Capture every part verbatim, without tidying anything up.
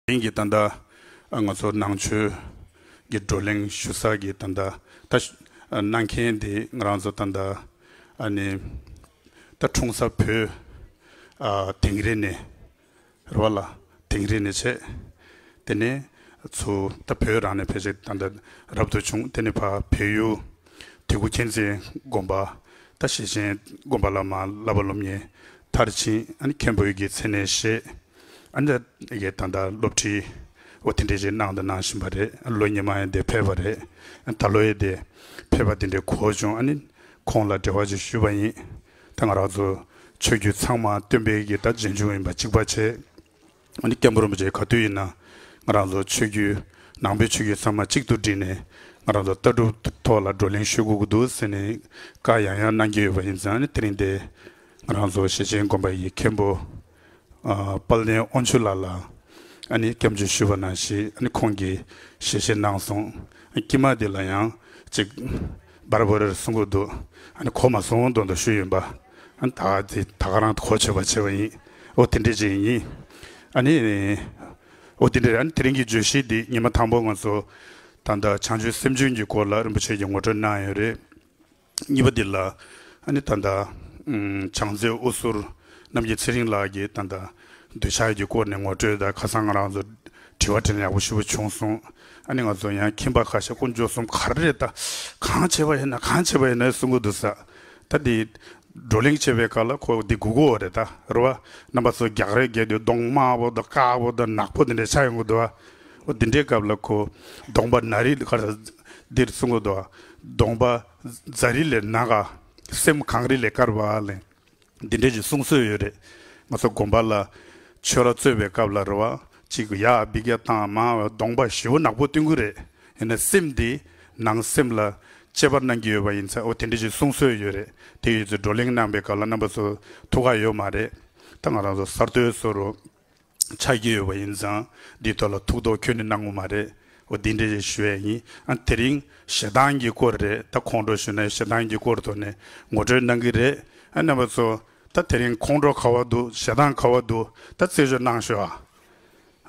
དེང་གི་ད་ལྟ་ང་ཚོ་ནང་ཆོས་ཀྱི་བགྲོ་གླེང་ཞུ་ས་གི་ད་ལྟ་ད་གནང་མཁན་དེ་ང་རང་ཚོ་ད་ལྟ་ཨ་ནི་ད་འཁྲུངས་ས་བོད་ཨ་དིང་རི་ནས་རེད་བ་ལ། དིང་རི་ནས་བྱས། དེ་ནས་ཚུར་ད་བོད་རང་ནས་ཕལ་ཆེར་ད་ལྟ་རབ་ཏུ་བྱུང་། དེ་ནས་ཕར་བལ་ཡུལ་དེ་གུ་མཁྱེན་བརྩེ་དགོན་པ། ད་ཞེ་ཆེན་དགོན་པ་ལ་མར་བསླབ་པ་སློབ་གཉེར་མཐར་ཕྱིན། ཨ་ནི་མཁན་པོའི་གི་མཚན་གནས་བཞེས། ཨ་ནི་ད་ཡི་གེ་ད་ལྟ་སློབ་ཁྲིད་འོ་དེ་འདྲས་ཅིག་གནང་དང་གནང་བཞིན་པ་རེད། ལོ་སྔོན་མ་ཡང་དེ་ཕེབས་པ་རེད། ད་ལོ་ཡི་དེ་ཕེབས་པ་དེ་འདྲས་གོ་བྱུང་། ཨ་ནི་ཁོང་ལ་འབྲེལ་བ་ཅིག་ཞུས་པ་ཡིན། ད་ང་རང་ཚོ་ཆོས་བརྒྱུད་ཚང་མ་སྟོན་པའི་གི་ད་རྗེས་འཇུག་ཡིན་པ་གཅིག་པ་བྱས། ཨ་ནི་སྐྱབས་མགོན་རིན་པོ་ཆེ་ག་དུས་ཡིན་ན་ང་རང་ཚོ་ཆོས་བརྒྱུད་ནང་པའི་ཆོས་བརྒྱུད་ཚང་མ་གཅིག་ཏུ་བསྒྲིལ་ནས་ང་རང་ཚོ་ལྟ་གྲུབ་ཐོག་ལ་བགྲོ་གླེང་ཞུ་དགོས་ཀྱི་འདུག་ཟེར་ནས་བཀའ་ཡང་ཡང་གནང་གི་ཡོད་པ་ཡིན་ཙང་། ཨ་ནི་དེ་རིང་དེ་ང་རང་ཚོ་ཞེ་ཆེན་དགོན་པ་ཡི་མཁན་པོ་ཨ་དཔལ་ལྡན་དབང་ཕྱུག་ལགས་ལ་ཨ་ནི་སྐྱབས་འཇུག་ཞུས་པ་ནང་བཞིན། ཨ་ནི་ཁོང་གིས་ཞལ་བཞེས་གནང་སོང་། ཨ་ནི་དཀྱིལ་མ་དེ་ལ་ཡང་ཅིག་འབར་འབར་གསུང་གི་འདུག་ཨ་ནི་གོ་མ་སོང་མདོག་མདོག་ཞུས་ཡིན་པ། ཨ་ནི་ད་དེ་ད་ག་རང་གོ་ཆོད་པ་བྱས་པ་ཡིན། འོ་དེ་འདྲས་ཅིག་ཡིན། ཨ་ནི་འོ་དེ་འདྲས། ཨ་ནི་དེ་རིང་གི་བརྗོད་གཞི་འདི་ཉི་མ་དང་པོ་ང་ཚོ་ད་ལྟ་བྱང་ཆུབ་སེམས་ཆུང་གི་སྐོར་ལ་རིན་པོ་ཆེ་གིས་ངོ་སྤྲོད་གནང་ཡོད་རེད། གཉིས་པ་འདི་ལ་ཨ་ནི་ད་ལྟ་ཨམ་བྱང་རྩེ་དབུ་ཟུར་རྣམ་རྒྱལ་ཚེ་རིང་ལགས་ཀྱིས་ད་ལྟ་འདོད་ཆགས་ཀྱི་སྐོར་ནས་ངོ་སྤྲོད་དང་། ཁ་སང་ང་རང་ཚོ་དྲི་བ་དྲིས་ལན་ཡག་པོ་ཞེ་པོ་བྱུང་སོང་། ཨ་ནི་ང་ཚོ་ཡང་ཁྱིམ་པ་ཁ་ཤས་དཀོན་མཆོག་གསུམ་ག་རེ་རེད། ད་གང་བྱས་པ་ཡིན་ན་གང་བྱས་པ་ཡིན་ན་གསུང་གི་འདུག་ས། ད་འདི་བགྲོ་གླེང་བྱེད་པའི་སྐབས་ལ་ཁོ་འདི་སྒུག་དགོས་པ་རེད། ད་རེད་བ། རྣམ་པ་ཚོ་རྒྱག་རེས་རྒྱག་དུས་གདོང་དམར་པོ་དང་དཀར་པོ་དང་ནག་པོ་འདི་འདྲས་ཆགས་ཡོང་གི་འདུག་བ། འོ་འདི་འདྲའི་སྐབས་ལ་ཁོ་གདོང་པ་ན་རིལ་ག་རེ་འདིར་གསུང་གི་འདུག་བ། གདོང་པ་རྫ་རིལ་ལས་ནག་ག་སེམས་གངས་རི་ལས་དཀར་བ་ལས། འདི་འདྲས་ཀྱི་གསུང་སྲོལ་ཡོད་རེད། ང་ཚོ་དགོན་པ་ལ་ཆོས་ར་རྩོད་པའི་སྐབས་ལ་རེད་བ། གཅིག་ཡར་འབིགས་བཏང་མར་གདོང་པ་ཞེ་པོ་ནག་པོ་སྟོན་གྱི་རེད། ཡིན་ན་སེམས་འདི་ནང་སེམས་ལ་དཔྱད་པ་གནང་གི་ཡོད་པ་ཡིན་ཙང་། འོ་དེ་འདྲས་ཀྱི་གསུང་སྲོལ་ཡོད་རེད། དེ་ཡོད་ཚེ་བགྲོ་གླེང་གནང་པའི་སྐབས་ལ་རྣམ་པ་ཚོ་ཐུགས་ཁག་ཡོད་མ་རེད། ད་ང་རང་ཚོ་གསར་གཏོད་བཟོ་འདྲ་ཆགས་ཀྱི་ཡོད་པ་ཡིན་ཙང་། འདིའི་ཐོག་ལ་ཐུགས་དོགས་ཁྱོན་ནས་གནང་དགོས་མ་རེད། འོ་འདི་འདྲས་ཞུ་ཡས་ཡིན། ཨ་དེ་རིང་ཞེ་སྡང་གི་སྐོར་རེད། ད་ཁོང་ཁྲོ་ཞུ་ན་ཞེ་སྡང་གི་སྐོར་ཐོག་ནས་ངོ་སྤྲོད་གནང་གི་རེད། ཨ་རྣམ་པ་ཚོ་ད་དེ་རིང་ཁོང་ཁྲོ་ག་བ་འདུག་ཞེ་སྡང་ག་བ་འདུག་ད་རྩད་གཅོད་གནང་ཤོག་ཨ།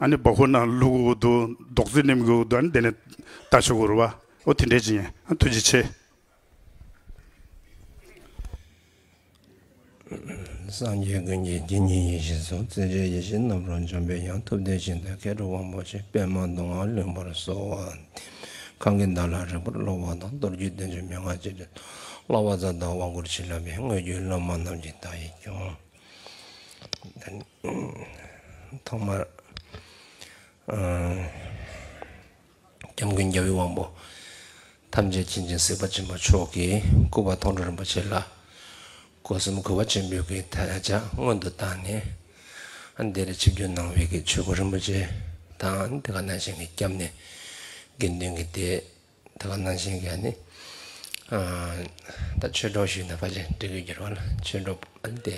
ཨ་ནི་སྦ་ཁུག་ནང་བླུག་དགོས་འདུག་རྡོག་རྫིས་ནེམ་དགོས་འདུག་ཨ་ནི་དེ་ནས་ལྟ་ཆོག་གི་རེད་བ། འོ་དེ་འདྲས་ཅིག་ཡིན། ཨ་ཐུགས་རྗེ་ཆེ། སངས་རྒྱས་ཀུན་གྱི་དགེ་བསྙེན་ཡེ་ཤེས་སོ། བརྩེ་ཆེན་ཡེ་ཤེས་རྣམ་རོལ་འཇོམས་པའི་དབྱངས། ཐུབ་བསྟན་ཞིང་དུ་མཁས་གྲུབ་དབང་པོ་ཆེ། པདྨ་སྡོང་པོ་ལྷུན་པོར་གསོལ་བ་འདེབས། གང་གིས་བདག་ལ་རིག་པར་སློབ་པ་དང་། མདོ་རྒྱུད་བསྟན་བཅོས་མན་ངག་ཅི་བསྒྲུབས། བསླབ་པ་རྩ་དང་དབང་བསྐུར་བྱིན་རླབས་ཀྱིས། དངོས་བརྒྱུད་བླ་མ་རྣམས་ཀྱི་བདག་ཡིད་ཀྱང་། ཐོག་མར་ཨ། སྐྱབས་མགོན་རྒྱལ་བའི་དབང་པོ་ཐམས་ཅད་མཁྱེན་ཅིང་གཟིགས་པ་ཆེན་པོ་མཆོག་གི་སྐུ་པར་མཐོང་གྲོལ་རིན་པོ་ཆེ་ལ་སྒོ་གསུམ་གུས་པ་ཆེན་པོས་ཀྱི་ད་ལྟ་སྔོན་དུ་བཏང་ནས། ཨ་འདིར་ཆིབས་བསྒྱུར་གནང་བའི་གི་ཆོས་སྐུ་རིན་པོ་ཆེ་དང་། དེ་ག་ནང་བཞིན་གྱི་སྐྱབས་གནས་དགེ་འདུན་གྱི་སྡེ། དེ་ག་ནང་བཞིན་གྱི་ཨ་ནི་ཨ་ད་ཆོས་གྲོགས་ཞུས་ན་ཕལ་ཆེར་འགྲིག་གི་འགྱུར་བ་ལ། ཆོས་གྲོགས་ཨ་ནི་དེ་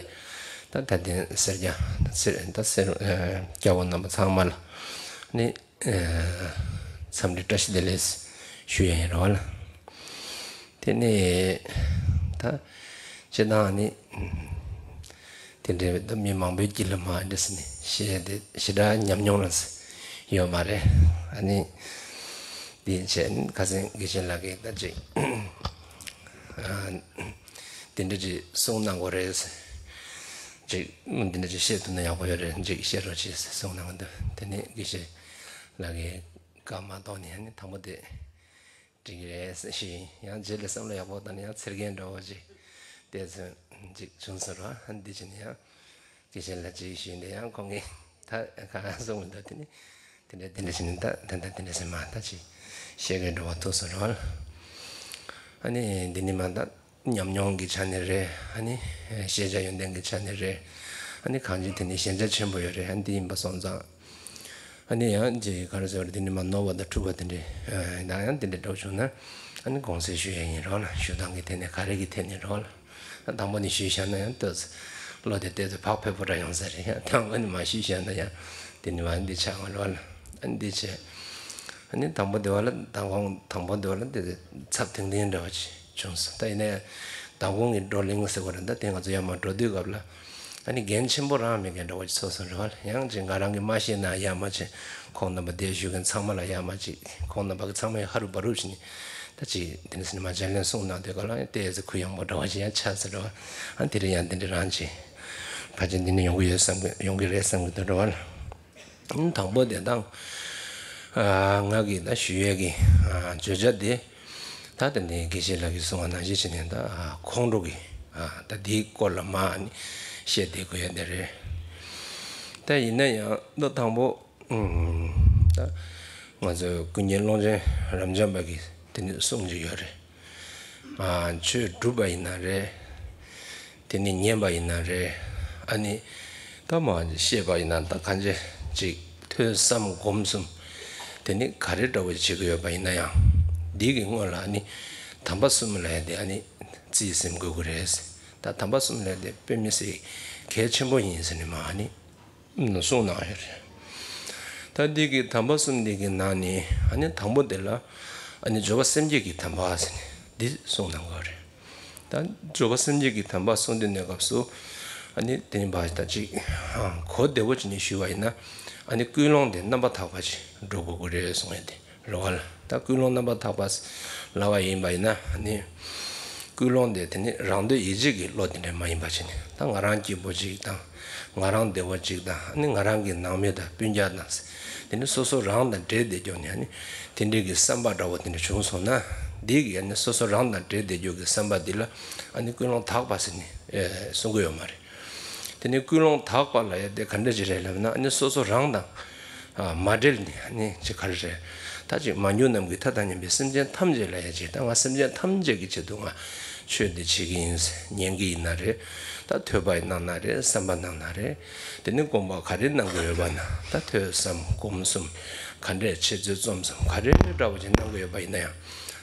ད་ད་ལྟའི་སེར་སྐྱ་སེར་ད་སེར་ཨ་སྐྱ་བོ་རྣམ་པ་ཚང་མ་ལ་ནི། ཨ་འཚམས་འདྲི་བཀྲ་ཤིས་བདེ་ལེགས་ཞུ་ཡ་ཡིན་རོགས་ལ། དེ་ནས་ད་སྤྱིར་བཏང་ནི་དེ་འདྲའི་ད་མི་མང་པོའི་དཀྱིལ་ལ་མ་འདྲ་ཟེར་ནས་བཤད་དེ་ཞེ་དྲག་ཉམས་མྱོང་ལ་ཡོད་མ་རེད། ཨ་ནི་དེ་བྱས་ནས་ཁ་སང་དགེ་བཤེས་ལགས་ཀྱིས་ད་ཅིག་ཨ་དེ་འདྲ་ཅིག་གསུང་གནང་དགོས་རེད་ཟེར། ཅིག་འདི་འདྲ་ཅིག་བཤད་ཐུབ་ན་ཡག་པོ་ཡོད་རེད། ཅིག་བཤད་རོགས་བྱེད་ཟེར་གསུང་གནང་གི་འདུག་དེ་ནས་དགེ་བཤེས་ལགས་ཀྱིས་བཀའ་མ་གཏོགས་ནས་ཨ་ནི་དང་པོ་དེ་འགྲིག་གི་རེད་ཟེར་ཞུས་ཡིན། ཡང་རྗེས་ལ་བསམ་བློ་ཡག་པོ་བཏང་ནས་ཡང་ཚེར་གན་འདྲ་བོ་ཅིག་དེ་ཚོ་ཅིག་བྱུང་སོང་ར། ཨ་འདི་བྱས་ནས་ཡང་དགེ་བཤེས་ལགས་ཅིག་ཞུས་ནས་ཡང་ཁོང་གིས་ད་གང་གསུང་མི་འདུག་དེ་ནི་དེ་འདྲ་དེ་འདྲ་བྱས་ནས་ད་ད་ད་དེ་འདྲ་ཟེར་མ་ད་ཅིག་བཤད་གི་འགྲོ་བ་ཐུག་སོང་ར། ཨ་ནི་འདི་ནི་མ་ད་ཉམས་མྱོང་གི་ཆ་ནས་རེད། ཨ་ནི་ཤེས་བྱ་ཡོན་ཏན་གྱི་ཆ་ནས་རེད། ཨ་ནི་གང་ཅི་དེ་ནི་ཞན་ཆ་ཆེན་པོ་ཡོད་རེད། ཨ་ནི་འདི་ཡིན་པ་སོང་ཙང་། ཨ་ནི་ཡང་ཅིག་ག་རེ་ཟེར་བ་རེད། འདི་ནི་མ་ནོར་བ་དང་འཁྲུལ་བ་དེ་འདྲ་ཡང་ཡང་དེ་འདྲ་འགྲོ་བྱུང་ན། ཨ་ནི་དགོངས་སེལ་ཞུ་ཡ་ཡིན་རོགས་ལ། ཞུ་སྟངས་ཀྱི་ཐད་ནས་ག་རེ་གི་ཐད་ནས་རོགས་ལ། དང་པོ་ནས་ཞུས་བཞག་ན་ཡང་ལྟོས། བློ་དེ་ལྟོས་ཚེ་བག་ཕེབས་པོ་འདྲ་ཡོང་ས་རེད། ཡང་དང་པོ་ནས་མ་ཞུས་བཞག་ན་ཡང་དེ་ནི་མ་འདི་ཆགས་འོང་རོགས་ལ། ཨ་འདི་བྱས། ཨ་ནི་དང་པོ་དེ་བ་ལ་མདང་དགོང་དང་པོ་དེ་བ་ལ་དེ་ཚབ་ཐིང་ཐིང་འདྲ་བ་ཅིག་བྱུང་སོང་། ད་ཡིན་ན་ཡང་མདང་དགོང་གི་བགྲོ་གླེང་ཟེར་བ་རེད། ད་དེ་ང་ཚོ་ཡར་མར་འགྲོ་དུས་སྐབས་ལ་ ཨ་ནི་འགན་ཆེན་པོ་རང་མེད་མཁན་འདྲ་བོ་ཅིག་ཚོར་སོང་རེད་བ། ཡང་ཅིག་ང་རང་གིས་མ་ཤེས་ན་ཡ་མ་བྱེད། ཁོང་རྣམ་པ་དེ་བཞུགས་མཁན་ཚང་མ་ལ་ཡ་མ་བྱེད། ཁོང་རྣམ་པ་གི་ཚང་མས་ཧ་རུ་བ་རུ་བྱས་ནས་ད་ཅིག་དེ་ནས་སེམས་མ་བྱས་ལན་གསུངས་གནང་དུས་ག་ལ་ཡང་ཏོག་ཙམ་གུ་ཡངས་པོ་འདྲ་བོ་ཅིག་ཡང་ཆགས་སོང་རེད་བ། ཨ་དེ་རིང་ཡང་དེ་འདྲ་རང་ཅིག་ཕལ་ཆེར་འདི་ནས་ཡོང་གི་ཡོད་བསམ་གི་ཡོང་གི་རེད་བསམ་གི་འདུག་རེད་བ། དང་པོ་དེ་དང་། ཨ་ང་གིས་ད་ཞུ་ཡས་ཀྱི་ཨ་བརྗོད་བྱ་དེ། ད་དེ་ནས་དགེ་བཤེས་ལགས་ཀྱིས་གསུངས་པ་ནང་བཞིན་བྱས་ནས་ད་ཨ་ཁོང་ཁྲོ་གི་ཨ་ད་དེའི་སྐོར་ལ་མ་ཨ་ནི་བཤད་བསྡད་དགོས་ཡ་དེ་རེད། ད་ཡིན་ན་ཡང་ད་དང་པོ་ཨུམ་ད་ང་ཚོའི་ཀུན་མཁྱེན་ཀློང་ཆེན་རབ་འབྱམས་པ་གིས་དེ་ནས་གསུངས་ཀྱི་ཡོད་རེད། ཨ་ཆོས་སྒྲུབ་པ་ཡིན་ན་རེད། དེ་ནས་ཉན་པ་ཡིན་ན་རེད། ཨ་ནི་ད་མ་ཤེས་པ་ཡིན་ན་ད་གང་ཅི་ཅིག་ཐོས་བསམ་སྒོམ་གསུམ་དེ་ནི་ག་རེ་འདྲ་བོ་བྱེད་ཀྱི་ཡོད་པ་ཡིན་ན་ཡང་འདི་གི་སྔོན་ལ་ཨ་ནི་དམ་པ་གསུམ་ལ་ཡ་དེ་ཨ་ནི་རྩིས་ཟིན་དགོས་ཀྱི་རེད། ད་དམ་པ་གསུམ་ལ་ཡ་དེ་དཔེ་མི་སྲིད་གལ་ཆེན་པོ་ཡིན་ཟེར་ནས་མ་ཨ་ནི། གསུངས་གནང་ཡོད་རེད། ད་འདི་གི་དམ་པ་གསུམ་འདི་གི་ནང་ནས་ཨ་ནི་དང་པོ་དེ་ལ་ཨ་ནི་སྦྱོར་བ་སེམས་བསྐྱེད་ཀྱི་དམ་པ་ཟེར་ནས་འདི་གསུངས་གནང་གི་ཡོད་རེད། ད་སྦྱོར་བ་སེམས་བསྐྱེད་ཀྱི་དམ་པ་གསུངས་དུས་གནས་སྐབས་སུ་ཨ་ནི་དེ་ཡིན་པ་ད་ཅིག་གོ་བདེ་བོ་བྱས་ནས་ཞུས་པ་ཡིན་ན་ཨ་ནི་ཀུན་སློང་དེ་རྣམ་པར་དག་པ་ཅིག་འགྲོ་དགོས་ཀྱི་རེད་གསུངས་ཡོད་དེ། རེད་བ་ལ། ད་ཀུན་སློང་རྣམ་པར་དག་པ་ལབ་པ་ཡིན་པ་ཡིན་ན་ནི། ཀུན་སློང་དེ་དེ་ནི་རང་འདོད་ཡིད་བྱེད་ཀྱི་བློ་དེ་འདྲ་མ་ཡིན་པ་བྱས་ནས་ད་ང་རང་སྐྱིད་པོ་ཅིག་དང་། ང་རང་བདེ་བོ་ཅིག་དང་ནི་ང་རང་གི་ནང་མི་དང་སྤུན་ཀྱག་དང་། དེ་ནི་སོ་སོ་རང་དང་འབྲེལ་བསྡད་ཀྱང་ནི་ནི་དེ་འདྲའི་གི་བསམ་པ་འདྲ་བོ་དེ་འདྲ་བྱུང་སོང་ན། འདི་གི་ནི་སོ་སོ་རང་དང་འབྲེལ་བསྡད་རྒྱུ་གི་བསམ་པ་འདི་ལ་ཨ་ནི་ཀུན་སློང་དག་པ་ཟེར་ནས་གསུང་གི་ཡོད་མ་རེད། དེ་ནས་ཀུན་སློང་དག་པ་ལ་ཡ་དེ་ག་འདྲ་ཞིག་རེད་ལབ་ན་ཨ་ནི་སོ་སོ་རང་དང་མ་འབྲེལ་ནས་ཨ་ནི་ཅིག་ག་རེ་རེད། ད་ཅིག་མ་གྱུར་ནམ་མཁའི་མཐའ་དང་མཉམ་པའི་སེམས་ཅན་ཐམས་ཅད་ལ་ཡ་ཅིག་ད་ང་སེམས་ཅན་ཐམས་ཅད་ཀྱི་ཆེད་དུ་ང་ཆོས་འདི་བྱེད་ཀྱི་ཡིན། ཉན་གྱི་ཡིན་ན་རེད། ད་ཐོས་པ་ཡིན་ན་ན་རེད། བསམ་པ་གནང་ན་རེད། དེ་ནས་སྒོམ་པ་ག་རེ་གནང་གི་ཡོད་པ་ན་ད་ཐོས་བསམ་སྒོམ་གསུམ་ག་འདྲས་འཆད་རྩོད་རྩོམ་གསུམ་ག་རེ་འདྲ་བོ་ཅིག་གནང་གི་ཡོད་པ་ཡིན་ན་ཡང་།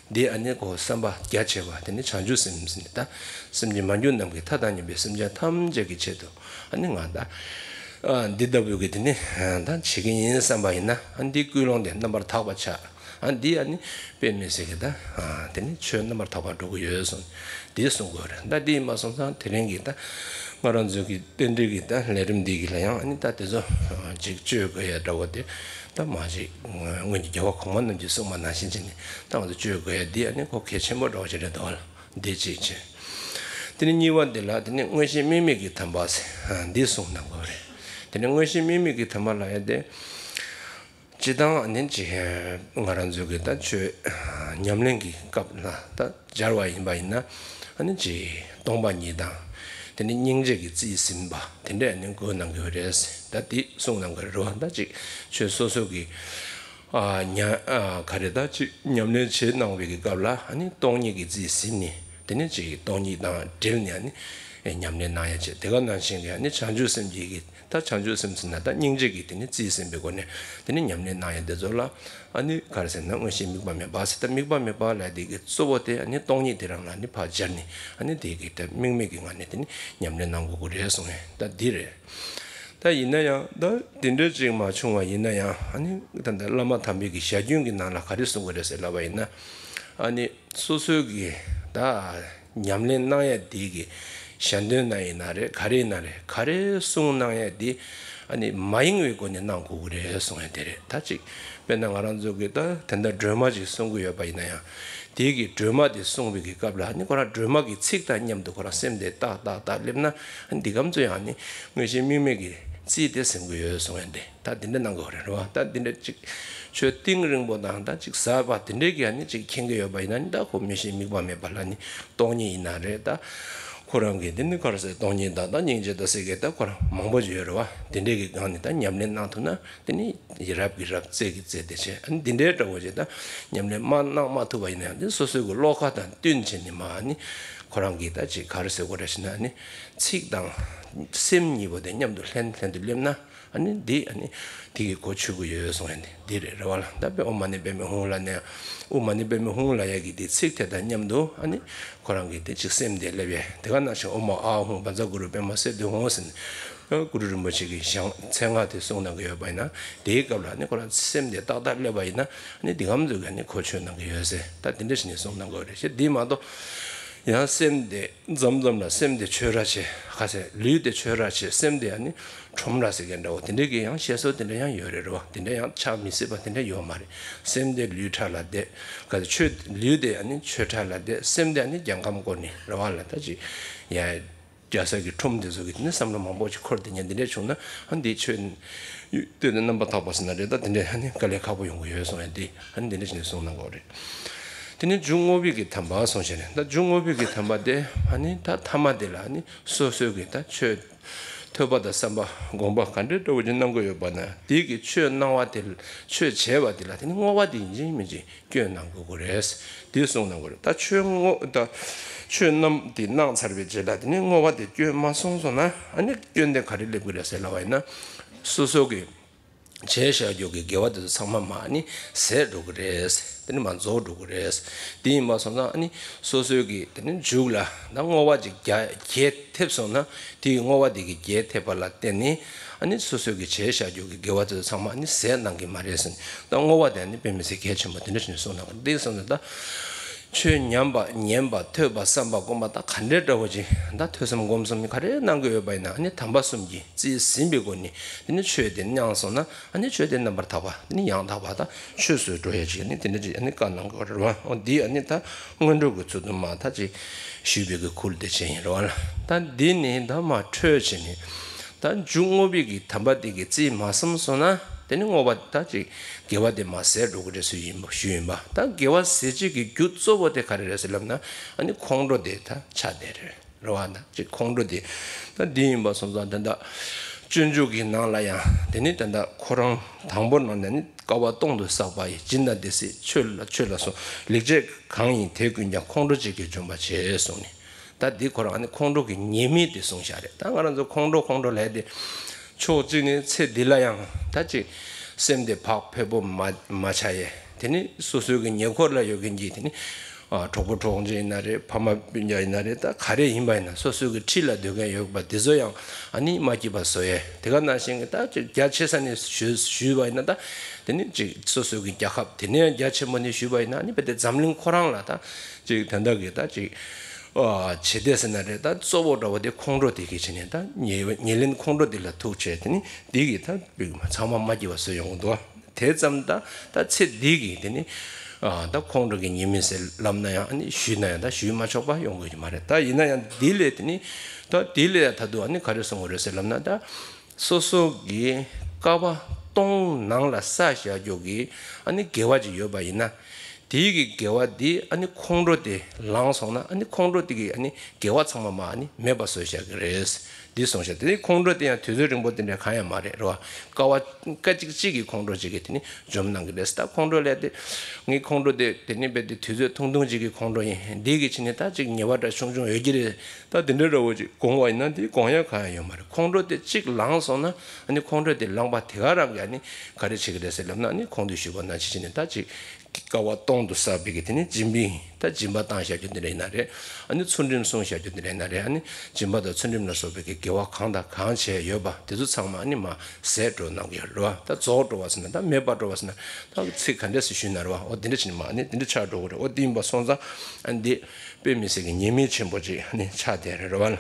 འདི་ཨ་ནི་ཁོ་བསམ་པ་རྒྱ་ཆེ་བ་དེ་ནི་བྱང་ཆུབ་སེམས་ཟེར་ནི་ད་སེམས་ཅན་མ་གྱུར་ནམ་མཁའི་མཐའ་དང་མཉམ་པའི་སེམས་ཅན་ཐམས་ཅད་ཀྱི་ཆེད་དུ་ཨ་ནི་ང་ད་ཨ་འདི་ལྟ་བུའི་གི་དེ་ནི་ད་བྱེད་ཀྱི་ཡིན་བསམ་པ་ཡིན་ན་ཨ་འདི་ཀུན་སློང་དེ་རྣམ་པར་དག་པ་ཆགས། ཨ་འདི་ཨ་ནི་དཔེ་མི་སྲིད་གི་ད་ཨ་དེ་ནི་ཆོས་རྣམ་པར་དག་པ་འགྲོ་གི་ཡོད་གསུངས། འདི་གསུང་དགོས་རེད། ད་འདི་ཡིན་པ་སོང་ཙང་དེ་རིང་གི་ད་ང་རང་ཚོའི་གི་རྟེན་འབྲེལ་གི་ད་ལས་རིམ་འདི་གི་ལ་ཡང་ཨ་ནི་ད་དེ་ཚོ་ཅིག་བཅོས་དགོས་ཡ་འདྲ་བོ་དེ། ད་མ་གཞི་སྔོན་གྱི་རྒྱལ་བ་གོང་མ་རྣམས་ཀྱིས་གསུངས་པ་ནང་བཞིན་བྱས་ནས་ད་ང་ཚོ་བཅོས་དགོས་ཡ་འདི་ཨ་ནི་ཁོ་གལ་ཆེན་པོ་འདྲ་བོ་ཞིག་རེད་འདུག་བ་ལ། འདི་གཅིག་བྱས། དེ་ནས་གཉིས་པ་འདི་ལ་དེ་ནས་མངོན་ཤེས་དམིགས་མེད་ཀྱི་དམ་པ་ཟེར་འདི་གསུངས་གནང་དགོས་རེད། དེ་ནས་མངོན་ཤེས་དམིགས་མེད་ཀྱི་དམ་པ་ལ་ཡ་དེ། སྤྱིར་བཏང་ཨ་ནི་ཅིག་ང་རང་ཚོའི་གི་ད་ཆོས་ཉམས་ལེན་གྱི་སྐབས་ལ་ད་སྦྱར་བ་ཡིན་པ་ཡིན་ན་ཨ་ནི་ཅིག་སྟོང་པ་ཉིད་དང་། དེ་ནས་སྙིང་རྗེ་གི་རྩིས་ཟིན་པ་དེ་འདྲས་ཨ་ནི་དགོས་གནང་གི་ཡོད་རེད། ད་དེ་གསུངས་གནང་གི་རེད་བ། ད་ཅིག་ཆོས་སོ་སོ་གི་ཨ་ཉ་ཨ་ག་རེ་ད་ཅིག་ཉམས་ལེན་བྱེད་གནང་བའི་གི་སྐབས་ལ་ཨ་ནི་སྟོང་ཉིད་ཀྱི་རྩིས་ཟིན་ནས་དེ་ནས་ཅིག་སྟོང་ཉིད་དང་འབྲེལ་ནས་ཨ་ནི་ཉམས་ལེན་གནང་ཡ་བྱེད། དེ་ག་ནང་བཞིན་གྱི་ཨ་ནི་བྱང་ཆུབ་སེམས་ཀྱི་གི་ད་བྱང་ཆུབ་སེམས་ཟེར་ན་ད་སྙིང་རྗེ་གི་དེ་ནི་རྩིས་ཟིན་པའི་སྒོ་ནས་དེ་ནི་ཉམས་ལེན་གནང་ཡ་དེ་ཚོ་ལ་ཨ་ནི་ག་རེ་ཟེར་ན་མངོན་ཤེས་དམིགས་པ་མེད་པ་ཟེར། ད་དམིགས་པ་མེད་པ་ལ་དེ་གི་གཙོ་བོ་དེ་ཨ་ནི་སྟོང་ཉིད་དེ་རང་ལ་ཨ་ནི་ཕར་སྦྱར་ནས་ཨ་ནི་དེ་གི་ད་དམིགས་མེད་ཀྱི་ངང་ནས་དེ་ནི་ཉམས་ལེན་གནང་དགོས་ཀྱི་རེད་གསུངས་ཡ་ད་འདི་རེད། ད་ཡིན་ན་ཡང་ད་དེ་འདྲ་ཅིག་མ་བྱུང་བ་ཡིན་ན་ཡང་ཨ་ནི་ད་ད་བླ་མ་དམ་པའི་གི་ཞལ་རྒྱུན་གྱི་ནང་ལ་ག་རེ་གསུང་གི་རེད་ཟེར་ལབ་པ་ཡིན་ན་ཨ་ནི། སོ་སོའི་གི་ད་ཉམས་ལེན་གནང་ཡ་དེ་གི་ཞལ་འདོན་ན་ཡིན་ན་རེད། ག་རེ་ཡིན་ན་རེད། ག་རེ་གསུང་གནང་ཡ་དེ་ཨ་ནི་མ་ཡེངས་པའི་སྒོ་ནས་གནང་དགོས་ཀྱི་རེད་གསུང་ཡ་དེ་རེད། ད་ཅིག་དཔེར་ན་ང་རང་ཚོ་གི་ད་དེ་འདྲ་སྒྲོལ་མ་ཅིག་གསུང་གི་ཡོད་པ་ཡིན་ན་ཡང་དེ་གི་སྒྲོལ་མ་དེ་གསུང་བའི་གི་སྐབས་ལ་ཨ་ནི་ཁོ་རང་སྒྲོལ་མ་གི་ཚིག་དང་མཉམ་དུ་ཁོ་རང་སེམས་དེ་ཏག་ཏག་ཏག་སླེབས་ན་ཨ་ནི་འདི་གམ་ཚོ་ཡང་ཨ་ནི་མངོན་ཤེས་དམིགས་མེད་ཀྱི་རྩིས་དེ་ཟིན་གི་ཡོད་གསུང་ཡ་དེ། ད་དེ་འདྲ་གནང་དགོས་རེད་རེད་བ། ད་དེ་འདྲ་ཅིག་ཆོས་གཏིང་རིང་པོ་དང་ད་ཅིག་ཟབ་པ་དེ་འདྲའི་གི་ཨ་ནི་ཅིག་མཁྱེན་གི་ཡོད་པ་ཡིན་ན་ནི་ད་ཁོ་མངོན་ཤེས་དམིགས་པ་མེད་པ་ལ་ནི་སྟོང་ཉིད་ཡིན་ན་རེད། ད་ཁོ་རང་གི་དེ་ནི་ག་རེ་ཟེར་སྟོང་ཉིད་དང་ད་སྙིང་རྗེ་དང་ཟེར་གི་ད་ཁོ་རང་མང་པོ་ཅིག་ཡོད་རེད་བ། དེ་འདྲའི་གི་སྒང་ནས་ད་ཉམས་ལེན་གནང་ཐུབ་ན་དེ་ནི་ཡི་རབས་ཀྱི་རབས་རྩེ་གི་རྩེ་དེ་བྱས། ཨ་ནི་འདི་འདྲའི་འདྲ་བོ་ཅིག་ད་ཉམས་ལེན་མ་གནང་མ་ཐུབ་པ་ཡིན་ན་ཡང་དེ་སོ་སོའི་གི་བློ་ཁ་དང་བསྟུན་བྱས་ནི་མ་ཨ་ནི་ཁོ་རང་གི་ད་ཅིག་ག་རེ་ཟེར་དགོས་རེད་ཟེར་ན་ཨ་ནི་ཚིག་དང་སེམས་གཉིས་པོ་དེ་མཉམ་དུ་ལྷན་ལྷན་དུ་སླེབས་ན། ཨ་ནི་འདི་ཨ་ནི་དེ་གི་གོ་ཆོད་གི་ཡོད་གསུང་ཡ་འདི་འདི་རེད་རེད་བ་ལ། ད་དཔེ་ཨོཾ་མ་ཎི་པདྨེ་ཧཱུྃ་ལ་ནས་ཨོཾ་མ་ཎི་པདྨེ་ཧཱུྃ་ལ་ཡ་གི་དེ་ཚིག་དེ་དང་མཉམ་དུ་ཨ་ནི་ཁོ་རང་གི་དེ་ཅིག་སེམས་དེ་སླེབས་ཡས་དེ་ག་ནང་བཞིན་ཨོཾ་མ་ཨཱཿཧཱུྃ་བཛྲ་གུ་རུ་པདྨ་སིདྡྷི་ཧཱུྃ་ཟེར་ནས་གུ་རུ་རིན་པོ་ཆེ་གི་ཞང་མཚན་སྔགས་དེ་གསུངས་གནང་གི་ཡོད་པ་ཡིན་ན་དེའི་སྐབས་ལ་ཨ་ནི་ཁོ་རང་སེམས་དེ་ཏག་ཏག་སླེབས་པ་ཡིན་ན་ཨ་ནི་འདི་གམ་ཚོད་ཀྱི་ཨ་ནི་གོ་ཆོད་གནང་གི་ཡོད་ཟེར། ད་དེ་འདྲ་ཞིག་ནས་གསུངས་གནང་གི་ཡོད་རེད། ཞེས་འདི་མ་གཏོགས། ཡང་སེམས་དེ་འཛོམས་འཛོམས་ལ་སེམས་དེ་ཆོས་ར་ཆེ་ཁ་ཟེར། ལུས་དེ་ཆོས་ར་ཆེ་སེམས་དེ་ཨ་ནི་ཁྲོམ་ར་ཟེར་མཁན་འདྲ་བོ་དེ་འདྲའི་གི་ཡང་བཤད་སྲོལ་དེ་འདྲ་ཡང་ཡོད་རེད། རེད་བ། དེ་འདྲ་ཡང་ཆགས་མི་སྲིད་པ་དེ་འདྲ་ཡོད་མ་རེད། སེམས་དེ་ལུས་ཕྲ་ལ་བསྡད་ག་ཚོད་ཆོས་ལུས་དེ་ཨ་ནི་ཆོས་ཕྲ་ལ་བསྡད་སེམས་དེ་ཨ་ནི་རྒྱལ་ཁམས་སྐོར་ནས་རེད་བ་ལ་ད་ཅི་ཡ། རྒྱལ་ས་གི་ཁྲོམ་དེ་ཚོ་གི་དེ་ནས་བསམ་བློ་མང་པོ་ཅིག་འཁོར་དེ་ཉན་དེ་འདྲས་བྱུང་ན་ཨ་འདི་ཆོས་ཡུལ་དེ་ནས་རྣམ་པར་དག་པ་ཟེར་ན་རེད། ད་དེ་འདྲས་ཨ་ནི་དཀའ་ལས་ཁག་པོ་ཡོང་གི་ཡོད་གསུངས་ཡ་དེ་ཨ་ནི་དེ་འདྲས་བྱས་ནས་གསུངས་གནང་གི་རེད། དེ་ནས་རྒྱུ་དངོས་པོའི་གི་དམ་པ་གསུངས་བྱས་ནས་ད་རྒྱུ་དངོས་པོའི་གི་དམ་པ་དེ་ཨ་ནི་ད་ཐ་མ་དེ་ལ་ཨ་ནི་སོ་སོའི་གི་ད་ཆོས་ཐོས་པ་དང་བསམ་པ་སྒོམ་པ་ག་འདྲས་འདྲ་བོ་ཅིག་གནང་གི་ཡོད་པ་ན་དེ་གི་ཆོས་གནང་བ་དེ་ཆོས་བྱས་པ་དེ་ལ་དེ་ནི་བསྔོ་བ་དེ་ཡིན་གཅིག་མིན་གཅིག་སྐྱོན་གནང་དགོས་ཀྱི་རེད། དེ་གསུངས་གནང་དགོས་རེད། ད་ཆོས་བསྔོ་ད་ཆོས་རྣམས་དེ་གནང་ཚར་བའི་རྗེས་ལ་དེ་ནས་བསྔོ་བ་དེ་སྐྱོན་མ་སོང་སོང་ན་ཨ་ནི་སྐྱོན་དེ་ག་རེ་སླེབས་ཀྱི་རེད་ཟེར་ལབ་པ་ཡིན་ན། སོ་སོ་གི་བྱས་བཞག་རྒྱུ་གི་དགེ་བ་དེ་ཚོ་ཚང་མ་མ་ཨ་ནི་ཟད་འགྲོ་གི་རེད། དེ་ནི་མ་རྫོགས་འགྲོ་གི་རེད། དེ་ཡིན་པ་སོང་ཙང་ཨ་ནི་སོ་སོའི་གི་དེ་ནི་མཇུག་ལ་ད་བསྔོ་བ་ཅིག་རྒྱ་རྒྱས་ཐེབས་སོང་ན་དེ་ཡི་བསྔོ་བ་དེ་གི་རྒྱས་ཐེབས་པ་ལ་བརྟེན་ནས་ཨ་ནི་སོ་སོའི་གི་བྱས་བཞག་རྒྱུ་གི་དགེ་བ་དེ་ཚོ་ཚང་མ་ཨ་ནི་ཟད་གནང་གི་མ་རེད་ཟེར་ནས་ད་བསྔོ་བ་དེ་ཨ་ནི་དཔེ་མི་སྲིད་གལ་ཆེན་པོ་དེ་འདྲ་ཞིག་གསུངས་གནང་གི་རེད། དེ་སོང་ཙང་ད། ཆོས་ཉན་པ་ཉན་པ་ཐོས་པ་བསམ་པ་སྒོམ་པ་ད་ག་འདྲའི་འདྲ་བོ་ཅིག་ད་ཐོས་བསམ་སྒོམ་གསུམ་ག་རེ་གནང་གི་ཡོད་པ་ཡིན་ན་ཨ་ནི་དམ་པ་གསུམ་གྱིས་རྩིས་ཟིན་པའི་སྒོ་ནས་དེ་ནི་ཆོས་དེ་མྱངས་སོང་ན་ཨ་ནི་ཆོས་དེ་རྣམ་པར་དག་པ་དེ་ནི་ཡང་དག་པ་དང་ཆོས་སུ་འགྲོ་ཡ་ཅིག་ཨ་ནི་དེ་འདྲ་ཅིག་ཨ་ནི་བཀའ་གནང་གི་ཡོད་རེད་བ། འོ་འདི་ཨ་ནི་ད་སྔོན་འགྲོ་གི་ཚུལ་དུ་མ་ད་ཅིག་ཞུས་པའི་གི་ཁུལ་དེ་བྱས་ཡིན་རེད་བ་ལ། ད་འདི་ནི་ད་མ་འཕྲོས་བྱས་ནས་ད་མཇུག་བསྔོ་བའི་གི་དམ་པ་དེ་གི་རྩིས་མ་ཟིན་སོང་ན་དེ་ནི་བསྔོ་བ་ད་ཅིག་དགེ་བ་དེ་མ་ཟད་འགྲོ་གི་རེད་ཟེར་ཡིན་པ་ཞུས་ཡིན་པ། ད་དགེ་བ་ཟད་བྱེད་ཀྱི་རྒྱུ་གཙོ་བོ་དེ་ག་རེ་རེད་ཟེར་ལབ་ན་ཨ་ནི་ཁོང་ཁྲོ་དེ་ད་ཆགས་བསྡད་རེད་རེད་བ། ད་ཅིག་ཁོང་ཁྲོ་དེ་ད་འདི་ཡིན་པ་སོང་ཙང་ད་ད་སྤྱོད་འཇུག་གི་ནང་ལ་ཡང་དེ་ནི་ད་ད་ཁོ་རང་དང་པོ་ནང་ནས་ནི་བསྐལ་པ་སྟོང་དུ་བསགས་པ་ཡི་སྦྱིན་དང་སྡེ་སྲིད་ཆོས་ལ་ཆོས་ལ་སོགས་ལེགས་སྤྱད་གང་ཡིན་དེ་ཀུན་ཀྱང་ཁོང་ཁྲོ་གཅིག་གིས་འཇོམས་པར་བྱེད་གསུངས་ནས། ད་འདི་ཁོ་རང་ནི་ཁོང་ཁྲོ་གི་ཉེས་དམིགས་དེ་གསུངས་བཞག་རེད། ད་ང་རང་ཚོ་ཁོང་ཁྲོ་ཁོང་ཁྲོ་ལབ་དེ་ཕྱོགས་གཅིག་ནས་ཚེ་འདི་ལ་ཡང་ད་ཅིག་སེམས་དེ་བག་ཕེབས་པོ་མ་མ་ཆགས་ཡས་དེ་ནི་སོ་སོའི་གི་ཉེ་འཁོར་ལ་ཡོད་མཁན་གྱི་དེ་ནི་ཨ་གྲོགས་པོ་གྲོགས་མོ་ཡིན་ན་རེད། ཕ་མ་སྤུན་ཀྱག་ཡིན་ན་རེད། ད་ག་རེ་ཡིན་པ་ཡིན་ན་སོ་སོའི་གི་འཁྲིས་ལ་སྡོད་མཁན་ཡོད་པ་དེ་ཚོ་ཡང་ཨ་ནི་མ་སྐྱིད་པ་བཟོ་ཡས་དེ་ག་ནང་བཞིན་གི་ད་ཅིག་རྒྱ་ཆེ་ས་ནས་ཞུས་ཞུས་པ་ཡིན་ན་ད་དེ་ནི་ཅིག་སོ་སོའི་གི་རྒྱལ་ཁབ་དེ་ནས་ཡང་རྒྱ་ཆེན་པོ་ནས་ཞུས་པ་ཡིན་ན་ཨ་ནི་བས་དེ་འཛམ་གླིང་ཁོ་རང་ལ་ད་ཅིག་དོན་དག་གི་ད་ཅིག་ཨ་བྱེད་བསྡད་ཟེར་ན་རེད། ད་གཙོ་བོ་འདྲ་བོ་དེ་ཁོང་ཁྲོ་དེ་གི་བྱས་ནས་ད་ཉེ་ཉེར་ལེན་ཁོང་ཁྲོ་དེ་ལ་ཐུག་བྱས་དེ་ནི་དེ་གི་ད་བིག་མ་ཚང་མ་མ་སྐྱིད་པ་བཟོས་ཡོང་གི་འདུག་དེ་ཙམ་ད་ད་ཚེ་འདི་གི་དེ་ནི་ཨ་ད་ཁོང་ཁྲོ་གི་ཉེས་དམིགས་ཟེར་ལབ་ན་ཡང་ཨ་ནི་ཞུས་ན་ཡང་ད་ཞུས་མ་ཆོག་པ་ཡོང་གི་ཡོད་མ་རེད། ད་ཡིན་ན་ཡང་འདི་ལས་དེ་ནི་ད་འདི་ལས་ད་དུང་ཨ་ནི་ག་རེ་གསུང་གི་རེད་ཟེར་ལབ་ན་ད། སོ་སོ་གི་བསྐལ་པ་སྟོང་ནང་ལ་བསགས་བཞག་རྒྱུ་གི་ཨ་ནི་དགེ་བ་ཅིག་ཡོད་པ་ཡིན་ན། དེའི་གི་དགེ་བ་འདི་ཨ་ནི་ཁོང་ཁྲོ་དེ་ལངས་སོང་ན་ཨ་ནི་ཁོང་ཁྲོ་དེ་གི་ཨ་ནི་དགེ་བ་ཚང་མ་མ་ཨ་ནི་མེད་པ་བཟོས་བཞག་གི་རེད། འདི་གསུངས་བཞག་དེ་ནི་ཁོང་ཁྲོ་དེ་ཡང་དུས་ཚོད་རིང་པོ་དེ་འདྲ་གང་ཡང་མ་རེད་རེད་བ། བསྐལ་པ་སྐད་ཅིག་གཅིག་གི་ཁོང་ཁྲོ་ཅིག་གིས་དེ་ནི་འཇོམས་གནང་གི་རེད། ད་ཁོང་ཁྲོ་ལས་དེ་ངའི་ཁོང་ཁྲོ་དེ་དེ་ནི་རྦད་དེ་དུས་ཚོད་ཐུང་ཐུང་ཅིག་གི་ཁོང་ཁྲོ་ཡིན། འདི་གི་ཕྱི་ནས་ད་ཅིག་ཉེས་པ་འདྲ་ཆུང་ཆུང་ཡོད་ཀྱི་རེད། ད་དེ་འདྲའི་འདྲ་བོ་ཅིག་དགོངས་པ་ཡིན་ན་དེ་དགོངས་ཡ་གང་ཡང་ཡོད་མ་རེད། ཁོང་ཁྲོ་དེ་གཅིག་ལངས་སོང་ན་ཨ་ནི་ཁོང་ཁྲོ་དེ་ལངས་པ་དེ་ག་རང་གིས་ཨ་ནི་ག་རེ་བྱེད་ཀྱི་རེད་ཟེར་ལབ་ན་ཨ་ནི་གོང་དུ་ཞུས་པ་ནང་བཞིན་བྱས་ནས་ད་ཅིག་བསྐལ་པ་སྟོང་དུ་བསགས་པའི་གི་དེ་ནི་སྦྱིན་པའི་ད་སྦྱིན་པ་བཏང་བཞག་རྒྱུ་དེ་འདྲ་ཡིན་ན་རེད། ཨ་ནི་ཚུལ་ཁྲིམས་སྲུང་བཞག་རྒྱུ་དེ་འདྲ་ཡིན་ན་རེད། ཨ་ནི་སྦྱིན་པ་དང་ཚུལ་ཁྲིམས་ལ་སོགས་པའི་གི་དགེ་བ་གང་དང་གང་བྱས་ཡོད་པ་དེ་ཚོ་ཚང་མ་ཨ་ནི་མར་ཟད་འགྲོ་གནང་གི་ཡོད་རེད་བ། ད་རྫོགས་འགྲོ་བ་ཟེར་ན་ད་མེད་པར་འགྲོ་བ་ཟེར་ན་ད་ཚིག་ག་འདྲས་སེ་ཞུས་ན་རེད་བ། འོ་དེ་འདྲ་བྱས་ནས་མར་ཨ་ནི་དེ་འདྲ་ཆགས་འགྲོ་གི་རེད། འོ་དེ་ཡིན་པ་སོང་ཙང་ཨ་ནི་དེ། དཔེ་མི་སྲིད་ཀྱི་ཉེས་དམིགས་ཆེན་པོ་ཅིག་ནི་ཆགས་བསྡད་རེད་རེད་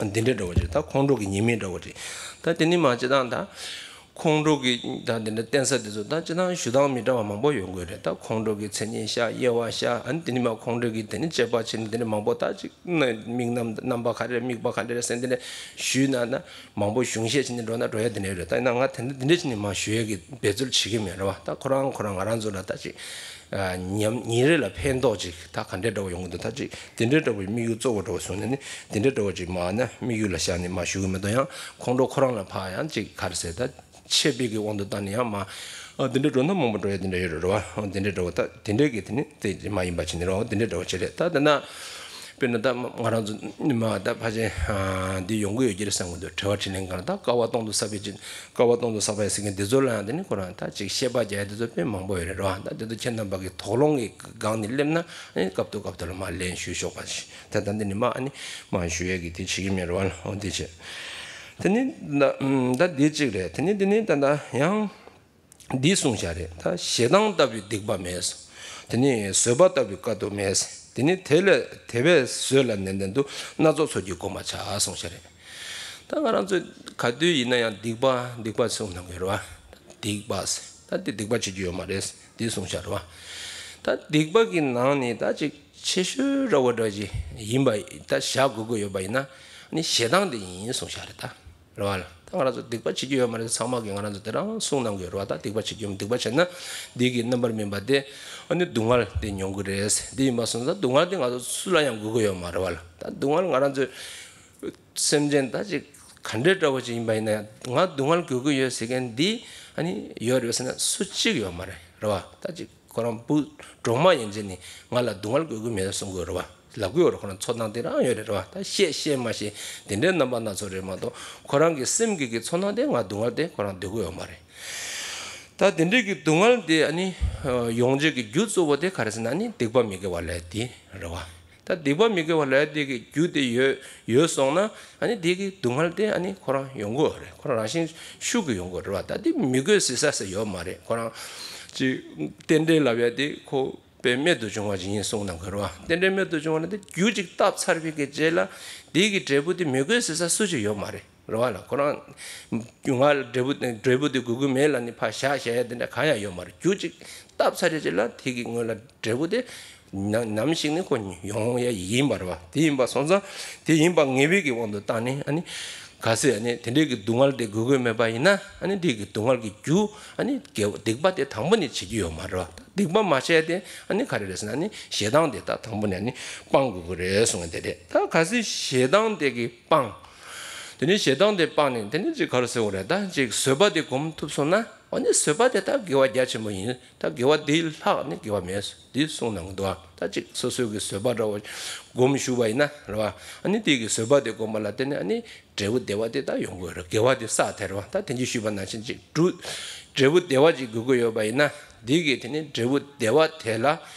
བ། འདི་འདྲའི་འདྲ་བོ་ཅིག་ད་ཁོང་ཁྲོ་གི་ཉེས་དམིགས་འདྲ་བོ་ཅིག་ད་དེ་ནི་མ་སྤྱིར་བཏང་ད་ཁོང་ཁྲོ་གི་ད་འདི་འདྲ་བསྟན་ས་དེ་ཚོ་ད་སྤྱིར་བཏང་ཞུ་སྟངས་མི་འདྲ་བ་མང་པོ་ཡོང་གི་རེད། ད་ཁོང་ཁྲོ་གི་མཚན་ཉིད་ཤར་དབྱེ་བ་ཤར་ཨ་ནི་དེ་ནི་མ་ཁོང་ཁྲོ་གི་དེ་ནི་དཔྱད་པ་བྱེད་ནི་དེ་ནི་མང་པོ་ད་ཅིག་དམིགས་རྣམ་རྣམ་པ་ག་རེ་དམིགས་པ་ག་འདྲ་རེད་ཟེར་འདི་འདྲ་ཞུས་ན་ན་མང་པོ་གཞུང་བཤད་བྱེད་ནི་འགྲོ་ན་འགྲོ་ཡ་དེ་འདྲ་ཡོད་རེད། ད་ཡིན་ན་ང་དེ་འདྲ་དེ་འདྲ་བྱེད་ནི་མ་ཞུ་ཡ་གི་འབད་རྩོལ་བྱེད་ཀྱི་མེད་རེད་བ། ད་ཁོ་རང་ཁོ་རང་ང་རང་ཚོ་ལ་ད་ཅིག་ཉམ་ཉིན་རེ་ལ་ཕན་ཐོགས་ཅིག་ད་ག་འདྲའི་འདྲ་བོ་ཡོང་གི་འདུག་ད་ཅིག་དེ་འདྲའི་འདྲ་བོའི་དམིགས་ཡུལ་གཙོ་བོ་འདྲ་བོ་བཟུང་ནས་ནི་དེ་འདྲའི་འདྲ་བོ་ཅིག་མ་ན་དམིགས་ཡུལ་ལ་བཞག་ནས་མ་ཞུ་གི་མི་འདུག་ཡང་ཁོང་ཁྲོ་ཁོ་རང་ལ་ཕར་ཡང་ཅིག་ག་རེ་ཟེར་ད་ཆད་པའི་གི་དབང་དུ་བཏང་ནས་ཡང་མ་ཨ་དེ་འདྲའི་འགྲོ་ན་མང་པོ་འགྲོ་ཡ་དེ་འདྲ་ཡོད་རེད་བ། དེ་འདྲའི་འདྲ་བོ་ད་དེ་འདྲའི་གི་དེ་ནི་དེ་མ་ཡིན་པ་བྱས་ནས་རེད་བ། དེ་འདྲའི་འདྲ་བོ་བྱས་རེད། ད་དེ་ན་དཔེར་ན་ད་ང་རང་ཚོ་མ་ད་ཕལ་ཆེར་འདི་ཡོང་གི་ཡོད་ཀྱི་རེད་བསམ་གི་འདུག་དྲི་བ་དྲིས་ལན་སྒང་ལ་ད་བསྐལ་པ་སྟོང་དུ་བསགས་པའི་ཅིག་བསྐལ་པ་སྟོང་དུ་བསགས་པ་ཡི་ཟེར་མཁན་འདི་ཚོ་ལ་ཡང་དེ་ནི་ཁོ་རང་ད་ཅིག་བཤད་པ་རྒྱག་ཡ་དེ་ཚོ་དཔེ་མང་པོ་ཡོད་རེད་རེད་བ། ད་དེ་ཚོ་ཁྱེད་རྣམ་པ་གི་དོགས་སློང་གི་སྒང་ནས་སླེབས་ན་ཨ་ནི་སྐབས་ཐོག་སྐབས་ཐོག་ལ་མར་ལན་ཞུས་ཆོག་པ་ཞིག་ད་ད་འདི་ནི་མ་ཨ་ནི་མ་ཞུ་ཡ་གི་དེ་བྱེད་ཀྱི་མེད་རེད་བ། འོ་འདི་བྱེད། དེ་ནི་ད་ད་འདི་གཅིག་རེད། དེ་ནི་འདི་ནི་ད་ད་ཡང་འདི་གསུངས་བཞག་རེད། ད་ཞེ་སྡང་ལྟ་བུའི་སྡིག་པ་མེད། དེ་ནི་བཟོད་པ་ལྟ་བུའི་དཀའ་ཐུབ་མེད། དེ་ནི་དེ་ལས་དེ་བས་བཟོད་ལ་ནན་ཏན་དུ། སྣ་ཚོགས་ཚོགས་ཀྱིས་བསྒོམ་པར་བྱ། གསུངས་ཤག་རེད། ད་ང་རང་ཚོས་ག་དུས་ཡིན་ན་ཡང་སྡིག་པ་སྡིག་པ་གསུངས་གནང་གི་ཡོད་རེད་བ། སྡིག་པ། ད་དེ་སྡིག་པ་བྱེད་རྒྱུ་ཡོད་མ་རེད། དེ་གསུངས་ཤག་རེད་བ། ད་སྡིག་པ་གི་ནང་ནས་ད་ཅིག་ཆེ་ཤོས་འདྲ་བོ་འདྲ་ཅིག་ཡིན་པ་ད་བཞག་དགོས་ཀྱི་ཡོད་པ་ཡིན་ན། ཨ་ནི་ཞེ་སྡང་དེ་ཡིན་གསུངས་ཤག་རེད་ད། རེད་བ་ལ། ད་ང་རང་ཚོ་སྡིག་པ་བྱེད་རྒྱུ་ཡོད་མ་རེད། ཚང་མ་གིས་ང་རང་ཚོ་དེ་རང་གསུངས་གནང་གི་ཡོད་རེད་བ། ད་སྡིག་པ་བྱེད་རྒྱུ་སྡིག་པ་བྱས་ན་འདི་གི་རྣམ་པར་སྨིན་པ་དེ་ཨ་ནི་སྡུག་བསྔལ་དེ་མྱོང་གི་རེད། དེ་ཡིན་པ་སོང་ཙང་སྡུག་བསྔལ་དེ་ང་ཚོ་སུ་ལ་ཡང་དགོས་ཀྱི་ཡོད་མ་རེད་བ་ལ། ད་སྡུག་བསྔལ་ང་རང་ཚོ་སེམས་ཅན་ད་ཅིག་ག་འདྲའི་འདྲ་བོ་ཅིག་ཡིན་པ་ཡིན་ན་ཡང་ང་སྡུག་བསྔལ་དགོས་ཀྱི་ཡོད་ཟེར་མཁན་འདི་ཨ་ནི་ཡོད་རེད་ཟེར་ན་སུ་གཅིག་ཡོད་མ་རེད། རེད་བ། ད་ཅིག་ཁོ་རང་བུ་གྲོག་མ་ཡན་ཆད་ནི་ང་ལ་སྡུག་བསྔལ་དགོས་ཀྱི་མེད་གསུང་གི་ཡོད་རེད་བ། ལབ་ཀྱི་ཡོད་རེད། ཁོ་རང་ཚོར་སྣང་དེ་རང་ཡོད་རེད་བ། ད་བཤད་བཤད་མ་བཤད་དེ་འདྲའི་རྣམ་པ་སྣ་ཚོགས་རེད་མ་གཏོགས་ཁོ་རང་གི་སེམས་ཀྱི་གི་ཚོར་སྣང་དེ་ང་སྡུག་བསྔལ་དེ་ཁོ་རང་འདོད་ཀྱི་ཡོད་མ་རེད། ད་དེ་འདྲའི་གི་སྡུག་བསྔལ་དེ་ཨ་ནི་ཡོང་བྱེད་ཀྱི་རྒྱུ་གཙོ་བོ་དེ་ག་རེ་ཟེར་ན་ཨ་ནི་སྡིག་པ་མི་དགེ་བ་ལས་དེ་རེད་བ། ད་སྡིག་པ་མི་དགེ་བ་ལས་དེ་གི་རྒྱུ་དེ་ཡོད་ཡོད་སོང་ན་ཨ་ནི་དེ་གི་སྡུག་བསྔལ་དེ་ཨ་ནི་ཁོ་རང་ཡོང་གི་ཡོད་རེད། ཁོ་རང་རང་བཞིན་ཤུགས་ཀྱིས་ཡོང་གི་ཡོད་རེད་བ། ད་དེ་མི་དགོས་ཟེར་ས་ཟེར་ཡོད་མ་རེད། ཁོ་རང་ཅིག་རྟེན་འབྲེལ་ལབ་ཡ་དེ་ཁོ་དཔེ་རྨད་དུ་བྱུང་བ་ཅིག་ཡིན་གསུངས་གནང་གི་རེད་བ། རྟེན་འབྲེལ་རྨད་དུ་བྱུང་བ་ལ་དེ་རྒྱུ་ཅིག་བཏབ་ཚར་བའི་གི་རྗེས་ལ་དེ་གི་འབྲས་བུ་དེ་མི་དགོས་ཟེར་ས་སུ་ཅིག་ཡོད་མ་རེད། རེད་བ་ལ། ཁོ་རང་ང་ལ་འབྲས་བུ་འབྲས་བུ་དེ་དགོས་ཀྱི་མེད་ལབ་ནི་ཕར་བཞག་བཞག་ཡ་དེ་འདྲ་གང་ཡང་ཡོད་མ་རེད། རྒྱུ་གཅིག་བཏབ་ཚར་རེད་ཅེས་ལ་དེ་གི་སྔོན་ལ་འབྲས་བུ་དེ་ནམ་ནམ་ཞིག་ནི་ཁོ་ཡོང་ཡ་ཡིན་པ་རེད་བ། དེ་ཡིན་པ་སོང་ཙང་དེ་ཡིན་པ་ངེས་པའི་གི་དབང་དུ་བཏང་ནས་ཨ་ནི་གལ་སྲིད་ཨ་ནི་དེ་འདྲའི་གི་སྡུག་བསྔལ་དེ་དགོས་ཀྱི་མེད་པ་ཡིན་ན་ཨ་ནི་དེ་གི་སྡུག་བསྔལ་གྱི་རྒྱུ་ཨ་ནི་དགེ་སྡིག་པ་དེ་དང་པོ་ནས་བྱེད་རྒྱུ་ཡོད་མ་རེད་བ། སྡིག་པ་མ་བྱས་ཏེ་ཨ་ནི་ག་རེ་རེད་ཟེར་ན་ཨ་ནི་ཞེ་སྡང་དེ་ད་དང་པོ་ནས་ཨ་ནི་སྤང་དགོས་ཀྱི་རེད་གསུངས་ཏེ་རེད། ད་གལ་སྲིད་ཞེ་སྡང་དེ་གི་སྤང་། དེ་ནས་ཞེ་སྡང་དེ་སྤངས་ནས་དེ་ནས་ཅིག་ག་རེ་ཟེར་དགོས་རེད། ད་ཅིག་བཟོད་པ་དེ་སྒོམ་ཐུབ་སོང་ན་འོ་ནི་བཟོད་པ་དེ་ད་དགེ་བ་རྒྱ་ཆེན་པོ་ཡིན། ད་དགེ་བ་དེ་ལྷག་ནི་དགེ་བ་མེད་འདི་གསུངས་གནང་གི་འདུག་ད་ཅིག་སོ་སོའི་གི་བཟོད་པ་འདྲ་བོ་སྒོམ་ཞུགས་པ་ཡིན་ན་རེད་བ། ཨ་ནི་དེ་གི་བཟོད་པ་དེ་སྒོམ་པ་ལ་བརྟེན་ནས་ཨ་ནི་འབྲས་བུ་བདེ་བ་དེ་ད་ཡོང་གི་རེད། དགེ་བ་དེ་བསགས་ཐལ་རེད་བ། ད་དེ་འདྲ་ཞུས་པ་ནང་བཞིན་ཅིག་འབྲུ་འབྲས་བུ་བདེ་བ་ཅིག་དགོས་ཀྱི་ཡོད་པ་ཡིན་ན་དེ་གི་དེ་ནི་འབྲས་བུ་བདེ་བ་དེ་ལ་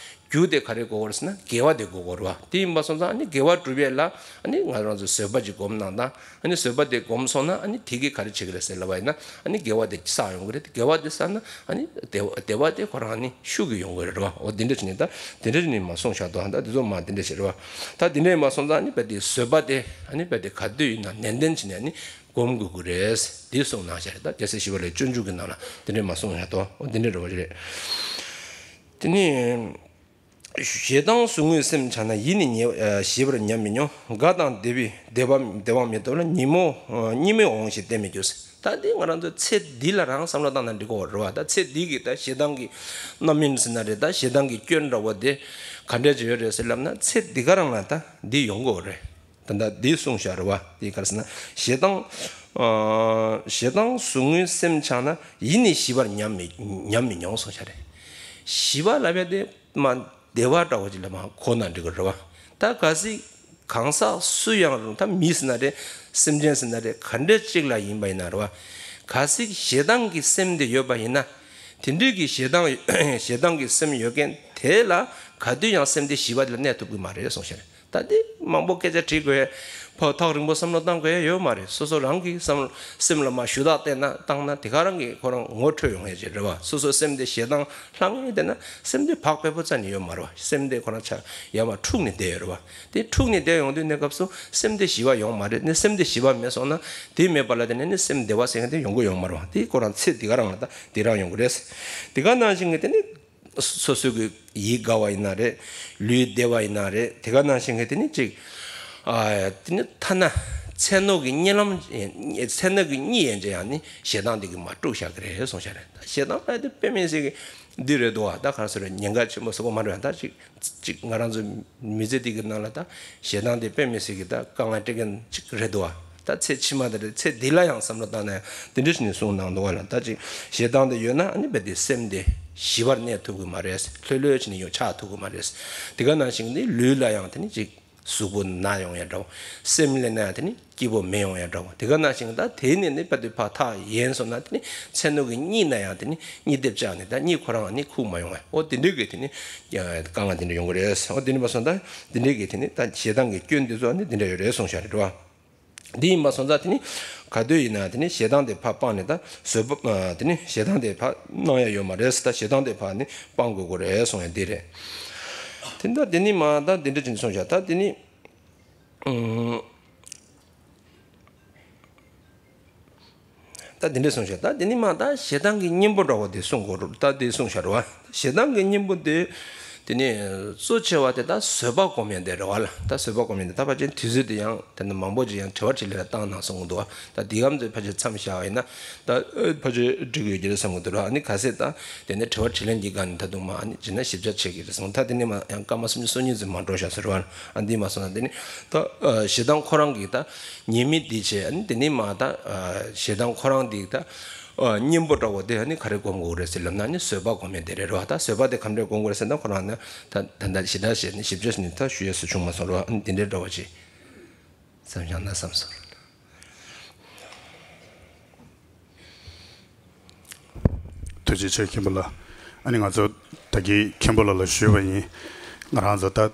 རྒྱུ་དེ་ག་རེ་དགོས་ཀྱི་རེད་ཟེར་ན་དགེ་བ་དེ་དགོས་ཀྱི་རེད་བ། དེ་ཡིན་པ་སོང་ཙང་ཨ་ནི་དགེ་བ་སྒྲུབ་ཡས་ལ་ཨ་ནི་ང་རང་ཚོ་བཟོད་པ་ཅིག་སྒོམ་གནང་དང་། ཨ་ནི་བཟོད་པ་དེ་སྒོམ་སོང་ན་ཨ་ནི་དེ་གིས་ག་རེ་བྱེད་ཀྱི་རེད་ཟེར་ལབ་པ་ཡིན་ན་ཨ་ནི་དགེ་བ་དེ་བསགས་ཡོང་གི་རེད། དགེ་བ་དེ་བསགས་ན་ཨ་ནི་བདེ་བ་བདེ་བ་དེ་ཁོ་རང་ཨ་ནི་ཤུགས་ཀྱིས་ཡོང་གི་རེད་བ། འོ་དེ་འདྲ་བྱས་ནས་ད་དེ་འདྲ་བྱས་ནས་མར་གསུངས་བཞག་འདུག་ད་དེ་ཚོ་མར་དེ་འདྲ་བྱས་རེད་བ། ད་དེ་འདྲ་མར་སོང་ཙང་ཨ་ནི་རྦད་དེ་བཟོད་པ་དེ་ཨ་ནི་རྦད་དེ་ག་དུས་ཡིན་ན་ནན་ཏན་བྱས་ནས་ཨ་ནི་སྒོམ་དགོས་ཀྱི་རེད། དེ་གསུངས་གནང་བཞག་རེད། ད་རྒྱལ་སྲས་ཞི་བ་ལྷའི་སྤྱོད་འཇུག་གི་ནང་ལ་དེ་འདྲ་མར་གསུངས་བཞག་འདུག་འོ་དེ་འདྲ་རེད་བ་རེད། དེ་ནས། ཞེ་སྡང་ཟུག་རྔུའི་སེམས་འཆང་ན། ཡིད་ནི་ཉེ་ཞི་བར་ཉམས་མི་མྱོང་། དགའ་དང་བདེ་བའི་བདེ་བ་བདེ་བའང་མི་སྟོབས་ལ། ཉིན་མོ་གཉིད་མི་འོང་ཞེས་བརྟན་མི་འགྱུར། ད་འདི་ང་རང་ཚོ་ཚེ་འདི་ལ་རང་བསམ་བློ་བཏང་ན་འགྲིག་གོ་རེད་བ། ད་ཚེ་འདི་གི་ད་ཞེ་སྡང་གི་རྣམ་སྨིན་ཟེར་ན་རེད། ད་ཞེ་སྡང་གི་སྐྱོན་འདྲ་བོ་དེ་ག་འདྲ་ཅིག་ཡོད་རེད་ཟེར་ལབ་ན་ཚེ་འདི་ག་རང་ལ་ད་འདི་ཡོང་གོ་རེད། ད་ད་འདི་གསུངས་བཞག་རེད་བ། འདི་ག་རེ་ཟེར་ན་ཞེ་སྡང་ཞེ་སྡང་ཟུག་རྔུའི་སེམས་འཆང་ན། ཡིད་ནི་ཞི་བར་ཉམས་མི་ཉམས་མི་མྱོང་གསུངས་བཞག་རེད། ཞི་བ་ལབ་ཡ་དེ་མ་བདེ་བ་འདྲ་བོ་ཅིག་ལ་མ་གོ་ན་འགྲིག་གི་རེད་བ། ད་གལ་སྲིད་གང་ཟག་སུ་ཡང་རུང་ད་མི་ཟེར་ན་རེད། སེམས་ཅན་ཟེར་ན་རེད། ག་འདྲ་ཅིག་ལ་ཡིན་པ་ཡིན་ན་རེད་བ། གལ་སྲིད་ཞེ་སྡང་གི་སེམས་དེ་ཡོད་པ་ཡིན་ན། དེ་འདྲའི་གི་ཞེ་སྡང་ཞེ་སྡང་གི་སེམས་ཡོད་མཁན་དེ་ལ་ག་དུས་ཡང་སེམས་དེ་ཞི་བ་དེ་ལ་གནས་ཐུབ་གི་མ་རེད་གསུངས་བཞག་རེད། ད་དེ་མང་པོ་སྐད་ཆ་དྲིས་དགོས་ཡ། ཕར་ཐག་རིང་པོ་བསམ་བློ་བཏང་དགོས་ཡ་ཡོད་མ་རེད། སོ་སོ་རང་གི་བསམ་སེམས་ལ་མར་ཞུ་དག་བལྟས་ན་བཏང་ན་དེ་ག་རང་གི་ཁོ་རང་ངོ་འཕྲོད་ཡོང་ཡ་ཅིག་རེད་བ། སོ་སོ་སེམས་དེ་ཞེ་སྡང་ལྷང་ངེ་བསྡད་ན་སེམས་དེ་བག་ཕེབས་པོ་རྩ་ནས་ཡོད་མ་རེད་བ། སེམས་དེ་ཁོ་རང་ཆ་ཡར་མར་འཁྲུགས་ནས་བསྡད་ཡོད་རེད་བ། དེ་འཁྲུགས་ནས་བསྡད་ཡོང་དུས་གནས་སྐབས་སུ་སེམས་དེ་ཞི་བ་ཡོང་མ་རེད། ནས་སེམས་དེ་ཞི་བ་མེད་སོང་ན་དེ་མེད་པ་ལ་བརྟེན་ནས་ནི་སེམས་བདེ་བ་ཟེར་མཁན་དེ་ཡོང་གི་ཡོད་མ་རེད་བ། དེ་ཁོ་རང་ཚེ་འདི་ག་རང་ལ་ད་དེ་རང་ཡོང་གི་རེད། དེ་ག་ནང་བཞིན་གྱི་དེ་ནི། སོ་སོའི་གི་ཡིད་དགའ་བ་ཡིན་ན་རེད། ལུས་བདེ་བ་ཡིན་ན་རེད། དེ་ག་ནང་བཞིན་གི་དེ་ནི་ཅིག་ཨ་དེ་ནི་ཐ་ན་ཚེ་སྣོད་ཀྱི་གཉིད་ལམ། ཚེ་སྣོད་ཀྱི་གཉིད་ཡན་ཆད་ཡང་ནི་ཞེ་སྡང་དེ་གིས་མ་དཀྲུགས་བཞག་གི་རེད་གསུངས་བཞག་རེད། ད་ཞེ་སྡང་ལ་དེ་དཔེ་མི་སྲིད་གི་འདི་རེད་འདུག་བ། ད་ག་རེ་ཟེར་རེད། ཉེན་ཁ་ཆེན་པོ་ཟེར་གོ་མ་རེད། ད་ཅིག་ཅིག་ང་རང་ཚོ་མི་ཚེ་འདི་གི་ནང་ལ་ད་ཞེ་སྡང་དེ་དཔེ་མི་སྲིད་གི་ད་དཀའ་ངལ་སྤྲད་མཁན་ཅིག་རེད་འདུག་བ། ད་ཚེ་ཕྱི་མ་དེ་རེད། ཚེ་འདི་ལ་ཡང་བསམ་བློ་བཏང་ན་ཡང་དེ་འདྲ་ཞིག་ནས་གསུངས་གནང་འདུག་བ་ལ། ད་ཅིག་ཞེ་སྡང་དེ་ཡོད་ན་ཨ་ནི་རྦད་དེ་སེམས་དེ་ཞི་བར་གནས་ཐུབ་གི་མ་རེད། ལྷོད་ལྷོད་བྱས་ནས་ཡང་ཆགས་ཐུབ་གི་མ་རེད། དེ་ག་ནང་བཞིན་དེ་ལུས་ལ་ཡང་དེ་ནི་ཅིག་གཟུགས་པོ་ན་ཡོང་ཡ་འདྲ་བོ། སེམས་ལ་ན་ཡང་དེ་ནི་སྐྱིད་པོ་མི་ཡོང་ཡ་འདྲ་བོ། དེ་ག་ནང་བཞིན་ད་དེ་ནས་ནི་རྦད་དེ་ཕར་ཐག་ཡན་སོང་ན་དེ་ནི་ཚེ་སྣོད་ཀྱི་གཉིད་ན་ཡང་དེ་ནི་གཉིད་སྡེབ་བཅག་ནས་ད་གཉིད་ཁོ་རང་གཉིད་ཁུག་མ་ཡོང་བ། འོ་དེ་འདྲའི་གི་དེ་ནི་དཀའ་ངལ་དེ་འདྲ་ཡོང་གི་རེད། འོ་དེ་འདྲ་མ་སོང་ད་དེ་འདྲའི་གི་དེ་ནི་ད་ཞེ་སྡང་གི་སྐྱོན་དེ་ཚོ་ནི་དེ་འདྲ་ཡོད་རེད་གསུངས་བཞག་རེད་བ། འདི་ཡིན་པ་སོང་ཙང་དེ་ནི་ག་དུས་ཡིན་ན་དེ་ནི་ཞེ་སྡང་དེ་ཕར་སྤངས་ནས་ད་བཟོད་པ་དེ་ནི་ཞེ་སྡང་དེ་ཕར་གནང་ཡ་ཡོད་མ་རེད། ད་ཞེ་སྡང་དེ་ཕར་ནི་སྤང་དགོས་ཀྱི་རེད་གསུང་ཡ་འདི་རེད། དེ་ད་དེ་ནི་མ་ད་དེ་འདྲ་ཅིག་གསུངས་བཞག་ད་དེ་ནི། ཨུམ། ད་དེ་འདྲ་གསུངས་བཞག་ད་དེ་ནི་མ་ད་ཞེ་སྡང་གི་གཉེན་པོ་འདྲ་བོ་དེ་གསུང་དགོས་རུ་ད་དེ་གསུངས་བཞག་རུ་བ། ཞེ་སྡང་གི་གཉེན་པོ་དེ་དེ་ནི་གཙོ་ཆེ་བ་དེ་ད་བཟོད་པ་སྒོམ་ཡ་དེ་རེད་བ་ལ། ད་བཟོད་པ་སྒོམ་ཡ་དེ་ད་ཕལ་ཆེར་དུས་ཚོད་དེ་ཡང་དེ་ནི་མང་པོ་ཅིག་ཡང་དྲི་བ་དྲིས་ལན་ལ་བཏང་གནང་གསུང་གི་འདུག་བ། ད་དེ་གམ་ཚོས་ཕལ་ཆེར་མཚམས་བཞག་པ་ཡིན་ན་ད་ཕལ་ཆེར་འགྲིག་ཡོད་ཀྱི་རེད་བསམ་གི་འདུག་ར། ཨ་ནི་ག་ཚད་ད་དེ་ནི་དྲི་བ་དྲིས་ལན་གྱི་སྒང་ནས་ད་དུང་མ་ཨ་ནི་བྱས་ན་ཞིབ་ཆ་བྱེད་ཀྱི་རེད་གསུང་། ད་དེ་ནི་མ་ཡང་སྐར་མ་སུམ་ཅུ་སོ་གཉིས་ཙམ་མ་འགྲོ་བཞག་ཟེར་བ། ཨ་འདི་མ་སོང་ན་དེ་ནི་ད་ཞེ་སྡང་ཁོ་རང་གི་ད་ཉེས་དམིགས་འདི་བྱས། ཨ་ནི་དེ་ནི་མ་ད་ཞེ་སྡང་ཁོ་རང་འདི་ད་གཉེན་པོ་འདྲ་བོ་དེ་ཨ་ནི་ག་རེ་སྒོམ་དགོས་རེད་ཟེར་ལབ་ན། ཨ་ནི་བཟོད་པ་སྒོམ་ཡ་དེ་རེད་རོ། ད་བཟོད་པ་དེ་ག་འདྲས་སྒོམ་དགོས་རེད་ཟེར་ན་ཁོ་རང་ནི་ད་ད་ད་ཞེ་དྲག་བྱས་ནས་ཞིབ་ཆ་ཞིག་ནི་ད་ཞུ་ཡ་སུ་བྱུང་མ་སོང་རོ། ཨ་ནི་དེ་འདྲས་འདྲ་བོ་ཅིག་བསམ་བཞག་ན་བསམ་སོང་། ཐུགས་རྗེ་ཆེ་མཁན་པོ་ལགས། ཨ་ནི་ང་ཚོ་ད་གིན་མཁན་པོ་ལགས་ལ་ཞུས་པ་ཡིན། ང་རང་ཚོ་ད་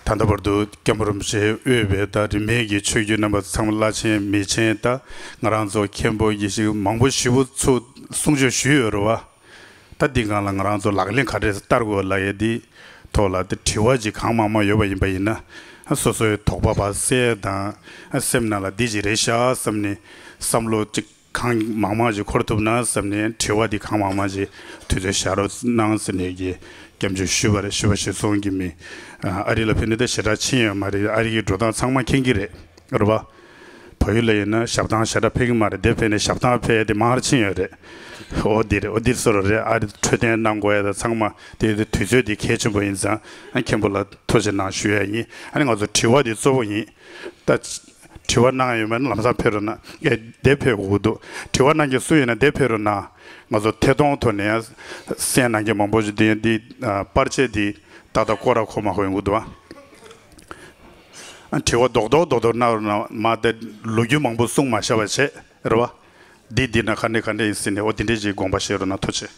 ད་ལྟ་བར་དུ་མཁན་པོ་རིན་པོ་ཆེ་དབུས་པའི་ད་རིས་མེད་ཀྱི་ཆོས་བརྒྱུད་རྣམ་པ་ཚང་མ་བླ་ཆེན་མི་ཆེན་ད་ང་རང་ཚོ་མཁན་པོ་ཡེ་ཤེས་མང་པོ་ཞེ་པོ་ཚུར་གསུང་ཆོས་ཞུས་ཡོད་རེད་བ། ད་འདི་སྒང་ལ་ང་རང་ཚོ་ལག་ལེན་ག་འདྲས་བསྟར་དགོས་ལབ་ཡས་འདི་ཐོག་ལ་དེ་དྲི་བ་ཅིག་གང་མང་མང་ཡོད་པ་ཡིན་པ་ཡིན་ན། སོ་སོའི་དོགས་པ་ཕར་སེལ་དང་སེམས་ནང་ལ་འདི་ཅིག་རེད་ཤག་བསམ་ནས་བསམ་བློ་ཅིག་གང་མང་མང་ཅིག་འཁོར་ཐུབ་ན་བསམ་ནས་དྲི་བ་འདི་གང་མང་མང་ཅིག་དུས་ཚོད་བཞག་རོགས་གནང་ཟེར་ནས་ཀྱི་སྐྱབས་འཇུག་ཞུས་པ་རེད། ཞུས་པ་གཞིར་བཟུང་གི་མི་ཨ་རི་ལ་ཕེབས་ནས་ད་ཞེ་དྲག་ཕྱིན་ཡོད་མ་རེད། ཨ་རི་གི་འགྲོ་སྟངས་ཚང་མ་མཁྱེན་གྱི་རེད། རེད་བ། བལ་ཡུལ་ལ་ཡིན་ན་ཞབས་ཐང་ཞེ་དྲག་ཕེབས་ཀྱི་མ་རེད། དེ་ཕེབས་ནས་ཞབས་ཐང་ཕེབས་ཡ་དེ་མང་ར་ཕྱིན་ཡོད་རེད། འོ་འདི་རེད། འོ་འདི་བཟོ་འདྲ་རེད། ཨ་རི་འཕྲོད་བསྟེན་གནང་དགོས་ཡ་དང་ཚང་མ་དེ་དེ་དུས་ཚོད་དེ་གལ་ཆེན་པོ་ཡིན་ཙང་། ཨ་མཁན་པོ་ལ་ཐུགས་རྗེ་གནང་ཞུ་ཡ་ཡིན། ཨ་ནི་ང་ཚོ་དྲི་བ་དེ་གཙོ་བོ་ཡིན། ད་དྲི་བ་གནང་ཡ་ཡོད་མེད་ལམ་སང་ཕེབས་རོགས་གནང་། ཨེ་དེ་ཕེབས་དགོས་འདུག་དྲི་བ་གནང་མཁན་སུ་ཡིན་ན་དེ་ཕེབས་རོགས་གནང་། ང་ཚོ་ཐད་གཏོང་ཐོག་ནས་ཡང་གསན་གནང་མཁན་མང་པོ་ཞིག་འདི་འདི་པར་ཆས་འདི་ཏག་ཏག་སྐོར་ར་ཁོ་མ་ཁོ་ཡོང་གི་འདུག་ཨ། དྲི་བ་རྡོག་རྡོག་རྡོག་རྡོག་གནང་རོགས་གནང་། མ་དེ་ལོ་རྒྱུས་མང་པོ་གསུང་མ་བཞག་པ་བྱས་རེད་བ། འདི་འདི་ན་ག་འདྲ་ག་འདྲ་ཡིན་ཟེར་ནས་འོ་དེ་འདྲས་ཅིག་དགོངས་པ་བཞེས་རོགས་གནང་། ཐུགས་རྗེ་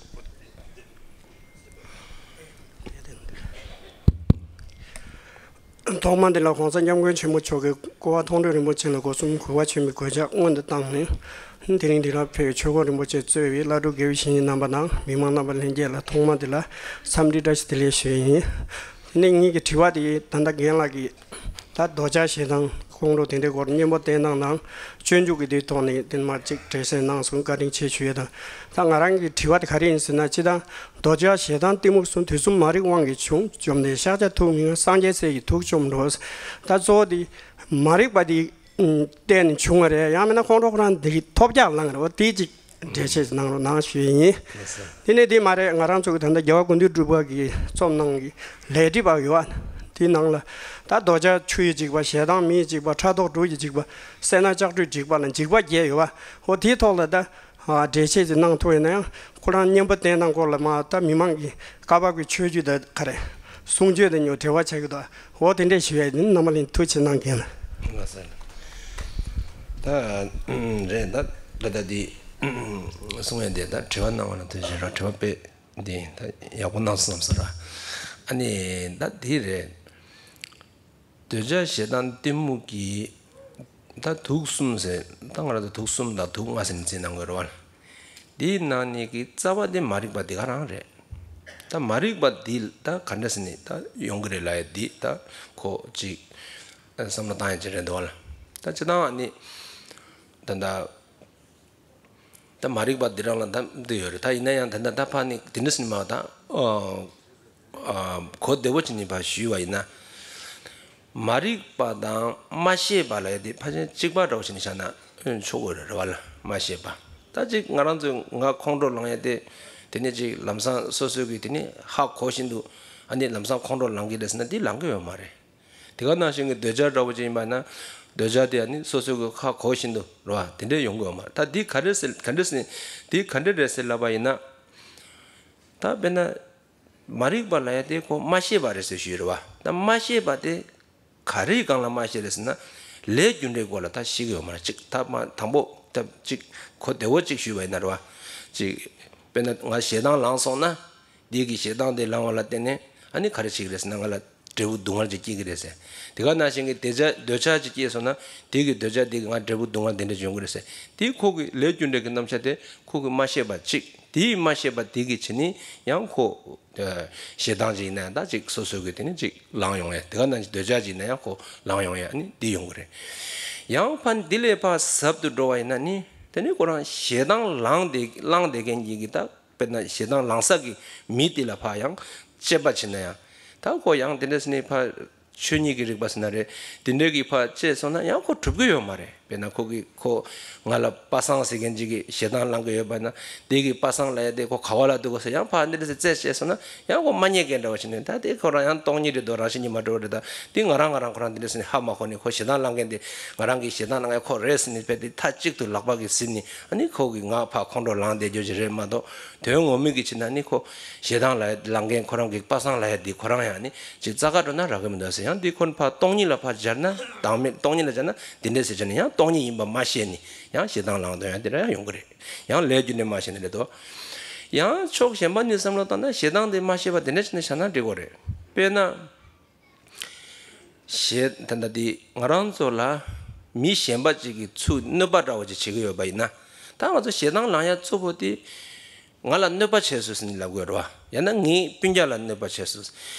ཆེ། ཐོག་མ་འདི་ལ་༸གོང་ས་༸སྐྱབས་མགོན་ཆེན་པོ་མཆོག་གིས་སྐུ་པར་མཐོང་གྲོལ་རིན་པོ་ཆེ་ལ་སྒོ་གསུམ་གུས་པ་ཆེན་པོའི་གུས་ཕྱག་སྔོན་དུ་བཏང་ནས། དེ་རིང་འདི་ལ་ཕེབས་པའི་ཆོས་འཁོར་རིན་པོ་ཆེ་གཙོས་པའི་བླ་སྒྲུབ་དགེ་བའི་བཤེས་གཉེན་རྣམ་པ་དང་མི་མང་རྣམ་པ་ལྷན་རྒྱས་ལ་ཐོག་མ་འདི་ལ་འཚམས་འདྲི་བཀྲ་ཤིས་བདེ་ལེགས་ཞུ་ཡི་ཡིན། དེ་ནས་ངེད་ཀྱི་དྲི་བ་དེ་ད་ལྟ་རྒན་ལགས་ཀྱིས་ད་གདུལ་བྱ་ཞེ་སྡང་ཁོང་ཁྲོ་དེ་འདྲའི་སྐོར་གཉེན་པོ་བསྟེན་སྟངས་དང་སྤྱོད་འཇུག་གི་དེའི་ཐོག་ནས་དེ་མར་ཅིག་འགྲེལ་བཤད་གནང་སོང་། བཀའ་དྲིན་ཆེ་ཞུ་ཡས་དང་། ད་ང་རང་གི་དྲི་བ་དེ་ག་རེ་ཡིན་ཟེར་ན། སྤྱིར་བཏང་གདུལ་བྱ་ཞེ་སྡང་གཏི་མུག་གསུམ་དུས་གསུམ་མ་རིག་དབང་གིས་བྱུང་། བཅོམ་ལྡན་ཤཱཀྱ་ཐུབ་མི་མངའ། སངས་རྒྱས་སྲས་ཀྱིས་དུག་བཅོམ་འགྲོ། ད་གཙོ་བོ་དེ་མ་རིག་པ་དེ་བརྟེན་ནས་བྱུང་བ་རེད། ཡང་མིན་ན་ཁོང་ཁྲོ་ཁོ་རང་དེ་ཐོབ་རྒྱག་ལངས་རེད་བ། དེ་ཅིག་འགྲེལ་བཤད་གནང་རོགས་གནང་ཞུ་ཡི་ཡིན། དེ་ནས་དེ་མ་རེད། ང་རང་ཚོ་གི་ད་ལྟ་རྒྱལ་བ་དགུང་སྟོན་གྲུབ་པ་གིས་རྩོམ་གནང་གི་ལས་འབྲས་པ་ཡོད་བ། དེའི་ནང་ལ་ད་གདུལ་བྱ་ཆུ་ཡིས་འཇིག་པ། ཞེ་སྡང་མེས་འཇིག་པ། ཕྲག་དོག་དྲི་ཡིས་འཇིག་པ། སེར་སྣ་ལྕགས་སྦྲུལ་འཇིག་པ་ལ་འཇིགས་པ་བརྒྱད་ཡོད་བ། འོ་དེའི་ཐོག་ལ་ད་འགྲེལ་བཤད་ཅིག་གནང་ཐུབ་ཡོད་ན་ཡང་། ཁོ་རང་གཉེན་པོ་བསྟེན་སྟངས་སྐོར་ལ་མ་ད་མི་མང་གི་བཀའ་བབས་ཀྱི་ཆོས་བརྒྱུད་དང་ག་རེ་གསུང་ཆོས་དང་ཉོ་འབྲེལ་བ་ཆགས་ཀྱི་འདུག་འོ་དེ་འདྲས་ཞུ་ཡ་ཡིན། རྣམ་པ་ལྷན་ཐུགས་རྗེ་གནང་། རྒན་ལགས། ལགས་སོ། ད་རེད། ད་ད་ལྟ་འདི་གསུང་ཡ་འདི་ད་དྲི་བ་གནང་བ་ལ་ཐུགས་རྗེ་ཆེ་ར། དྲི་བ་དཔེ་འདི་ད་ཡག་པོ་གནང་སོང་བསམ་སོང་ར། ཨ་ནི་ད་འདི་རེད། གདུལ་བྱ་ཞེ་སྡང་གཏི་མུག་གི་ད་དུག་གསུམ་ཟེར། ད་ང་རང་ཚོ་དུག་གསུམ་དང་དུག་ལྔ་ཟེར་ནས་བརྩིས་གནང་དགོས་རེད་བ། འདིའི་ནང་ནས་ཀྱི་རྩ་བ་དེ་མ་རིག་པ་དེ་ག་རང་རེད། ད་མ་རིག་པ་འདི་ད་ག་འདྲ་ཟེར་ནས་ད་ཡོང་གི་རེད་ལབ་ཡ་འདི་ད་ཁོ་ཅིག་བསམ་བློ་བཏང་ཡ་ཅིག་རེད་འདུག་བ་ལ། ད་སྤྱིར་བཏང་ནི་ད་ད། ད་མ་རིག་པ་འདི་རང་ལ་ད་འདི་ཡོད་རེད། ད་ཡིན་ན་ཡང་ད་ད་ད་ཕ་ནི་དེ་འདྲ་ཟེར་ནས་མ་ད་ཨ་ཨ་གོ་བདེ་བོ་བྱས་ནས་ཕར་ཞུས་པ་ཡིན་ན། མ་རིག་པ་དང་མ་ཤེས་པ་ལབ་ཡ་དེ་ཕལ་ཆེར་གཅིག་པ་འདྲ་བོ་བྱས་ནས་བཞག་ན་ཆོག་གི་རེད་བ་ལ། མ་ཤེས་པ། ད་ཅིག་ང་རང་ཚོས་ང་ཁོང་ཁྲོ་ལངས་ཡ་དེ་དེ་ནས་ཅིག་ལམ་སང་སོ་སོ་གིས་དེ་ནས་ཧ་གོ་བཞིན་དུ་ཨ་ནི་ལམ་སང་ཁོང་ཁྲོ་ལངས་ཀྱི་རེད་ཟེར་ན་དེ་ལངས་ཀྱི་ཡོད་མ་རེད། དེ་ག་ནང་བཞིན་གྱི་འདོད་ཆགས་འདྲ་བོ་ཅིག་ཡིན་པ་ན། འདོད་ཆགས་དེ་ཨ་ནི་སོ་སོ་གི་ཧ་གོ་བཞིན་དུ་རེད་བ། དེ་འདྲས་ཡོང་གི་ཡོད་མ་རེད། ད་འདི་ག་རེ་ཟེར་ག་འདྲས་ཟེར་འདི་ག་འདྲས་རེད་ཟེར་ལབ་པ་ཡིན་ན། ད་དཔེར་ན་མ་རིག་པ་ལབ་ཡ་དེ་ཁོ་མ་ཤེས་པ་རེད་ཟེར་ཞུས་རེད་བ། ད་མ་ཤེས་པ་དེ་ག་རེའི་སྒང་ལ་མ་ཤེས་རེད་ཟེར་ན། ལས་རྒྱུ་འབྲས་སྐོར་ལ་ད་ཤེས་ཀྱི་ཡོད་མ་རེད། ཅིག་ད་མ་དང་པོ་ད་ཅིག་གོ་བདེ་བོ་ཅིག་ཞུས་པ་ཡིན་ན་རེད་བ། ཅིག་དཔེར་ན་ང་ཞེ་སྡང་ལངས་སོང་ན། འདི་གི་ཞེ་སྡང་དེ་ལངས་པ་ལ་བརྟེན་ནས་ཨ་ནི་ག་རེ་བྱེད་ཀྱི་རེད་ཟེར་ན། ང་ལ་ འབྲས་བུ་སྡུག་བསྔལ་ཅིག་སྐྱེ་གི་རེད་ཟེར། དེ་ག་ནང་བཞིན་གྱི་དེ་འདོད་ཆགས་ཅིག་སྐྱེས་སོང་ན་དེ་གི་འདོད་ཆགས་དེ་གི་ང་འབྲས་བུ་སྡུག་བསྔལ་དེ་འདྲ་ཅིག་ཡོང་གི་རེད་ཟེར། དེ་ཁོ་གི་ལས་རྒྱུ་འབྲས་ཀྱི་རྣམ་གཞག་དེ་ཁོ་གི་མ་ཤེས་པ་གཅིག་དེའི་མ་ཤེས་པ་དེ་གི་ཕྱི་ནས་ཡང་ཁོ། ཞེ་སྡང་ཅིག་ཡིན་ན་ཡང་ད་ཅིག་སོ་སོ་གི་དེ་ནི་ཅིག་ལངས་ཡོང་ཡ། དེ་ག་ནང་བཞིན་འདོད་ཆགས་ཅིག་ཡིན་ན་ཡང་ཁོ་ལངས་ཡོང་ཡ་ནི་འདི་ཡོང་གི་རེད། ཡང་ཕ་འདི་ལས་ཕ་ཟབ་ཏུ་འགྲོ་བ་ཡིན་ན་ནི་དེ་ནི་ཁོ་རང་ཞེ་སྡང་ལངས་ཏེ་ལངས་བསྡད་མཁན་གྱི་གི་ད་དཔེར་ན་ཞེ་སྡང་ལངས་ས་གི་མི་དེ་ལ་ཕ་ཡང་དཔྱད་པ་བྱེད་ན་ཡང་ད་ཁོ་ཡང་དེ་འདྲས་ནི་ཕ། ཆོས་ཉིད་ཀྱི་རིག་པ་ཟེར་ན་རེད། དེ་འདྲའི་གི་ཕར་བཅད་སོང་ན་ཡང་ཁོ་གྲུབ་ཀྱི་ཡོད་མ་རེད། དཔེར་ན་ཁོ་གི་ཁོ་ང་ལ་པ་སངས་ཟེར་མཁན་ཅིག་གི་ཞེ་སྡང་ལངས་ཀྱི་ཡོད་པ་ན་དེ་གི་པ་སངས་ལབ་ཡ་དེ་ཁོ་ག་བ་ལ་འདུག་གོ་ཟེར་ཡང་ཕར་འདི་འདྲ་ཟེར་རྩད་བཅད་སོང་ན་ཡང་ཁོ་མ་རྙེད་མཁན་འདྲ་བ་ཞིག་ནས་ད་དེ་ཁོ་རང་ཡང་སྟོང་ཉིད་རེད་དོ། རང་བཞིན་གྱིས་མ་གྲུབ་པ་རེད། ད་དེ་ང་རང་ང་རང་ཁོ་རང་འདི་འདྲ་ཟེར་ནས་ཧ་མ་གོ་ནས་ཁོ་ཞེ་སྡང་ལངས་མཁན་དེ་ང་རང་གི་ཞེ་སྡང་ལངས་མཁན་ཁོ་རེད་ཟེར་ནས་དཔེ་དེ་མཐའ་གཅིག་ཏུ་ལག་པ་གིས་ཟིན་ནས་ཨ་ནི་ཁོ་གི་ང་ཕར་ཁོང་ཁྲོ་ལངས་བསྡད་རྒྱུ་ཞིག་རེད་མ་གཏོགས། དོན་ངོ་མའི་གི་ཕྱིར་ན་ནི་ཁོ་ཞེ་སྡང་ལ་ལངས་མཁན་ཁོ་རང་གི་པ་སངས་ལབ་ཡ་འདི་ཁོ་རང་ཡང་ནི་ཅིག་རྩ་ཁ་འགྲོ་ན་རག་གི་མི་འདུག་ཟེར། ཡང་འདི་ཁོ་ཕར་སྟོང་ཉིད་ལ་ཕར་སྦྱར་ན་བདག་མེད་སྟོང་ཉིད་ལ་སྦྱར་ན་འདི་འདྲས་ཟེར་བྱས་ནས་ཡང་སྟོང་ཉིད་ཡིན་པ་མ་ཤེས་ནས་ཡང་ཞེ་སྡང་ལངས་དོན་ཡང་འདི་འདྲ་ཡང་ཡོང་གི་རེད། ཡང་ལས་རྒྱུ་འབྲས་མ་ཤེས་ནས་རེད་དོ། ཡང་ཕྱོགས་གཞན་པ་ནས་བསམ་བློ་བཏང་ན་ཞེ་སྡང་འདི་མ་ཤེས་པ་འདི་འདྲ་བྱས་ནས་བཞག་ན་འགྲིག་གི་རེད། དཔེར་ན། ཞེས་ད་ལྟ་འདི་ང་རང་ཚོ་ལ་མི་གཞན་པ་ཅིག་གིས་ཚུར་གནོད་པ་འདྲ་བོ་ཅིག་བྱེད་ཀྱི་ཡོད་པ་ཡིན་ན། ད་ང་ཚོ་ཞེ་སྡང་ལངས་ཡ་གཙོ་བོ་དེ་ང་ལ་གནོད་པ་བྱས་སོང་ཟེར་ནས་ལབ་དགོས་རེད་བ། ཡང་ན་ངའི་སྤུན་ཀྱག་ལ་གནོད་པ་བྱས་སོང་།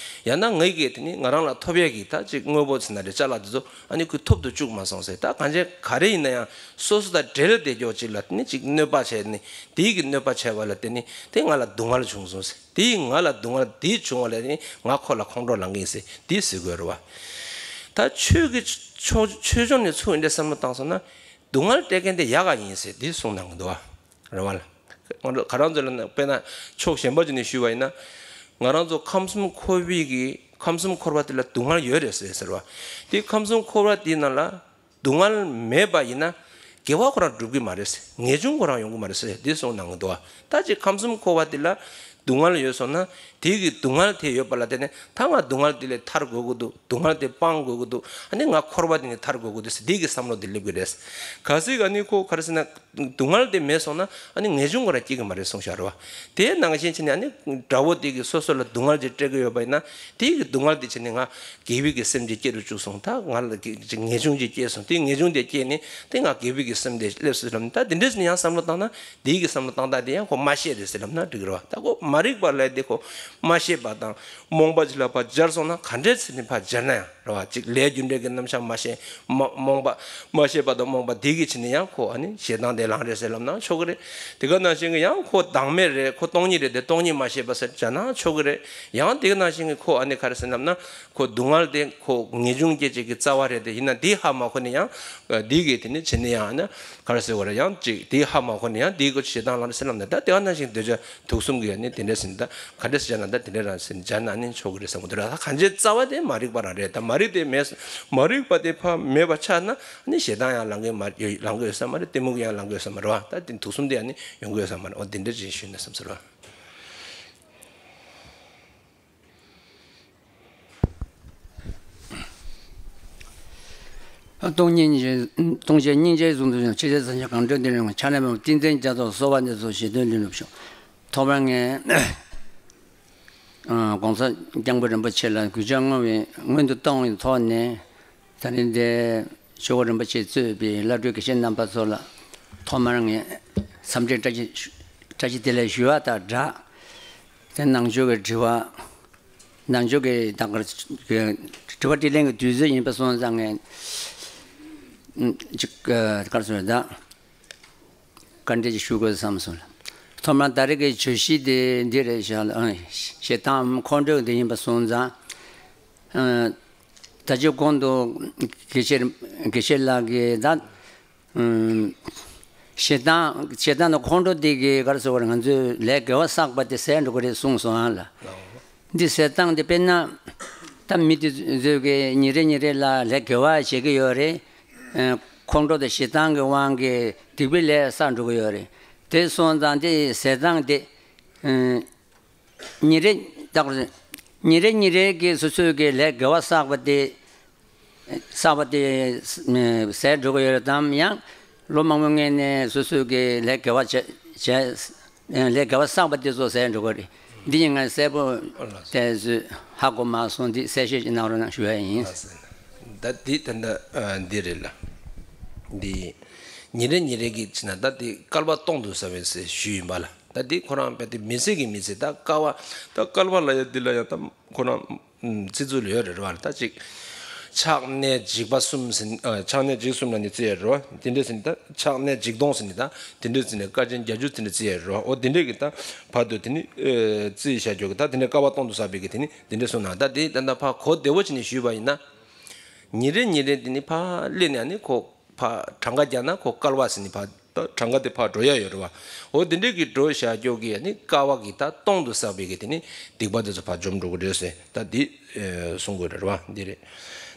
ཡང་ན་ངའི་གི་དེ་ནི་ང་རང་ལ་ཐོབ་ཡས་ཀྱི་ད་ཅིག་དངོས་པོ་ཟེར་ན་རེད། ཅ་ལག་དེ་ཚོ་ཨ་ནི་ཁོས་ཐོབ་ཏུ་བཅུག་མ་སོང་ཟེར། ད་གང་ཅི་ག་རེ་ཡིན་ན་ཡང་སོ་སོ་དང་འབྲེལ་བསྡད་ཀྱོག་ཅིག་ལ་དེ་ནི་ཅིག་གནོད་པ་བྱས་ནས་དེའི་གི་གནོད་པ་བྱས་པ་ལ་དེ་ནི་དེ་ང་ལ་སྡུག་བསྔལ་བྱུང་སོང་ཟེར། དེས་ང་ལ་སྡུག་བསྔལ་དེ་བྱུང་བ་ལ་ནི་ང་ཁོ་ལ་ཁོང་ཁྲོ་ལངས་ཀྱི་ཡིན་ཟེར་དེ་ཟེར་དགོས་རེད་བ། ད་ཆོས་ཀྱི་ཕྱོགས་ཆོས་ཕྱོགས་ནས་ཚུར་འདྲ་བསམ་བློ་བཏང་སོང་ན་སྡུག་བསྔལ་སྤྲད་མཁན་དེ་ཡག་ག་ཡིན་ཟེར་དེ་གསུངས་གནང་གི་འདུག་བ། རེད་བ་ལ། ང་རང་ཚོ་ལ་ན་དཔེར་ན་ཕྱོགས་གཞན་པ་ཅིག་ནས་ཞུས་པ་ཡིན་ན། ང་རང་ཚོ་ཁམས་གསུམ་འཁོར་བའི་གི་ཁམས་གསུམ་འཁོར་བ་དེ་ལ་སྡུག་བསྔལ་ཡོད་རེད་ཟེར་ཟེར་བ། དེ་ཁམས་གསུམ་འཁོར་བ་དེའི་ནང་ལ། སྡུག་བསྔལ་མེད་པ་ཡིན་ན་དགེ་བ་ཁོ་རང་འགྲུབ་ཀྱི་མ་རེད་ཟེར། ངེས་འབྱུང་ཁོ་རང་ཡོང་གི་མ་རེད་ཟེར་འདི་གསུངས་གནང་གི་འདུག་བ། ད་ཅིག་ཁམས་གསུམ་འཁོར་བ་འདི་ལ་སྡུག་བསྔལ་ཡོད་སོང་ན་དེ་གི་སྡུག་བསྔལ་དེ་ཡོད་པ་ལ་བརྟེན་ནས་ད་ང་སྡུག་བསྔལ་འདི་ལས་ཐར་དགོས་ཀྱི་འདུག་སྡུག་བསྔལ་དེ་སྤང་དགོས་ཀྱི་འདུག་ཨ་ནི་ང་འཁོར་བ་འདི་ནས་ཐར་དགོས་ཀྱི་འདུག་ཟེར་འདི་གི་བསམ་བློ་འདི་སླེབས་ཀྱི་རེད། གལ་སྲིད་ཨ་ནི་ཁོ་ག་རེ་ཟེར་ན་སྡུག་བསྔལ་དེ་མེད་སོང་ན་ཨ་ནི་ངེས་འབྱུང་ཁོ་རང་སྐྱེ་གི་མ་རེད་གསུངས་བཞག་རེད་བ། དེ་ནང་བཞིན་བྱས་ནས་ཨ་ནི་དགྲ་བོ་དེ་གི་སོ་སོ་ལ་སྡུག་བསྔལ་ཅིག་སྤྲད་ཀྱི་ཡོད་པ་ཡིན་ན་དེ་གི་སྡུག་བསྔལ་དེ་བྱས་ནས་ང་དགེ་བའི་གི་སེམས་ཅིག་སྐྱེ་རུ་བཅུག་སོང་། ད་ང་ལ་གི་ཅིག་ངེས་འབྱུང་ཅིག་སྐྱེས་སོང་། དེ་ངེས་འབྱུང་དེ་སྐྱེས་ནས་དེ་ང་དགེ་བའི་གི་སེམས་དེ་སླེབས་སོང་ལབ་ནས། ད་དེ་འདྲས་ནས་ཡང་བསམ་བློ་བཏང་ན་དེའི་གི་བསམ་བློ་བཏང་སྟངས་དེ་ཡང་ཁོ་མ་ཤེས་རེད་ཟེར་ལབ་ན་འགྲིག་གི་རེད་བ། ད་ཁོ་མ་རིག་པ་ལས་དེ་ཁོ་མ་ཤེས་པ་དང་རྨོངས་པ་ཅིག་ལ་ཕར་སྦྱར་སོང་ན་ག་འདྲས་ཟེར་ནས་ཕར་སྦྱར་ན་ཡང་རེད་བ། ཅིག་ལས་རྒྱུ་འབྲས་ཀྱི་རྣམ་གཞག་མ་ཤེས་མ་རྨོངས་པ་མ་ཤེས་པ་དང་རྨོངས་པ་དེ་གི་ཕྱིར་ནས་ཡང་ཁོ་ཨ་ནི་ཞེ་སྡང་དེ་ལངས་རེད་ཟེར་ལབ་ན་ཆོག་གི་རེད། དེ་ག་ནང་བཞིན་གི་ཡང་ཁོ་བདག་མེད་རེད། ཁོ་སྟོང་ཉིད་རེད། དེ་སྟོང་ཉིད་མ་ཤེས་པ་ཟེར་བྱས་ན་ཆོག་གི་རེད། ཡང་དེ་ག་ནང་བཞིན་གི་ཁོ་ཨ་ནི་ག་རེ་ཟེར་ལབ་ན། ཁོ་སྡུག་བསྔལ་དེ་ཁོ་ངེས་འབྱུང་སྐྱེད་བྱེད་ཀྱི་རྩ་བ་རེད་དེ། ཡིན་ན་དེ་ཧ་མ་གོ་ནས་ཡང་དེ་གི་དེ་ནི་བྱེད་ནས་ཡང་ཨ་ནི་ག་རེ་ཟེར་དགོས་རེད། ཡང་ཅིག་དེ་ཧ་མ་གོ་ནས་ཡང་དེ་གི་ཞེ་སྡང་ལངས་རེད་ཟེར་ལབ་ན། ད་དེ་ག་ནང་བཞིན་འདོད་ཆགས་དུག་གསུམ་གྱི་ཨ་ནི་དེ་འདྲ་ཟེར་ནས་ད་ག་འདྲ་ཟེར་ན་ད་དེ་འདྲ་རང་ཟེར་ནས་སྦྱར་ན་ཨ་ནི་ཆོག་གི་རེད་བསམ་གི་འདུག་ར། ད་གང་ཅིའི་རྩ་བ་དེ་མ་རིག་པ་རང་རེད། ད་མ་རིག་དེ་མེད་མ་རིག་པ་དེ་ཕར་མེད་པ་ཆགས་ན་ཨ་ནི་ཞེ་སྡང་ཡང་ལངས་གི་མ་ལངས་གི་ཡོད་ས་མ་རེད། གཏི་མུག་ཡང་ལངས་གི་ཡོད་ས་མ་རེད་བ། ད་དེ་དུག་གསུམ་དེ་ཨ་ནི་ཡོང་གི་ཡོད་ས་མ་རེད། འོ་དེ་འདྲ་ཅིག་ཞུས་ན་བསམ་སོང་ར། སྟོང་ཉིད་སྙིང་རྗེ། སྟོང་ཆེན་སྙིང་རྗེ་གཟུངས་སུ་ཆེ་ཆེ་ས་ཆ་གང་འདྲ་འདི་རིང་ཆ་ནས་མ་ཏིང་འཛིན་རྒྱ་མཚོ་གསོལ་བ་འདེབས་སོ་ཞེས་དོན་ལུས་ལུགས་ཤོག་ཐོག་མར་ངས་༸གོང་ས་སྐྱབས་མགོན་རིན་པོ་ཆེ་ལ་གུས་ཕྱག་བསྔོ་བའི་སྔོན་དུ་བཏང་བའི་ཐོག་ནས། ད་རིང་འདིར་ཇོ་བོ་རིན་པོ་ཆེས་གཙོས་པའི་བླ་སྤྲུལ་དགེ་བཤེས་རྣམ་པ་ཚོ་ལ་ཐོག་མར་ངས་འཚམས་འདྲི་བཀྲ་ཤིས་བཀྲ་ཤིས་བདེ་ལེགས་ཞུ་བ་དང་སྦྲགས། དེ་ནང་ཆོས་ཀྱི་དྲི་བ། ནང་ཆོས་ཀྱི་ད་གར་དྲི་བ་དྲིས་ལན་གྱི་དུས་ཚོད་ཡིན་པ་སོང་ཙང་ངས་ཅིག་ག་རེ་ཟེར་ད། བཀའ་འདྲི་ཞུ་དགོས་བསམ་སོང་། ཐོག་མར་ད་རེས་ཀྱི་བརྗོད་གཞི་དེ་འདི་རེད་བཞག་ལ། ཞེ་སྡང་ཁོང་ཁྲོ་དེ་ཡིན་པ་སོང་ཙང་། ད་ཅི་གོང་དུ་དགེ་བཤེས་དགེ་བཤེས་ལགས་ཀྱིས་ད། ཞེ་སྡང་ཞེ་སྡང་དང་ཁོང་ཁྲོ་དེ་གིས་ག་རེ་ཟེར་བ་རེད། ང་ཚོའི་ལས་དགེ་བ་བསགས་པ་དེ་ཟད་འགྲོ་གི་རེད་གསུངས་སོང་ཨ་ལ། འདི་ཟེར་སྟངས་དེ་དཔེར་ན། ད་མི་དེ་ཚོས་ཀྱི་ཉིན་རེ་ཉིན་རེ་ལ་ལས་དགེ་བ་བྱེད་ཀྱི་ཡོད་རེད། ཁོང་ཁྲོ་དང་ཞེ་སྡང་གི་དབང་གིས་སྡིག་པའི་ལས་བསགས་འགྲོ་གི་ཡོད་རེད། དེ་སོང་ཙང་དེ་ཟེར་སྟངས་དེ། ཉིན་རེ་ད་ཉིན་རེ་ཉིན་རེ་གི་སོ་སོའི་གི་ལས་དགེ་བ་བསགས་པ་དེ། བསགས་པ་དེ་ཟད་འགྲོ་གི་ཡོད་རེད་དམ། ཡང་ལོ་མང་པོའི་སྔོན་ནས་སོ་སོའི་གི་ལས་དགེ་བ་བྱས་བྱས་ལས་དགེ་བ་བསགས་པ་དེ་ཚོ་ཟད་འགྲོ་གི་རེད། འདི་ཡིན་ང་གསལ་པོ་དེ་ཚོས་ཧ་གོ་མ་སོང་། འདི་གསལ་བཤད་ཅིག་གནང་རོགས་གནང་ཞུ་ཡ་ཡིན། ད་འདི་ད་ལྟ་འདི་རེད་ལ། འདི་ཉིན་རེ་ཉིན་རེ་གི་ཕྱིན་ན་ད་འདི་བསྐལ་པ་སྟོང་དུ་བསགས་པའི་ཟེར་ཞུས་ཡིན་པ་ལ། ད་འདི་ཁོ་རང་དཔེ་དེ་མི་ཚེ་གི་མི་ཚེ་ད་བསྐལ་པ་ད་བསྐལ་པ་ལ་ཡ་འདི་ལ་ཡ་ད་ཁོ་རང་ཚིག་ཚུལ་ཡོད་རེད་བ། ད་ཅིག་ཕྱག་གནས་འཇིགས་པ་གསུམ་ཟིན། ཕྱག་གནས་འཇིགས་གསུམ་ལ་ནི་བརྩི་ཡ་རེད་བ། དེ་འདྲས་ཟིན་ད་ཕྱག་གནས་འཇིགས་སྟོང་ཟིན་ནི་ད་དེ་འདྲས་ཟིན་ནི་དཀའ་ཆེན་བརྒྱད་ཅུ་དེ་འདྲས་བརྩི་ཡ་རེད་བ། འོ་དེ་འདྲས་ཀྱི་ད་བར་དུ་དེ་ནི་བརྩི་བཞག་རྒྱུ་གི་ད་དེ་འདྲས་བསྐལ་པ་སྟོང་དུ་བསགས་པའི་གི་དེ་ནི་དེ་འདྲས་གསུངས་ན། ད་དེ་ད་ད་ཕ་གོ་བདེ་བོ་བྱས་ནས་ཞུས་པ་ཡིན་ན། ཉིན་རེ་ཉིན་རེ་དེ་ནི་ཕ་སླེབས་ནས་ནི་ཁོ་ཕ་གྲངས་ཀ་རྒྱག་ན་ཁོ་བསྐལ་པ་ཟིན་ནི་ཕ་ད་གྲངས་ཀ་དེ་ཕར་འགྲོ་ཡ་ཡོད་རེད་བ། འོ་དེ་འདྲས་ཀྱི་འགྲོ་བཞག་རྒྱུ་གི་ནི་བསྐལ་པ་གི་ད་སྟོང་དུ་བསགས་པའི་གི་དེ་ནི་སྡིག་པ་དེ་ཚོ་ཕར་འཇོམས་འགྲོ་གི་རེད་ཟེར། ད་འདི་གསུང་དགོས་རེད་བ། འདི་རེད།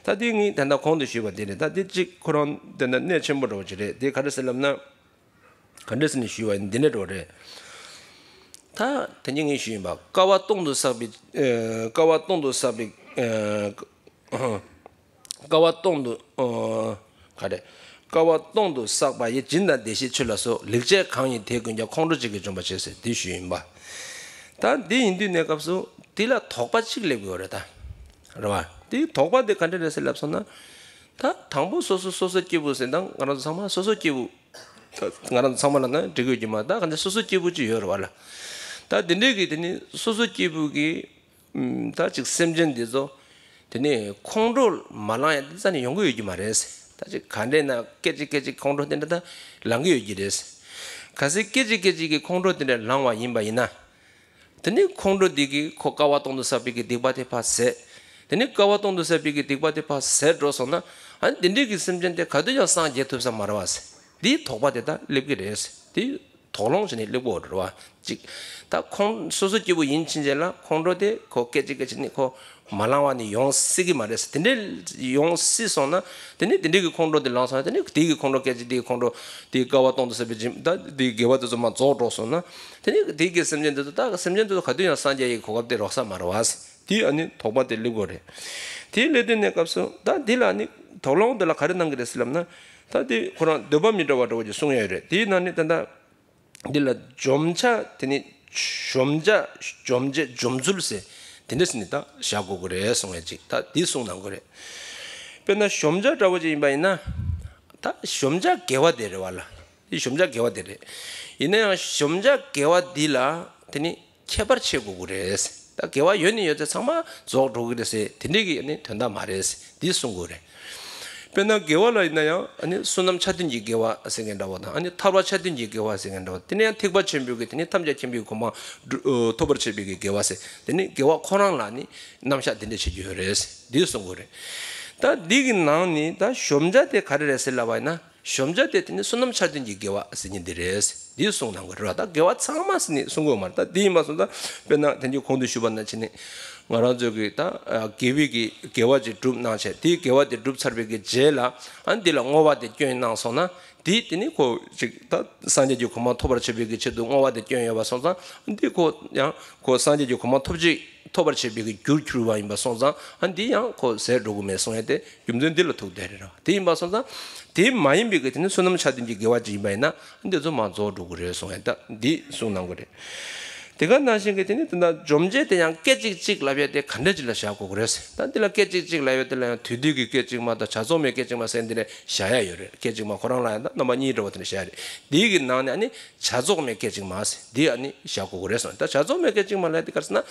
ད་འདི་ངས་ད་ལྟ་གོང་དུ་ཞུས་པ་འདི་རེད། ད་འདི་གཅིག་ཁོ་རང་དེ་འདྲ་གནད་ཆེན་པོ་འདྲ་བོ་ཅིག་རེད། དེ་ག་རེ་ཟེར་ལབ་ན། ག་འདྲ་ཟེར་ནས་ཞུས་པ་འདི་འདྲ་འདྲ་བོ་རེད། ད་དེ་ནི་ངས་ཞུས་ཡིན་པ་བསྐལ་པ་སྟོང་དུ་བསགས་པའི་བསྐལ་པ་སྟོང་དུ་བསགས་པའི་བསྐལ་པ་སྟོང་དུ། ཨོ། ག་རེ། བསྐལ་པ་སྟོང་དུ་བསགས་པ་ཡི་སྦྱིན་དང་བདེ་གཤེགས་མཆོད་ལ་སོགས། ལེགས་སྤྱད་གང་ཡིན་དེ་ཀུན་ཀྱང་། ཁོང་ཁྲོ་གཅིག་གིས་འཇོམས་པར་བྱེད་ཟེར་འདི་ཞུས་ཡིན་པ། ད་འདི་ཡིན་དུས་གནས་སྐབས་སུ་འདི་ལ་དོགས་པ་གཅིག་སླེབས་དགོས་རེད་ད། རེད་བ། འདིའི་དོགས་པ་འདི་ག་འདྲ་རེད་ཟེར་ལབ་སོང་ན། ད་དང་པོ་སོ་སོ་སོ་སོ་སྐྱེས་བུ་ཟེར་ད་ང་རང་ཚོ་ཚང་མ་སོ་སོ་སྐྱེས་བུ། ད་ང་རང་ཚོ་ཚང་མ་ལ་ན་འགྲིག་ཡོད་ཀྱི་མ་ད་ག་འདྲ་སོ་སོ་སྐྱེས་བུ་གཅིག་ཡོད་རེད་བ་ལ། ད་འདི་འདྲས་ཀྱི་དེ་ནི་སོ་སོ་སྐྱེས་བུ་གི་ད་ཅིག་སེམས་ཅན་འདི་ཚོ། དེ་ནས་ཁོང་ཁྲོ་མ་ལངས་ཡ་འདི་རྩ་ནས་ཡོང་གི་ཡོད་ཀྱི་མ་རེད། ད་ཅིག་ག་འདྲས་ན་སྐད་ཅིག་སྐད་ཅིག་ཁོང་ཁྲོ་དེ་འདྲ་ད་ལངས་ཀྱི་ཡོད་ཀྱི་རེད། གལ་སྲིད་སྐད་ཅིག་སྐད་ཅིག་གི་ཁོང་ཁྲོ་དེ་འདྲ་ལངས་པ་ཡིན་པ་ཡིན་ན། དེ་ནས་ཁོང་ཁྲོ་འདི་གིས་ཁོ་བསྐལ་པ་སྟོང་དུ་བསགས་པའི་གི་སྡིག་པ་དེ་ཕར་ཟད། དེ་ནས་བསྐལ་པ་སྟོང་དུ་བསགས་པའི་གི་སྡིག་པ་དེ་ཕར་ཟད་འགྲོ་སོང་ན། ཨ་ནི་འདི་འདྲས་ཀྱི་སེམས་ཅན་དེ་ག་དུས་ཀྱང་སངས་རྒྱས་ཐུབ་ས་མ་རེད་བ་ཟེར། འདིའི་དོགས་པ་དེ་ད་སླེབས་ཀྱི་རེད་ཟེར། འདི་དོགས་སློང་བྱས་ནས་སླེབས་དགོས་རེད་བ། གཅིག་ད་ཁོང་སོ་སོ་སྐྱེ་བོ་ཡིན་ཕྱིན་ཆད་ལ་ཁོང་ཁྲོ་དེ་ཁོ་སྐད་ཅིག་སྐད་ཅིག་ནི་ཁོ་མ་ལངས་པ་ནི་ཡོང་སྲིད་ཀྱི་མ་རེད་ཟེར། དེ་འདྲས་ཡོང་སྲིད་སོང་ན་དེ་ནི་དེ་འདྲས་ཀྱི་ཁོང་ཁྲོ་དེ་ལངས་སོང་ན་དེ་ནི་དེའི་གི་ཁོང་ཁྲོ་སྐད་ཅིག་དེའི་ཁོང་ཁྲོ་དེའི་བསྐལ་པ་སྟོང་དུ་བསགས་པའི་སྦྱིན་ད་དེའི་དགེ་བ་དེ་ཚོ་མར་རྫོགས་འགྲོ་སོང་ན། དེ་ནི་དེའི་གི་སེམས་ཅན་དེ་ཚོ་ད་སེམས་ཅན་དེ་ཚོ་ག་དུས་ཡང་སངས་རྒྱས་ཀྱི་གོ་སྐབས་དེ་རག་ས་མ་རེད་བ་ཟེར། དེ་ཨ་ནི་དོགས་པ་དེ་སླེབས་དགོས་རེད། དེ་སླེབས་དུས་གནས་སྐབས་སུ་ད་འདི་ལ་ནི་དོགས་སློང་དེ་ལ་ག་རེ་གནང་གི་རེད་ཟེར་ལབ་ན། ད་དེ་ཁོ་རང་འདོད་པ་མི་འདྲ་བ་འདྲ་བོ་ཅིག་གསུང་ཡ་ཡོད་རེད། དེའི་ནང་ནས་ད་ལྟ་འདི་ལ་འཇོམས་བྱ་དེ་ནི་གཞོམ་བྱ་འཇོམས་བྱེད་འཇོམས་ཚུལ་ཟེར་དེ་འདྲ་ཟེར་ནས་ད་བཞག་དགོས་ཀྱི་རེད་གསུང་ཡ་ཅིག་ད་འདི་གསུང་གནང་དགོས་རེད། དཔེར་ན་གཞོམ་བྱ་འདྲ་བོ་ཅིག་ཡིན་པ་ཡིན་ན། ད་གཞོམ་བྱ་དགེ་བ་དེ་རེད་བ་ལ། དེ་གཞོམ་བྱ་དགེ་བ་དེ་རེད། ཡིན་ན་ཡང་གཞོམ་བྱ་དགེ་བ་འདི་ལ་དེ་ནི་ཁྱད་པར་ཕྱེ་དགོས་ཀྱི་རེད། ད་དགེ་བ་ཡོད་ནི་ཡོད་ཚད་ཚང་མ་རྫོགས་འགྲོ་གི་རེད་ཟེར་དེ་འདྲས་ཀྱི་ནི་དོན་དག་མ་རེད་ཟེར་འདི་གསུང་དགོས་རེད། དཔེར་ན་དགེ་བ་ལ་ཡིན་ན་ཡང་ཨ་ནི་བསོད་ནམས་ཆ་མཐུན་གྱི་དགེ་བ་ཟེར་མཁན་འདྲ་བོ་དང་ཨ་ནི་ཐར་པ་ཆ་མཐུན་གྱི་དགེ་བ་ཟེར་མཁན་འདྲ་བོ་དེ་ནས་ཡང་ཐེག་པ་ཆེན་པོའི་གི་དེ་ནི་ཐམས་ཅད་མཁྱེན་པའི་གོ་འཕང་འགྲུ་ཨོ་ཐོབ་པར་བྱེད་པའི་གི་དགེ་བ་ཟེར་དེ་ནི་དགེ་བ་ཁོ་རང་ལ་ནི་རྣམ་གཞག་དེ་འདྲས་བྱེད་རྒྱུ་ཡོད་རེད་ཟེར་འདི་གསུང་དགོས་རེད། ད་འདི་གི་ནང་ནས་ད་གཞོམ་བྱ་དེ་ག་རེ་རེད་ཟེར་ལབ་པ་ཡིན་ན། གཞོམ་བྱ་དེ་དེ་ནི་བསོད་ནམས་ཆ་མཐུན་གྱི་དགེ་བ་ཟེར་མཁན་འདི་རེད། འདི་གསུངས་གནང་གི་རེད་བ། ད་དགེ་བ་ཚང་མ་ཟེར་ནས་གསུང་གི་ཡོད་མ་རེད། ད་འདི་ཡིན་པ་སོང་ཙང་དཔེར་ན་དེང་གི་གོང་དུ་ཞུས་པ་ནང་བཞིན་ནི་ང་རང་ཚོ་གི་ད་དགེ་བའི་གི་དགེ་བ་ཅིག་བསྒྲུབས་གནང་བྱས་དེའི་དགེ་བ་དེ་བསྒྲུབས་ཚར་བའི་གི་རྗེས་ལ་ཨ་འདི་ལ་བསྔོ་བ་དེ་བསྐྱོན་གནང་སོང་ན་འདི་དེ་ནི་ཁོ་ཅིག་ད་སངས་རྒྱས་ཀྱི་གོ་འཕང་ཐོབ་པར་བྱེད་པའི་གི་ཆེད་དུ་བསྔོ་བ་དེ་བསྐྱོན་ཡོད་པ་སོང་ཙང་འདི་ཁོ་ཡང་ཁོ་སངས་རྒྱས་ཀྱི་གོ་འཕང་ཐོབ་ཅིག་ཐོབ་པར་བྱེད་པའི་གི་རྒྱུར་གྱུར་པ་ཡིན་པ་སོང་ཙང་ཨ་འདི་ཡང་ཁོ་ཟད་འགྲོ་གི་མེད་གསུང་ཡ་དེ་རྒྱུ་མཚན་འདི་ལ་ཐུག་བསྡད་རེད་ར། དེ་ཡིན་པ་སོང་ཙང་དེ་མ་ཡིན་པའི་གི་དེ་ནི་བསོད་ནམས་ཆ་མཐུན་གྱི་དགེ་བ་ཅིག་ཡིན་པ་ཡིན་ན་ཨ་འདི་ཚོ་མ་རྫོགས་འགྲོ་གི་རེད་གསུང་ཡ་ད་འདི་གསུང་གནང་གི་རེད། དེ་ག་ནང་བཞིན་གི་དེ་ནི་དེ་འདྲ་འཇོམས་བྱེད་དེ་ཡང་སྐད་ཅིག་གཅིག་ལབ་ཡ་དེ་ག་འདྲ་ཅིག་ལ་བཞག་དགོས་ཀྱི་རེད། ད་འདི་ལ་སྐད་ཅིག་གཅིག་ལབ་ཡ་དེ་ལ་ཡང་དུས་མཐུན་གྱི་སྐད་ཅིག་མ་དང་བྱ་རྫོགས་མའི་སྐད་ཅིག་མ་ཟེར་འདི་ནས་བཞག་ཡ་ཡོད་རེད། སྐད་ཅིག་མ་ཁོ་རང་ལ་ཡང་ད་རྣམ་པ་གཉིས་འདྲ་བོ་དེ་འདྲ་བཞག་ཡ་རེད། འདི་གི་ནང་ནས་ཨ་ནི་བྱ་རྫོགས་མའི་སྐད་ཅིག་མ་ཟེར་འདི་ཨ་ནི་བཞག་དགོས་ཀྱི་རེད་གསུངས། ད་བྱ་རྫོགས་མའི་སྐད་ཅིག་མ་ལབ་ཡ་དེ་ག་རེ་ཟེར་ན།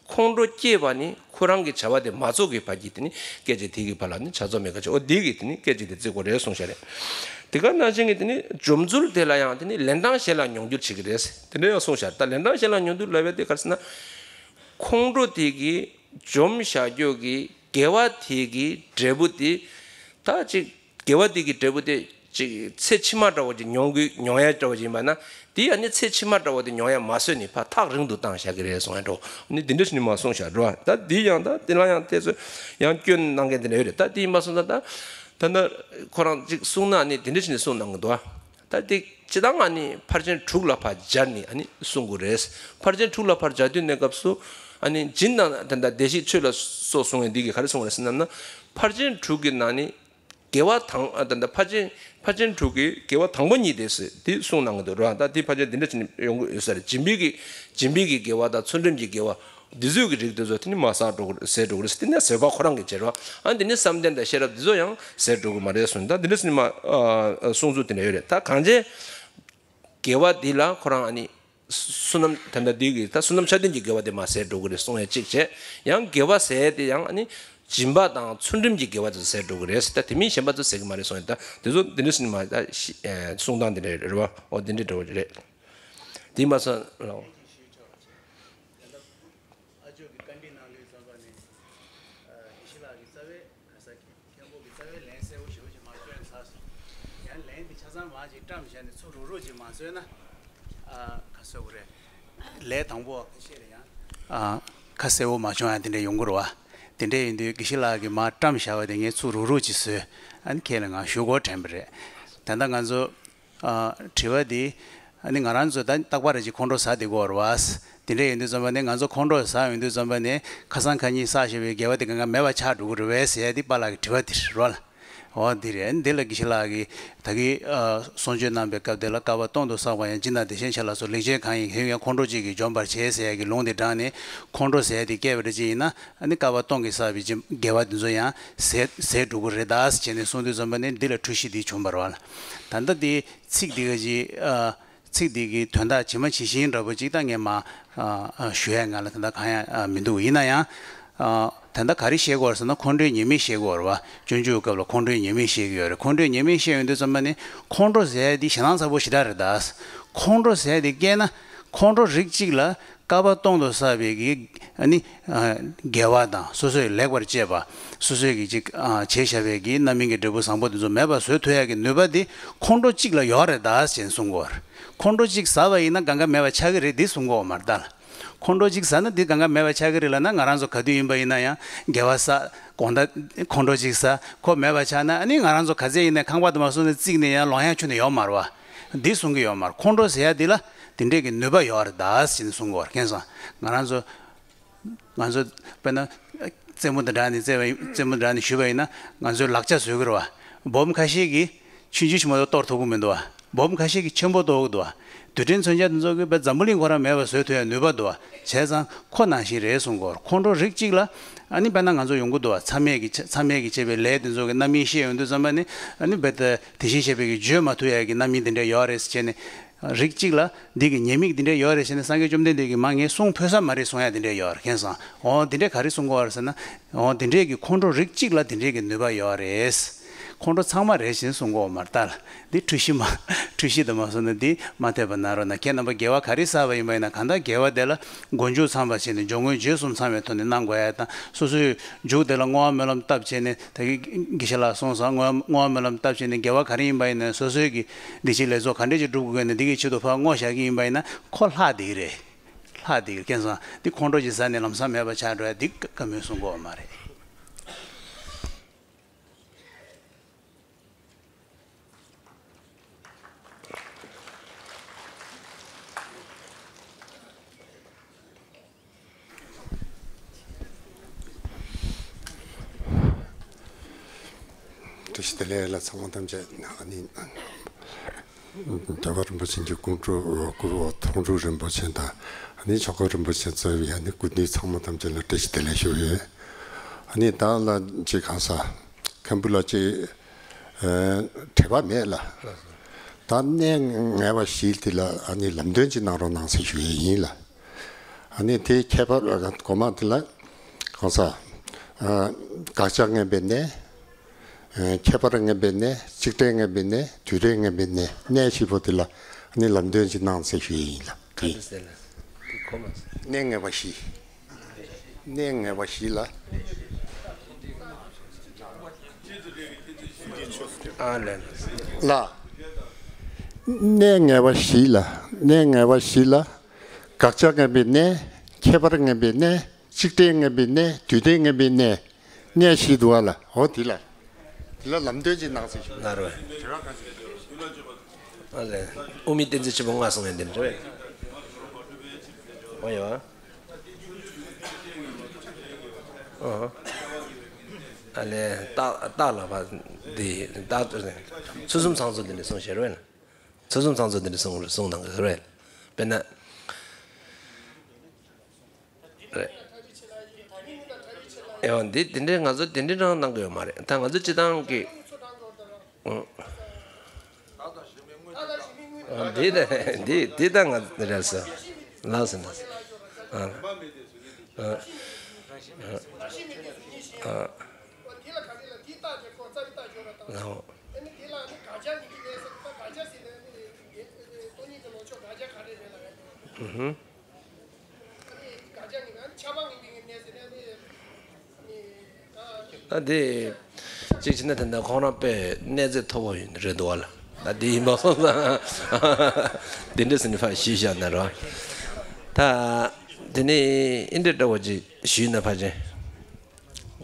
ཁོང་ཁྲོ་སྐྱེས་པ་ནི་ཁོ་རང་གི་བྱ་བ་དེ་མ་རྫོགས་ཀྱི་བར་གྱི་དེ་ནི་སྐད་ཅིག་དེ་གི་བར་ལ་ནི་བྱ་རྫོགས་མའི་སྐད་ཅིག་འོ་དེ་གི་དེ་ནི་སྐད་ཅིག་དེ་བརྩི་དགོས་རེད་གསུངས་བཞག་རེད། དེ་ག་ནང་བཞིན་གྱི་དེ་ནི་འཇོམས་ཚུལ་དེ་ལ་ཡང་དེ་ནི་ལན་གྲངས་གཞན་ལ་མྱོང་འགྱུར་བྱེད་ཀྱི་རེད། དེ་འདྲ་ཡང་གསུངས་བཞག་ད་ལན་གྲངས་གཞན་ལ་མྱོང་འགྱུར་ལབ་ཡ་དེ་ག་རེ་ཟེར་ན། ཁོང་ཁྲོ་དེ་གི་འཇོམས་བྱ་རྒྱུ་གི་དགེ་བ་དེ་གི་འབྲས་བུ་དེ་ད་ཅིག་དགེ་བ་དེ་གི་འབྲས་བུ་དེ་ཅིག་ཚེ་ཕྱི་མ་འདྲ་བོ་ཅིག་མྱོང་གི་མྱོང་ཡ་འདྲ་བོ་ཅིག་ཡིན་པ་ན་དེ་ཨ་ནི་ཚེ་ཕྱི་མ་འདྲ་བོ་དེ་མྱོང་ཡ་མ་བཟོས་ནས་ཕར་ཐག་རིང་དུ་བཏང་བཞག་གི་རེད་གསུང་ཡ་འདྲ་བོ་ཨ་ནི་དེ་འདྲ་ཞིག་ནི་མ་གསུངས་བཞག་འགྲོ་བ། ད་དེ་ཡང་ད་དེ་ལ་ཡང་དེ་ཚོ་ཡང་སྐྱོན་གནང་མཁན་དེ་འདྲ་ཡོད་རེད། ད་དེ་ཡིན་པ་སོང་ཙང་ད་ད་ལྟ་ཁོ་རང་ཅིག་གསུང་ན་ཨ་ནི་དེ་འདྲ་ཞིག་ནི་གསུང་གནང་གི་འདུག་ཨ། ད་དེ་སྤྱི་བཏང་ཨ་ནི་ཕར་ཕྱིན་དྲུག་ལ་ཕར་སྦྱར་ནས་ཨ་ནི་གསུང་དགོས་རེད། ཕར་ཕྱིན་དྲུག་ལ་ཕར་སྦྱར་དུས་གནས་སྐབས་སུ་ཨ་ནི་སྦྱིན་དང་ད་ལྟ་བདེ་གཤེགས་མཆོད་ལ་སོགས་གསུང་བའི་འདི་གི་ག་རེ་གསུང་བ་རེད་ཟེར་ན་ན་ཕར་ཕྱིན་དྲུག་གི་ནང་ནས། དགེ་བ་དང་ད་ལྟ་ཕར་ཕྱིན་ཕར་ཕྱིན་དྲུག་གི་དགེ་བ་དང་པོ་གཉིས་དེ་ཟེར་དེ་གསུངས་གནང་གི་འདུག་ར། ད་དེ་ཕལ་ཆེར་འདི་འདྲ་བྱས་ནས་ཡོང་གི་ཡོད་ས་རེད། སྦྱིན་པའི་གི་སྦྱིན་པའི་གི་དགེ་བ་དང་ཚུལ་ཁྲིམས་ཀྱི་དགེ་བ་འདི་ཚོའི་གི་རིགས་དེ་ཚོ་དེ་ནི་མར་ཟད་འགྲོ་གི་ཟད་འགྲོ་གི་རེད་ཟེར། དེ་ནི་བཟོད་པ་ཁོ་རང་གི་བྱེད་རོགས། ཨ་འདི་ནི་བསམ་གཏན་དང་ཤེས་རབ་འདི་ཚོ་ཡང་ཟད་འགྲོ་གི་མ་རེད་གསུངས། ད་འདི་འདྲ་བྱས་ནས་མར་གསུང་ཚུལ་དེ་འདྲ་ཡོད་རེད། ད་གང་ཅི། དགེ་བ་འདི་ལ་ཁོ་རང་ཨ་ནི་བསོད་ནམས་ད་ལྟ་འདི་གི་ད་བསོད་ནམས་ཆ་ལྡན་གྱི་དགེ་བ་དེ་མར་ཟད་འགྲོ་གི་རེད་གསུང་ཡ་གཅིག་བྱས། ཡང་དགེ་བ་ཟད་དེ་ཡང་ཨ་ནི་སྦྱིན་པ་དང་ཚུལ་ཁྲིམས་ཀྱི་དགེ་བ་དེ་ཟད་འགྲོ་གི་རེད་ཟེར། ད་དེ་མིན་གཞན་པ་ཚོ་ཟད་ཀྱི་མ་རེད་གསུང་ཡ། ད་དེ་ཚོ་འདི་འདྲ་ཟེར་ནས་མར་ད་ཤི་ཨེ་གསུང་སྟངས་འདི་འདྲ་རེད་བ། འོ་འདི་འདྲ་འདྲ་བོ་རེད། དེ་མ་ཟད་ལ། ཨ་ཅོག་གི་བཀའ་འདྲི་གནང་དུས་ཙམ་པ་ནས་དགེ་བཤེས་ལགས་ཀྱིས་རྩ་བའི་ག་ས་མཁན་པོ་གིས་རྩ་བའི་ལན་གསལ་པོ་ཞེ་པོ་ཅིག་མ་བསྐྱོན་ཚར་སོང་། ཡང་ལན་འདི་ཆ་ཚང་མར་ཅིག་བཀྲམ་བཞག་ནས་ཚུར་རུག་རུག་ཅིག་མ་བཟོས་ན། ཨ་ག་ཟེར་དགོས་རེད། ལན་དང་པོ་ཁ་ཤས་ལ་ཡང་ཨ་ཁ་གསལ་པོ་མ་བྱུང་ཡང་དེ་འདྲ་ཡོང་གི་རེད་བ། དེ་འདྲ་ཡིན་དུས་དགེ་བཤེས་ལགས་ཀྱིས་མར་བཀྲམ་བཞག་པ་དེ་ངས་ཚུར་རུག་རུག་ཅིག་བཟོས། ཨ་ནི་ཁས་ལེན་ང་ཞུ་དགོས་དྲན་པ་རེད། ད་ལྟ་ང་ཚོ། ཨ་དྲི་བ་འདི་ཨ་ནི་ང་རང་ཚོ་ད་རྟག་པར་ཅིག་ཁོང་ཁྲོ་ཟ་བསྡད་ཀྱི་ཡོད་རེད་བ། དེ་འདྲ་ཡིན་དུས་ཙམ་པ་ནས་ང་ཚོ་ཁོང་ཁྲོ་ཟ་ཡོང་དུས་ཙམ་པ་ནས་ཁ་སང་ཁ་ཉིན་བསགས་བཞག་པའི་དགེ་བ་དེ་གང་ག་མེད་པ་ཆགས་འགྲོ་གི་རེད་བས་ཟེར་ཡ་འདི་པཱ་ལགས་ཀྱི་དྲི་བ་དེ་རེད་བ། འོ་འདི་རེད། འདི་ལ་དགེ་བཤེས་ལགས་ཀྱིས་ད་གིན་ཨ་གསུང་ཆོས་གནང་པའི་སྐབས་དེ་ལ་བསྐལ་པ་སྟོང་དུ་བསགས་པ་ཡང་། སྦྱིན་དང་བདེ་གཤེགས་མཆོད་ལ་སོགས། ལེགས་སྤྱད་གང་ཡིན་དེ་ཡང་། ཁོང་ཁྲོ་གཅིག་གིས་འཇོམས་པར་བྱེད་ཟེར་ཡ་གི་ལུང་དེ་དྲངས་ནས་ཁོང་ཁྲོ་ཟེར་ཡ་དེ་སྐྱེས་པ་འདྲ་ཅིག་ཡིན་ན། ཨ་ནི་བསྐལ་པ་སྟོང་གིས་བསགས་པའི་དགེ་བ་དེ་ཚོ་ཡང་ཟད་ཟད་འགྲོ་གི་རེད་ད་ཟེར་བྱས་ནས་གསུངས་དུས་ཙམ་པ་ནས་འདི་ལ་འཁྲུལ་གཞི་འདི་བྱུང་བ་རེད་བ། ད་ལྟ་འདི་ཚིག་འདི་ག་ཅིག་ཨ་ཚིག་འདི་གི་དོན་དག་ཇི་མ་ཇི་བཞིན་འདྲ་པོ་ཅིག་ད་ངས་མ་ཨ་ཨ་ཞུ་ཡ་ང་ལ་ད་ལྟ་གང་ཡང་ཨ་མི་འདུག་ཡིན་ན་ཡང་ཨ་ད་ལྟ་ག་རེ་བཤད་དགོས་རེད་ཟེར་ན། ཁོང་ཁྲོའི་ཉེས་དམིགས་བཤད་དགོས་རེད་བ། སྤྱོད་འཇུག་སྐབས་ལ་ཁོང་ཁྲོའི་ཉེས་དམིགས་བཤད་ཀྱི་ཡོད་རེད། ཁོང་ཁྲོའི་ཉེས་དམིགས་བཤད་ཡོང་དུས་ཙམ་པ་ནི་ཁོང་ཁྲོ་ཟེར་ཡ་འདི་ཞེ་སྡང་ཚ་པོ་ཞེ་དྲག་རེད་ད། ཁོང་ཁྲོ་ཟེར་ཡ་འདི་སྐྱེས་ན་ཁོང་ཁྲོ་རིགས་གཅིག་ལ་བསྐལ་པ་སྟོང་དུ་བསགས་པའི་གི་ཨ་ནི་ཨ་དགེ་བ་དང་སོ་སོས་ལེགས་པར་སྤྱད་པ། སོ་སོས་གི་ཅིག་ཨ་བྱས་བཞག་པའི་གི་རྣམ་སྨིན་གྱི་འབྲས་བུ་བཟང་པོ་དེ་ཚོ་མེད་པ་བཟོ་ཐུབ་ཡ་གི་ནུས་པ་འདི་ཁོང་ཁྲོ་གཅིག་ལ་ཡོད་རེད་ད་ཅེས་གསུང་གི་ཡོད་རེད། ཁོང་ཁྲོ་གཅིག་ཟ་བ་ཡིན་ན་གང་ག་མེད་པ་ཆགས་ཀྱི་རེད་འདི་གསུང་གི་ཡོད་མ་རེད་ད། ཁོང་ཁྲོ་གཅིག་ཟ་ན་འདི་གང་ག་མེད་པ་ཆགས་ཀྱི་རེད་ལབ་ན། ང་རང་ཚོ་ག་དུས་ཡིན་པ་ཡིན་ན་ཡང་དགེ་བ་བསགས་དགོང་དག་ཁོང་ཁྲོ་གཅིག་ཟ་ཁོ་མེད་པ་ཆགས་ན། ཨ་ནི་ང་རང་ཚོ་ག་ཚད་ཡིན་ནའི་ཁང་པ་དུ་མ་སོང་ནས་བརྩིགས་ནས་ཡང་ལོང་ཡ་ཁྱོན་ནས་ཡོད་མ་རེད་བ། འདི་གསུང་གི་ཡོད་མ་རེད། ཁོང་ཁྲོ་ཟེར་ཡ་འདི་ལ་འདི་འདྲས་ཀྱི་ནུས་པ་ཡོད་རེད་ད་ཟེར་ནས་གསུང་གི་ཡོད་རེད། མཁྱེན་སོང་། ང་རང་ཚོ་ང་ཚོ་དཔེར་ན་རྩེད་མོ་དང་སྦྲགས་ནས་རྩེད་པ་རྩེད་མོ་དང་སྦྲགས་ནས་ཞུས་པ་ཡིན་ན་ང་ཚོའི་ལག་ཆ་བཟོས་ཀྱི་རེད་བ། སྦོམ་ཁ་ཤས་ཀྱིས་ཆུང་ཆུང་ཞིག་མ་གཏོགས་གཏོར་ཐུབ་ཀྱི་མི་འདུག་བ། སྦོམ་ཁ་ཤས་ཀྱིས་ཆེན་པོ་གཏོར་གྱི་འདུག་བ། རྡུལ་ཕྲན་མཚོན་ཆ་དེ་ཚོ་གིས་བས་འཛམ་བུ་གླིང་ཁོ་རང་མེད་པ་བཟོ་ཐུབ་ཡ་ནུས་པ་འདུག་བ། བྱས་ཙང་ཁོ་ནང་བཞིན་རེད་གསུང་གི་ཡོད་རེད། ཁོང་ཁྲོ་རིགས་གཅིག་ལ་ཨ་ནི་དཔེར་ན་ང་ཚོ་ཡོང་གི་འདུག་བ། མཚམས་མེད་ཀྱི་མཚམས་མེད་ཀྱི་བྱས་པའི་ལས་དེ་ཚོ་གི་རྣམ་སྨིན་ཤེས་ཡོང་དུས་ཙམ་པ་ནི་ཨ་ནི་བས་ད་དེ་བཞིན་གཤེགས་པའི་གི་བརྗོད་མ་ཐུབ་ཡ་གི་རྣམ་སྨིན་དེ་འདྲ་ཡོད་རེད་ཟེར་བྱས་ནས། རིགས་གཅིག་ལ་འདི་གི་ཉེས་དམིགས་འདི་འདྲ་ཡོད་རེད་ཟེར་ནས་སངས་རྒྱས་བཅོམ་ལྡན་འདས་ཀྱིས་མ་ངས་གསུང་ཕོད་ས་མ་རེད་གསུང་ཡ་འདི་འདྲ་ཡོད་རེད། མཁྱེན་སོང་། འོ་འདི་འདྲས་ག་རེ་གསུང་གི་ཡོད་རེད་ཟེར་ན། འོ་འདི་འདྲས་ཀྱི་ཁོང་ཁྲོ་རིགས་གཅིག་ལ་འདི་འདྲས་ཀྱི་ནུས་པ་ཡོད་རེད། ཁོང་ཁྲོ་ཚང་མ་རེད་ཟེར་གསུང་གི་ཡོད་མ་རེད་ད། འདི་འཁྲུལ་གཞི་མ་འཁྲུལ་གཞི་དུ་མ་སོང་ན་འདི་མ་འཐད་པ་གནང་རོགས་གནང་། ཁྱེད་རྣམ་པ་དགེ་བ་ག་རེ་བསགས་པ་ཡིན་པ་ཡིན་ན་གང་ལྟར་དགེ་བ་དེ་ལ་མགོ་མཇུག་ཚང་བ་བྱས་ནས་སྦྱོར་དངོས་རྗེས་གསུམ་ཚང་བའི་ཐོག་ནས་གནང་དགོས་ཡ་དང་། སོ་སོའི་མཇུག་དེ་ལ་བསྔོ་བ་སྨོན་ལམ་བཏབ་བྱས་ནས། ད་གིན་དགེ་བཤེས་ལགས་གསུངས་སོང་། བསྔོ་བསྔོ་བ་སྨོན་ལམ་བཏབ་བྱས་ནས་དགེ་བ་ག་རེ་ཡིན་པ་ཡིན་ནའི་སོ་སོའི་གི་འདི་ཕྱིའི་ལས་ཚོགས་ག་འདྲས་ཅིག་སྒྲུབ་དགོས་ན་འདི་གི་ཆེད་དུ་ཕར་བསྔོ་བཞག་གི་ཡིན་པ་ཡིན་ན་ཁོ་ལྷག་བསྡད་ཀྱི་རེད། ལྷག་བསྡད་ཀྱི་རེད། མཁྱེན་སོང་། འདི་ཁོང་ཁྲོ་ཅིག་ཟ་ནས་ལམ་སང་མེད་པ་ཆགས་འགྲོ་ཡ་འདི་བཀའ་མོལ་གསུང་གི་ཡོད་མ་རེད། བཀྲ་ཤིས་བདེ་ལེགས་ལ་ཚང་མ་ཐམས་ཅད་ཨ་ནི། རྒྱལ་བ་རིན་པོ་ཆེ་གི་དགོངས་གྲུབ་སྐུ་ཐུགས་སྤྲུལ་རིན་པོ་ཆེ་དང་། ཨ་ནི་ཆོས་འཁོར་རིན་པོ་ཆེ་གཙོས་པའི་ཨ་ནི་སྐུ་མདུན་ཚང་མ་ཐམས་ཅད་ལ་བཀྲ་ཤིས་བདེ་ལེགས་ཞུ་ཡོད། ཨ་ནི་བདག་ལ་ཅིག་གང་ཟག་མཁན་པོ་ལ་ཅིག་དྲི་བ་མེད་ལ། ད་གནས་ངེས་པ་བཞི་དེ་ལ་ཨ་ནི་ལམ་སྟོན་ཅིག་གནང་རོགས་གནང་ཟེར་ཞུ་ཡས་ཡིན་ལ། ཨ་ནི་དེ་ཁྱད་པར་གོ་མ་དེ་ལ་གང་ཟག་དགག་བྱ་ངན་པའི་གནས། ཁྱད་པར་ངན་པའི་གནས། གཅིག་དྲན་ངན་པའི་གནས། དུས་དྲན་ངན་པའི་གནས། གནས་བཞི་པོ་དེ་ལ་ཨ་ནི་ལམ་སྟོན་ཅིག་གནང་ཟེར་ཞུ་ཡས་ཡིན་ལ། ག་རེ་ཟེར་ལ། དེ་གོ་མ་སོང་། གནས་ངེས་པ་བཞི། གནས་ངེས་པ་བཞི་ལ། ཨ་ལས། ལ། གནས་ངེས་པ་བཞི་ལ། གནས་ངེས་པ་བཞི་ལ། དགག་བྱ་ངན་པའི་གནས། ཁྱད་པར་ངན་པའི་གནས། གཅིག་དྲན་ངན་པའི་གནས། དུས་དྲན་ངན་པའི་གནས། གནས་བཞི་འདུག་བ་ལ། འོ་དེ་ལ། དེ་ལ་ལམ་སྟོན་ཅིག་གནང་ཟེར་ཞུ། ལ་རོ། ཨ་ལས། དབུ་མའི་གཏན་ཚིགས་ཆེན་པོ་ལྔ་གསུང་ཡས་འདི་རེད། འོ་ཡོད། ཨ། ཨ་ལས་རྟགས་རྟགས་ལ་བ་འདི་རྟགས་ཚུལ་གསུམ་ཚང་ཚོ་འདི་ནས་གསུངས་བཞག་རེད། ཚུལ་གསུམ་ཚང་ཚོ་འདི་ནས་གསུངས་གསུངས་གནང་གི་རེད། དཔེར་ན། རེད། ཡང་འདི་དེ་འདྲའི་ང་ཚོ་དེ་འདྲའི་རང་གནང་གི་ཡོད་མ་རེད། ད་ང་ཚོ་སྤྱི་བཏང་གི། ཨང་། ཨང་། འདི་ད་འདི་འདི་ད་ང་རེད་ཟེར། ལགས་སོ་ལགས་སོ། ཨང་། ཨང་། ཨང་། ལའོ། ཨུ་ཧུམ། ད་དེ་གཅིག་བྱས་ན་ད་ལྟ་ཁོང་རང་དཔེ་གནས་ཚད་མཐོ་པོ་ཡིན་རེད་འདུག་བ་ལ། ད་དེ་ཡིན་པ་སོང་ཙང་དེ་འདྲ་ཟེར་ནས་ཕར་ཞུས་བཞག་ན་རོ། ད་དེ་ནས་ཨིན་འདྲ་འདྲ་བོ་ཅིག་ཞུས་ན་ཕལ་ཆེར།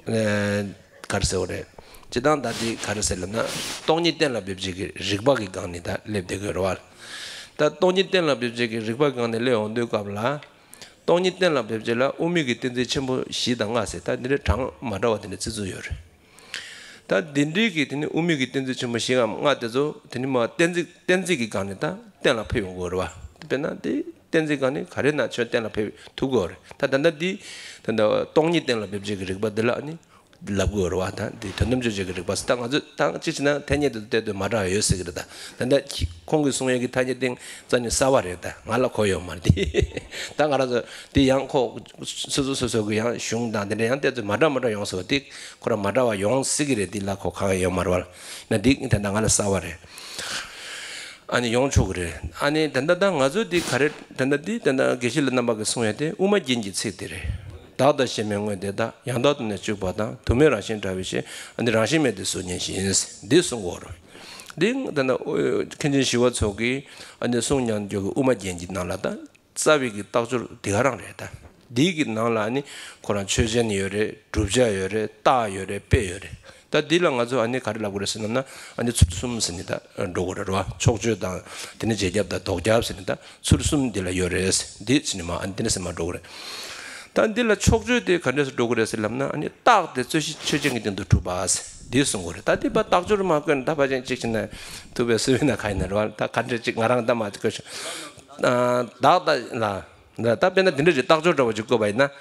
ཨེ། ག་རེ་ཟེར་བ་རེད། སྤྱིར་བཏང་ད་དེ་ག་རེ་ཟེར་ལབ་ན། སྟོང་ཉིད་གཏན་ལ་འབེབས་བྱེད་ཀྱི་རིགས་པ་གི་སྒང་ནས་ད་སླེབས་བསྡད་དགོས་རེད་བ། ད་སྟོང་ཉིད་གཏན་ལ་འབེབས་བྱེད་ཀྱི་རིགས་པ་སྒང་ནས་སླེབས་ཡོང་དུས་སྐབས་ལ། སྟོང་ཉིད་གཏན་ལ་འབེབས་བྱེད་ལ་དབུ་མའི་གི་གཏན་ཚིགས་ཆེན་པོ་བཞི་དང་ལྔ་ཟེར་ད་འདི་འདྲའི་གྲངས་མ་འདྲ་བ་དེ་འདྲ་བརྩི་ཚུལ་ཡོད་རེད། ད་འདི་འདྲའི་གི་དེ་ནི་དབུ་མའི་གི་གཏན་ཚིགས་ཆེན་པོ་བཞི་འམ་ལྔ་དེ་ཚོ་དེ་ནི་མ་གཏན་ཚིགས་གཏན་ཚིགས་ཀྱི་སྒང་ནས་ད་གཏན་ལ་ཕེབས་ཡོང་དགོས་རེད་བ། དཔེར་ན་དེ་གཏན་ཚིགས་སྒང་ནས་ག་རེ་ན་ཆོས་གཏན་ལ་ཕེབས་ཐུབ་དགོས་རེད། ད་ད་ལྟ་འདི་ད་ལྟ་སྟོང་ཉིད་གཏན་ལ་འབེབས་བྱེད་ཀྱི་རིགས་པ་འདི་ལ་ནི་ལབ་དགོས་རེད་བ། ད་འདི་དོན་དམ་དཔྱོད་བྱེད་ཀྱི་རིགས་པ་ཟེར། ད་ང་ཚོས་ད་གཅིག་བྱས་ན་ཐ་སྙད་དེ་ཚོ་བལྟས་དུས་མ་འདྲ་བ་ཡོད་སྲིད་ཀྱི་རེད། ད་ད་ལྟ་ཁྱི་ཁོང་གིས་གསུང་ཡས་ཀྱི་ཐ་སྙད་དེ་རྩ་ནས་གསར་བ་རེད། ད་ང་ལ་གོ་ཡོད་མ་རེད་དེ། ད་ང་རང་ཚོ་དེ་ཡང་ཁོ་སོ་སོ་སོ་སོ་གི་ཡང་གཞུང་དང་དེ་འདྲ་ཡང་བལྟས་དུས་མ་འདྲ་མ་འདྲ་ཡོང་སྲིད་པ་དེ་ཁོ་རང་མ་འདྲ་བ་ཡོང་སྲིད་ཀྱི་རེད། དེ་ལ་གོ་གང་ཡང་ཡོད་མ་རེད་བ། ན་འདི་ད་ལྟ་ང་ལ་གསར་བ་རེད། ཨ་ནི་ཡོང་ཆོག་གི་རེད། ཨ་ནི་ད་ལྟ་ད་ང་ཚོ་འདི་ག་རེ་ད་ལྟ་འདི་ད་ལྟ་དགེ་བཤེས་ལགས་རྣམ་པ་གིས་གསུང་ཡ་དེ་དབུ་མ་རྒྱན་གྱི་ཚིག་དེ་རེད། བདག་དང་གཞན་པའི་དངོས་འདི་དག་ཡང་དག་ཏུ་ནི་བཅུག་པ་དང་དུ་མའི་རང་བཞིན་བྲལ་བའི་ཕྱིར། ཨ་ནི་རང་བཞིན་མེད་དེ་གཟུགས་བརྙན་བཞིན། འདི་གསུང་གི་ཡོད་རེད། འདི་ད་ལྟ་མཁན་ཆེན་ཞི་བ་འཚོ་གིས་ཨ་ནི་གསུང་མྱོང་རྒྱུ་གི་དབུ་མ་རྒྱན་གྱི་ནང་ལ་ད། རྩ་བའི་གི་རྟགས་སྦྱོར་དེ་ག་རང་རེད་ད། འདི་གི་ནང་ལ་ནི་ཁོ་རང་ཆོས་ཅན་ཡོད་རེད། བསྒྲུབ་བྱ་ཡོད་རེད། རྟགས་ཡོད་རེད། དཔེ་ཡོད་རེད། ད་འདི་ལ་ང་ཚོ་ཨ་ནི་ག་རེ་ལབ་དགོས་རེད་ཟེར་ན་ཨ་ནི་ཚུལ་གསུམ་ཟེར་ནས་ད་འགྲོ་དགོས་རེད་བ། ཕྱོགས་ཆོས་དང་དེ་ནི་རྗེས་ཁྱབ་དང་ལྡོག་ཁྱབ་ཟེར་ནས་ད་ཚུལ་གསུམ་འདི་ལ་ཡོད་རེད། འདི་ཟེར་ནས་མ་ཨ་ནི་དེ་ནས་ཟེར་མ་འགྲོ་དགོས་རེད། ད་འདི་ལ་ཕྱོགས་ཆོས་དེ་ག་འདྲས་སུ་འགྲོ་དགོས་རེད་ཟེར་ལབ་ན་ཨ་ནི་རྟགས་དེ་རྩོད་གཞི་ཆོས་ཅན་གྱི་སྟེང་དུ་གྲུབ་པ་ཟེར་འདི་གསུང་དགོས་རེད། ད་འདི་པ་རྟགས་སྦྱོར་མ་བཀོད་ན་ད་ཕལ་ཆེར་གཅིག་བྱས་ན་ཐུབ་པའི་སུ་བས་ན་ག་ཡིན་ན་རེད་བ། ད་ག་འདྲས་གཅིག་ང་རང་ད་མ་བཀོད་ཤག་ཨ། བདག་དང་ལ། ད་དཔེར་ན་འདི་འདྲ་ཅིག་རྟགས་སྦྱོར་འདྲ་བོ་ཅིག་བཀོད་པ་ཡིན་ན།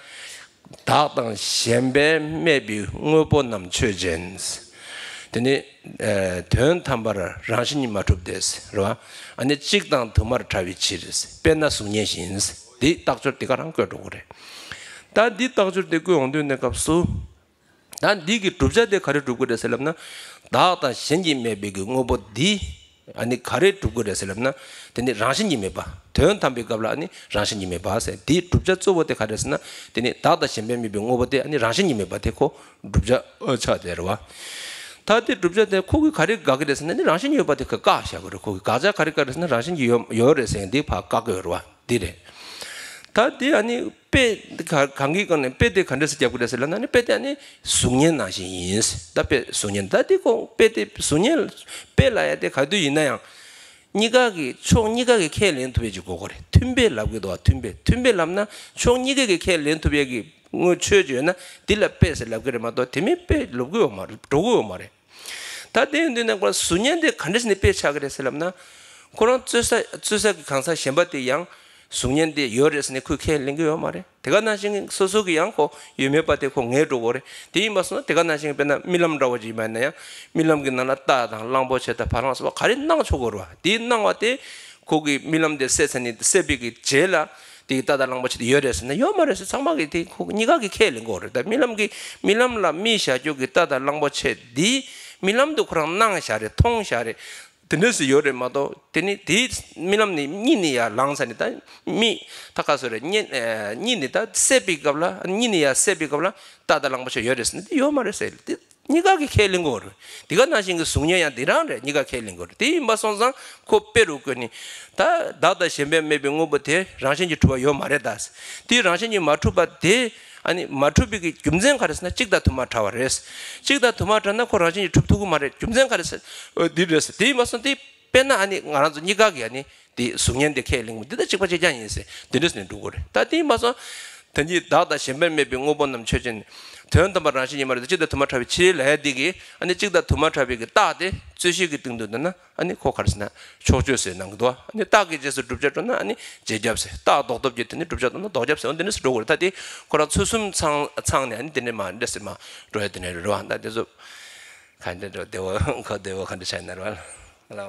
བདག་དང་གཞན་པས་སྨྲས་པའི་དངོས་པོ་རྣམས་ཆོས་ཅན། དེ་ནི། ཨེ། དོན་དམ་པར་རང་བཞིན་གྱིས་མ་གྲུབ་སྟེ། རེད་བ། ཨ་ནི་གཅིག་དང་དུ་མར་བྲལ་བའི་ཕྱིར། དཔེར་ན་གཟུགས་བརྙན་བཞིན། འདི་རྟགས་སྦྱོར་འདི་ག་རང་བཀོད་འགྲོ་གི་རེད། ད་འདི་རྟགས་སྦྱོར་འདི་བཀོད་ཡོང་དུས་གནས་སྐབས་སུ། ད་འདི་གི་བསྒྲུབ་བྱ་དེ་ག་རེ་སྒྲུབ་དགོས་རེད་ཟེར་ལབ་ན། བདག་དང་གཞན་གྱིས་སྨྲས་པའི་གི་དངོས་པོ་འདི། ཨ་ནི་ག་རེ་སྒྲུབ་དགོས་རེད་ཟེར་ལབ་ན། དེ་ནི་རང་བཞིན་གྱིས་མེད་པ། དོན་དམ་པའི་སྐབས་ལ་ཨ་ནི་རང་བཞིན་གྱིས་མེད་པ་ཟེར། འདིའི་བསྒྲུབ་བྱ་གཙོ་བོ་དེ་ག་རེ་རེད་ཟེར་ན། དེ་ནི་བདག་དང་གཞན་པས་སྨྲས་པའི་དངོས་པོ་དེ་ཨ་ནི་རང་བཞིན་གྱིས་མེད་པ་དེ་ཁོ་བསྒྲུབ་བྱ་ཆགས་བསྡད་རེད་བ། ད་དེ་བསྒྲུབ་བྱ་དེ་ཁོ་གིས་ག་རེ་དགག་གི་རེད་ཟེར་ན་ནི་རང་བཞིན་ཡོད་པ་དེ་ཁོ་བཀག་བཞག་གི་རེད། ཁོ་གིས་དགག་བྱ་ག་རེ་བཀག་རེད་ཟེར་ན་རང་བཞིན་གྱིས་ཡོད་ཡོད་རེད་ཟེར་འདི་ཕར་བཀག་གི་ཡོད་རེད་བ། འདི་རེད། ད་དེ་ཨ་ནི་དཔེ་ག་གང་གི་སྒང་ནས་དཔེ་དེ་ག་འདྲས་སེ་རྒྱབ་ཀྱི་རེད་ཟེར་ལབ་ན་ནི་དཔེ་དེ་ཨ་ནི་གཟུགས་བརྙན་ནང་བཞིན་ཡིན། ད་དཔེ་གཟུགས་བརྙན་ད་དེ་ཁོ་དཔེ་དེ་གཟུགས་བརྙན་དཔེ་ལབ་ཡ་དེ་ག་དུས་ཡིན་ན་ཡང་གཉིས་ཀ་གི་ཕྱོགས་གཉིས་ཀ་གི་ཁས་ལེན་ཐུབ་ཡས་ཅིག་དགོས་ཀྱི་རེད། མཐུན་དཔེ་ལབ་ཀྱི་འདུག་བ། མཐུན་དཔེ་མཐུན་དཔེ་ལབ་ན་ཕྱོགས་གཉིས་ཀ་གི་ཁས་ལེན་ཐུབ་ཡས་ཀྱི་དངོས་ཆོས་ཅིག་ཡོད་ན་དེ་ལ་དཔེ་ཟེར་ལབ་ཀྱི་རེད་མ་གཏོགས་དེ་མིན་དཔེ་ལབ་ཀྱི་ཡོད་མ་རེད། འགྲོ་གི་ཡོད་མ་རེད། ད་དེ་ཡིན་དུས་ནས་ཁོ་གཟུགས་བརྙན་དེ་ག་འདྲས་ནས་དཔེ་ཆགས་ཀྱི་རེད་ཟེར་ལབ་ན། ཁོ་རང་རྩོད་ས་རྩོད་ས་གི་གང་ཟག་གཞན་པ་དེ་ཡང་གཟུགས་བརྙན་དེ་ཡོད་རེད་ཟེར་ནས་ཁོས་ཁས་ལེན་གྱི་ཡོད་མ་རེད། དེ་ག་ནང་བཞིན་སོ་སོ་གི་ཡང་ཁོ་ཡོད་མེད་པ་དེ་ཁོ་ངེས་འགྲོ་གི་རེད། དེ་ཡིན་པ་སོང་ན་དེ་ག་ནང་བཞིན་དཔེར་ན་རྨི་ལམ་འདྲ་བོ་ཅིག་ཡིན་པ་ཡིན་ན་ཡང་རྨི་ལམ་གྱི་ནང་ལ་རྟ་དང་གླང་པོ་ཆེ་དང་བ་ལང་སོགས་པ་ག་རེ་སྣང་ཆོག་གི་རེད་བ། དེའི་སྣང་བ་དེ་ཁོ་གི་རྨི་ལམ་དེ་སད་ཚར་ནས་སད་པའི་གི་རྗེས་ལ། དེ་གི་རྟ་དང་གླང་པོ་ཆེ་དེ་ཡོད་རེད་ཟེར་ན་ཡོད་མ་རེད་ཟེར། ཚང་མ་གིས་དེ་ཁོ་གཉིས་ཀ་གིས་ཁས་ལེན་གྱི་ཡོད་རེད། ད་རྨི་ལམ་གྱི་རྨི་ལམ་ལ་རྨིས་བཞག་རྒྱུ་གི་རྟ་དང་གླང་པོ་ཆེ་འདི་རྨི་ལམ་དུ་ཁོ་རང་སྣང་བཞག་རེད། མཐོང་བཞག་རེད། དེ་འདྲ་ཟེར་ཡོད་རེད་མ་གཏོགས་དེ་ནི་དེའི་རྨི་ལམ་ནས་གཉིད་ནས་ཡར་ལངས་ཚར་ནས་ད་རྨིས་ད་ག་སོ་རེད། གཉིད་གཉིད་ནས་ད་སད་པའི་སྐབས་ལ་གཉིད་ནས་ཡར་སད་པའི་སྐབས་ལ་རྟ་དང་གླང་པོ་ཆེ་ཡོད་རེད་ཟེར་ན་དེ་ཡོད་མ་རེད་ཟེར། དེ། གཉིས་ཀ་གིས་ཁས་ལེན་དགོས་རེད། དེ་ག་ནང་བཞིན་གྱི་གཟུགས་བརྙན་ཡང་དེ་རང་རེད། གཉིས་ཀ་ཁས་ལེན་དགོས་རེད། དེ་ཡིན་པ་སོང་ཙང་ཁོ་དཔེ་རུ་བཀོད་ནས་ད་བདག་དང་གཞན་པས་སྨྲས་པའི་དངོས་པོ་དེ་རང་བཞིན་གྱིས་གྲུབ་པ་ཡོད་མ་རེད་ད། དེ་རང་བཞིན་གྱིས་མ་གྲུབ་པ་དེ་ཨ་ནི་མ་གྲུབ་པའི་གི་རྒྱུ་མཚན་ག་རེ་ཟེར་ན་གཅིག་དང་དུ་མ་བྲལ་བ་རེད། གཅིག་དང་དུ་མ་བྲལ་ན་ཁོ་རང་བཞིན་གྱིས་གྲུབ་ཐུབ་ཀྱི་མ་རེད། རྒྱུ་མཚན་ག་རེ་ཟེར་འོ་འདི་རེད་ཟེར། དེ་ཡིན་པ་སོང་དེ་དཔེར་ན་ཨ་ནི་ང་རང་ཚོ་གཉིས་ཀ་གིས་ཨ་ནི། དེ་གཟུགས་བརྙན་དེ་ཁས་ལེན་འདི་ད་གཅིག་པ་གཅིག་རྐྱང་ཡིན་ཟེར་འདི་འདྲ་ཟེར་ནས་འགྲོ་གི་རེད། ད་དེ་ཡིན་པ་སོང་ དོན་གྱིས་བདག་དང་གཞན་ཕན་མེད་པའི་དངོས་པོ་རྣམས་ཆོས་ཅན། དོན་དམ་པར་རང་བཞིན་ཉིད་མ་རེད་དེ། གཅིག་དང་དུ་མ་བྲལ་བའི་ཕྱིར་ལབ་ཡ་འདི་གིས་ཨ་ནི་གཅིག་དང་དུ་མ་བྲལ་བའི་གི་རྟགས་དེ་རྩོད་གཞི་གི་སྟེང་དུ་འདོད་ན་ཨ་ནི་ཁོ་ག་རེ་ཟེར་ན་ཕྱོགས་ཆོས་ཟེར་གནང་གི་འདུག་ཨ་ནི་རྟགས་ཀྱི་རྗེས་སུ་བསྒྲུབ་བྱ་འགྲོ་ན་ཨ་ནི་རྗེས་ཁྱབ་ཟེར། རྟགས་ལྡོག་སྟོབས་ཀྱིས་དེ་ནི་བསྒྲུབ་བྱ་འདོད་ན་ལྡོག་ཁྱབ་ཟེར། འོ་འདི་འདྲ་ཟེར་འགྲོ་དགོས་རེད། ད་དེ་ཁོ་རང་ཚུལ་གསུམ་ཚང་ཚང་ནས་ཨ་ནི་དེ་ནས་མར་འདི་འདྲ་ཟེར་མར་འགྲོ་ཡ་དེ་ནས་རེད་བ། ད་དེ་ཚོ་ག་འདྲ་འགྲོ་བདེ་བོ་ཁོ་བདེ་བོ་ག་འདྲ་ཆགས་ཡིན་ན་རེད་བ་ལ།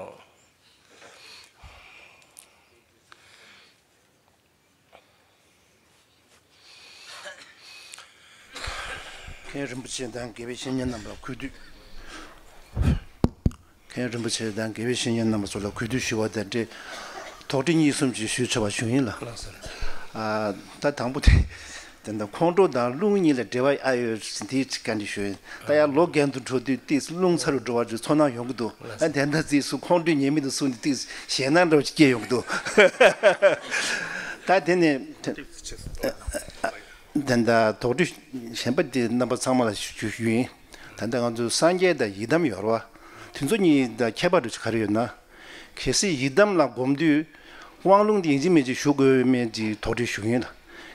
མཁན་རིན་པོ་ཆེ་དང་དགེ་བའི་བཤེས་གཉེན་རྣམ་པར་གུས་འདུད། མཁན་རིན་པོ་ཆེ་དང་དགེ་བའི་བཤེས་གཉེན་རྣམ་པ་ཚོ་ལ་གུས་འདུད་ཞུ་བ་དང་འབྲེལ། དོགས་འདྲི་གཉིས་གསུམ་ཅིག་ཞུས་ཆོག་པ་ཞུ་ཡིན་ལ། ལགས་སོ། ཨ། ད་དང་པོ་དེ། དེ་འདྲ་ཁོང་ཁྲོ་དང་རླུང་གཉིས་ལ་འབྲེལ་བ་ཨ་ཡོད་འདི་ཅིག་བཀའ་འདྲི་ཞུ་ཡིན། ད་ཡང་ལོ་རྒན་དུ་འགྲོ་དུས་ཏིས་རླུང་ཚ་རུ་འགྲོ་བ་ཅིག་ཚོར་སྣང་ཡོང་གི་འདུག་ཨ་དེ་འདྲ་ཅིག་སུ་ཁོང་ཁྲོའི་ཉེས་དམིགས་དུ་སུ་འདི་ཏིས་ཞེད་སྣང་འདྲ་བ་ཅིག་སྐྱེ་ཡོང་གི་འདུག་ད་དེ་ནས། དེ་འདྲ་དོགས་འདྲི་གཞན་པ་དེ་རྣམ་པ་ཚང་མ་ལ་ཞུ་ཞུ་ཡིན། ད་ལྟ་ང་ཚོ་སངས་རྒྱས་དང་ཡི་དམ་ཡོད་རེད་བ། དེ་ཚོ་གཉིས་དང་ཁྱད་པར་དུ་ག་རེ་ཡོད་ན། གལ་སྲིད་ཡི་དམ་ལ་སྒོམ་དུས་དབང་ལུང་དེ་ཡིན་གཅིག་མིན་གཅིག་ཞུ་དགོས་མེད་ཀྱི་དོགས་འདྲི་ཞུ་ཡིན་ལ།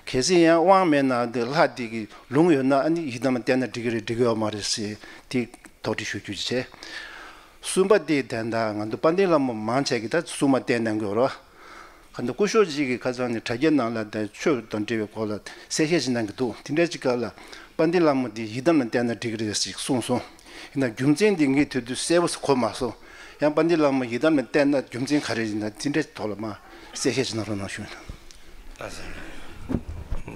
གལ་སྲིད་ཡང་དབང་མེད་ན་དེ་ལྷ་དེ་གི་ལུང་ཡོད་ན་ཨ་ནི་ཡི་དམ་ལ་བསྟེན་ན་འགྲིག་གི་རེད་འགྲིག་གི་ཡོད་མ་རེད་ཟེར་དེ་དོགས་འདྲི་ཞུ་རྒྱུ་བྱས། གསུམ་པ་དེ་དེ་འདྲ་ང་ཚོ་དཔལ་ལྡན་ལྷ་མོ་མང་ཆེ་གི་ད་སྲུང་མ་བསྟེན་གནང་གི་ཡོད་རེད་བ། ག་འདི་སྐུ་ཞབས་ཅིག་གིས་ཁ་སང་ནས་དྲ་རྒྱའི་ནང་ལ་དེ་ཆོས་དང་འབྲེལ་བའི་སྐོར་ལ་གསལ་བཤད་ཅིག་གནང་གི་འདུག་དེ་འདྲའི་ཅིག་སྐབས་ལ་དཔལ་ལྡན་ལྷ་མོ་འདི་ཡི་དམ་ལ་བསྟེན་ན་འགྲིག་གི་རེད་ཅིག་གསུངས་སོང་། ཡིན་ན་རྒྱུ་མཚན་འདི་ངས་དེ་དུས་གསལ་པོ་གོ་མ་སོང་། ཡང་དཔལ་ལྡན་ལྷ་མོ་ཡི་དམ་ལ་བསྟེན་ན་རྒྱུ་མཚན་ག་རེ་ཡིན་ན་དེ་འདྲའི་ཐོག་ལ་མ་གསལ་བཤད་ཅིག་གནང་རོགས་གནང་ཞུ། ཨ་ཙི།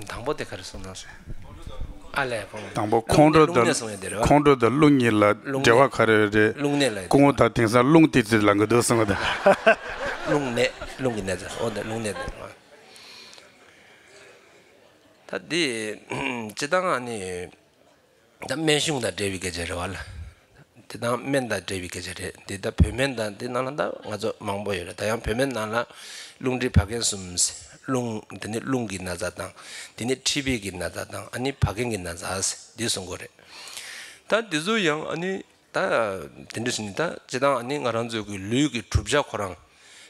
དང་པོ་དེ་ག་རེ་གསུངས་གནང་ཟེར། ཨ་ལས་ཁོང་། དང་པོ་ཁོང་ཁྲོ་རླུང་དང་ནད་གསུངས་ཡོད་དེ་རེད་བ། ཁོང་ཁྲོ་དང་རླུང་གཉིས་ལ་རླུང་འབྲེལ་བ་ག་རེ་རེད། རླུང་ནད་ལ་ཡོད་དེ། སྐུ་ངོ་ད་དེང་སང་རླུང་ཏིག་ཙི་ལངས་གི་འདུག་གསུངས་གི་འདུག་རླུང་ནད། རླུང་གི་ནད་ཟེར། འོ་དེ་རླུང་ནད་དེ་རེད་བ། ད་འདི་སྤྱིར་བཏང་ཨ་ནི་ད་སྨན་གཞུང་དང་འབྲེལ་བའི་སྐད་ཆ་རེད་བ་ལ། དེ་དང་སྨན་དང་འབྲེལ་བའི་སྐད་ཆ་རེད། འདི་ད་བོད་སྨན་དང་འདི་ནང་ལ་ད་ང་ཚོ་མང་པོ་ཡོད་རེད། ད་ཡང་བོད་སྨན་ནང་ལ་རླུང་མཁྲིས་བད་ཀན་གསུམ། རླུང་དེ་ནི་རླུང་གི་ན་ཚ་དང་། དེ་ནི་མཁྲིས་པའི་གི་ན་ཚ་དང་། ཨ་ནི་བད་ཀན་གྱི་ན་ཚ་འདི་གསུང་གི་རེད། ད་འདི་ཚོ་ཡང་ཨ་ནི། ད་དེ་འདྲ་ཞིག་ནི་ད་སྤྱིར་བཏང་ཨ་ནི་ང་རང་ཚོའི་གི་ལུས་ཀྱི་གྲུབ་ཆ་ཁོ་རང་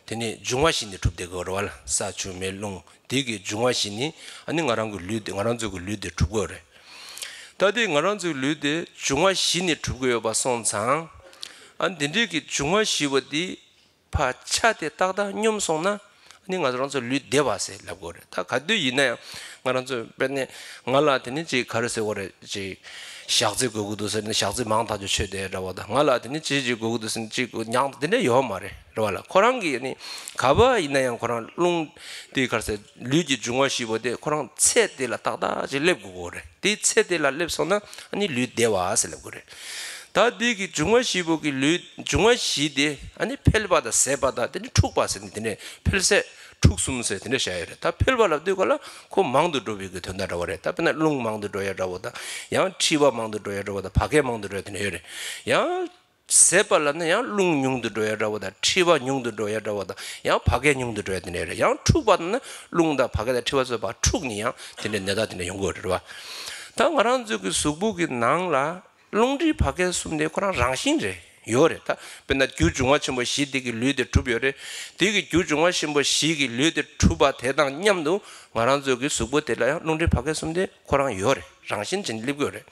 དེ་ནི་འབྱུང་བ་བཞི་ནི་གྲུབ་བསྡད་དགོས་རེད་བ་ལ། ས་ཆུ་མེ་རླུང་དེ་གི་འབྱུང་བ་བཞི་ནི་ཨ་ནི་ང་རང་གི་ལུས་དེ་ང་རང་ཚོའི་གི་ལུས་དེ་གྲུབ་དགོས་རེད། ད་དེ་ང་རང་ཚོའི་ལུས་དེ་འབྱུང་བ་བཞི་ནི་གྲུབ་ཀྱི་ཡོད་པ་སོང་ཙང་ཨ་ནི་དེ་འདྲའི་གི་འབྱུང་བ་བཞི་པོ་དེ་ཕར་ཆ་དེ་ཏག་ཏག་སྙོམས་སོང་ན། ཨ་ནི་ང་ཚོ་རང་ཚོ་ལུས་བདེ་བ་ཟེར་ལབ་དགོས་རེད། ད་ག་དུས་ཡིན་ན་ཡང་ང་རང་ཚོ་དཔེར་ན་ང་ལ་དེ་ནི་ཅིག་ག་རེ་ཟེར་དགོས་རེད། ཅིག་ཞག་རྩི་དགོས་ཀྱི་འདུག་ཟེར་ནས་ཞག་རྩི་མང་ཐག་ཆོད་ཆོད་དེ་འདྲ་བ་དང་། ང་ལ་དེ་ནི་ཅི་ཅིག་དགོས་ཀྱི་འདུག་ཟེར་ནས་ཅིག་ཉག་དེ་འདྲ་ཡོད་མ་རེད་རེད་བ་ལ། ཁོ་རང་གིས་ནི་ག་པར་ཡིན་ན་ཡང་ཁོ་རང་རླུང་དེ་ག་རེ་ཟེར་ལུས་ཀྱི་འབྱུང་བ་བཞི་པོ་དེ་ཁོ་རང་ཚད་དེ་ལ་ཏག་ཏག་ཅིག་སླེབས་དགོས་ཀྱི་རེད། དེའི་ཚད་དེ་ལ་སླེབས་སོང་ན་ཨ་ནི་ལུས་བདེ་བ་ཟེར་ལབ་དགོས་རེད། ད་དེ་གི་འབྱུང་བ་བཞི་པོ་གི་ལུས་འབྱུང་བ་བཞི་དེ་ཨ་ནི་འཕེལ་བ་དང་ཟད་པ་དང་དེ་ནི་འཁྲུགས་པ་ཟེར་ནས་དེ་ནས་འཕེལ་ཟད་འཁྲུགས་གསུམ་ཟེར་དེ་འདྲ་བཤད་ཡོད་རེད། ད་འཕེལ་བ་ལབ་དུས་ག་ལ་ཁོ་མང་དུ་འགྲོ་བའི་གི་དོན་དག་འདྲ་བ་རེད། ད་དཔེར་ན་རླུང་མང་དུ་འགྲོ་ཡ་འདྲ་བོ་དང་། ཡང་མཁྲིས་པ་མང་དུ་འགྲོ་ཡ་འདྲ་བོ་དང་། བད་ཀན་མང་དུ་འགྲོ་ཡ་དེ་འདྲ་ཡོད་རེད། ཡང་ཟད་པ་ལབ་ན་ཡང་རླུང་ཉུང་དུ་འགྲོ་ཡ་འདྲ་བོ་དང་། མཁྲིས་པ་ཉུང་དུ་འགྲོ་ཡ་འདྲ་བོ་དང་། ཡང་བད་ཀན་ཉུང་དུ་འགྲོ་ཡ་དེ་འདྲ་ཡོད་རེད། ཡང་འཁྲུགས་པ་ལབ་ན་རླུང་དང་བད་ཀན་དང་མཁྲིས་པ་སོགས་པ་འཁྲུགས་ནས་ཡང་དེ་འདྲའི་ནད་རྟགས་དེ་འདྲ་ཡོང་གི་ཡོད་རེད་བ། ད་ང་རང་ཚོའི་གི་གཟུགས་པོ་གི་ནང་ལ་རླུང་མཁྲིས་བད་ཀན་གསུམ་དེ་ཁོ་རང་རང་བཞིན་རེད། ཡོད་རེད། ད་དཔེར་ན་རྒྱུ་འབྱུང་བ་ཆེན་པོ་བཞི་དེ་གི་ལུས་དེ་གྲུབ་ཡོད་རེད། དེ་གི་རྒྱུ་འབྱུང་བ་ཆེན་པོ་བཞི་གི་ལུས་དེ་གྲུབ་པ་དེ་དང་མཉམ་དུ་ང་རང་ཚོའི་གི་གཟུགས་པོ་དེ་ལ་ཡང་རླུང་མཁྲིས་བད་ཀན་གསུམ་དེ་ཁོ་རང་ཡོད་རེད། རང་བཞིན་ཅན་སླེབས་ཀྱི་ཡོད་རེད།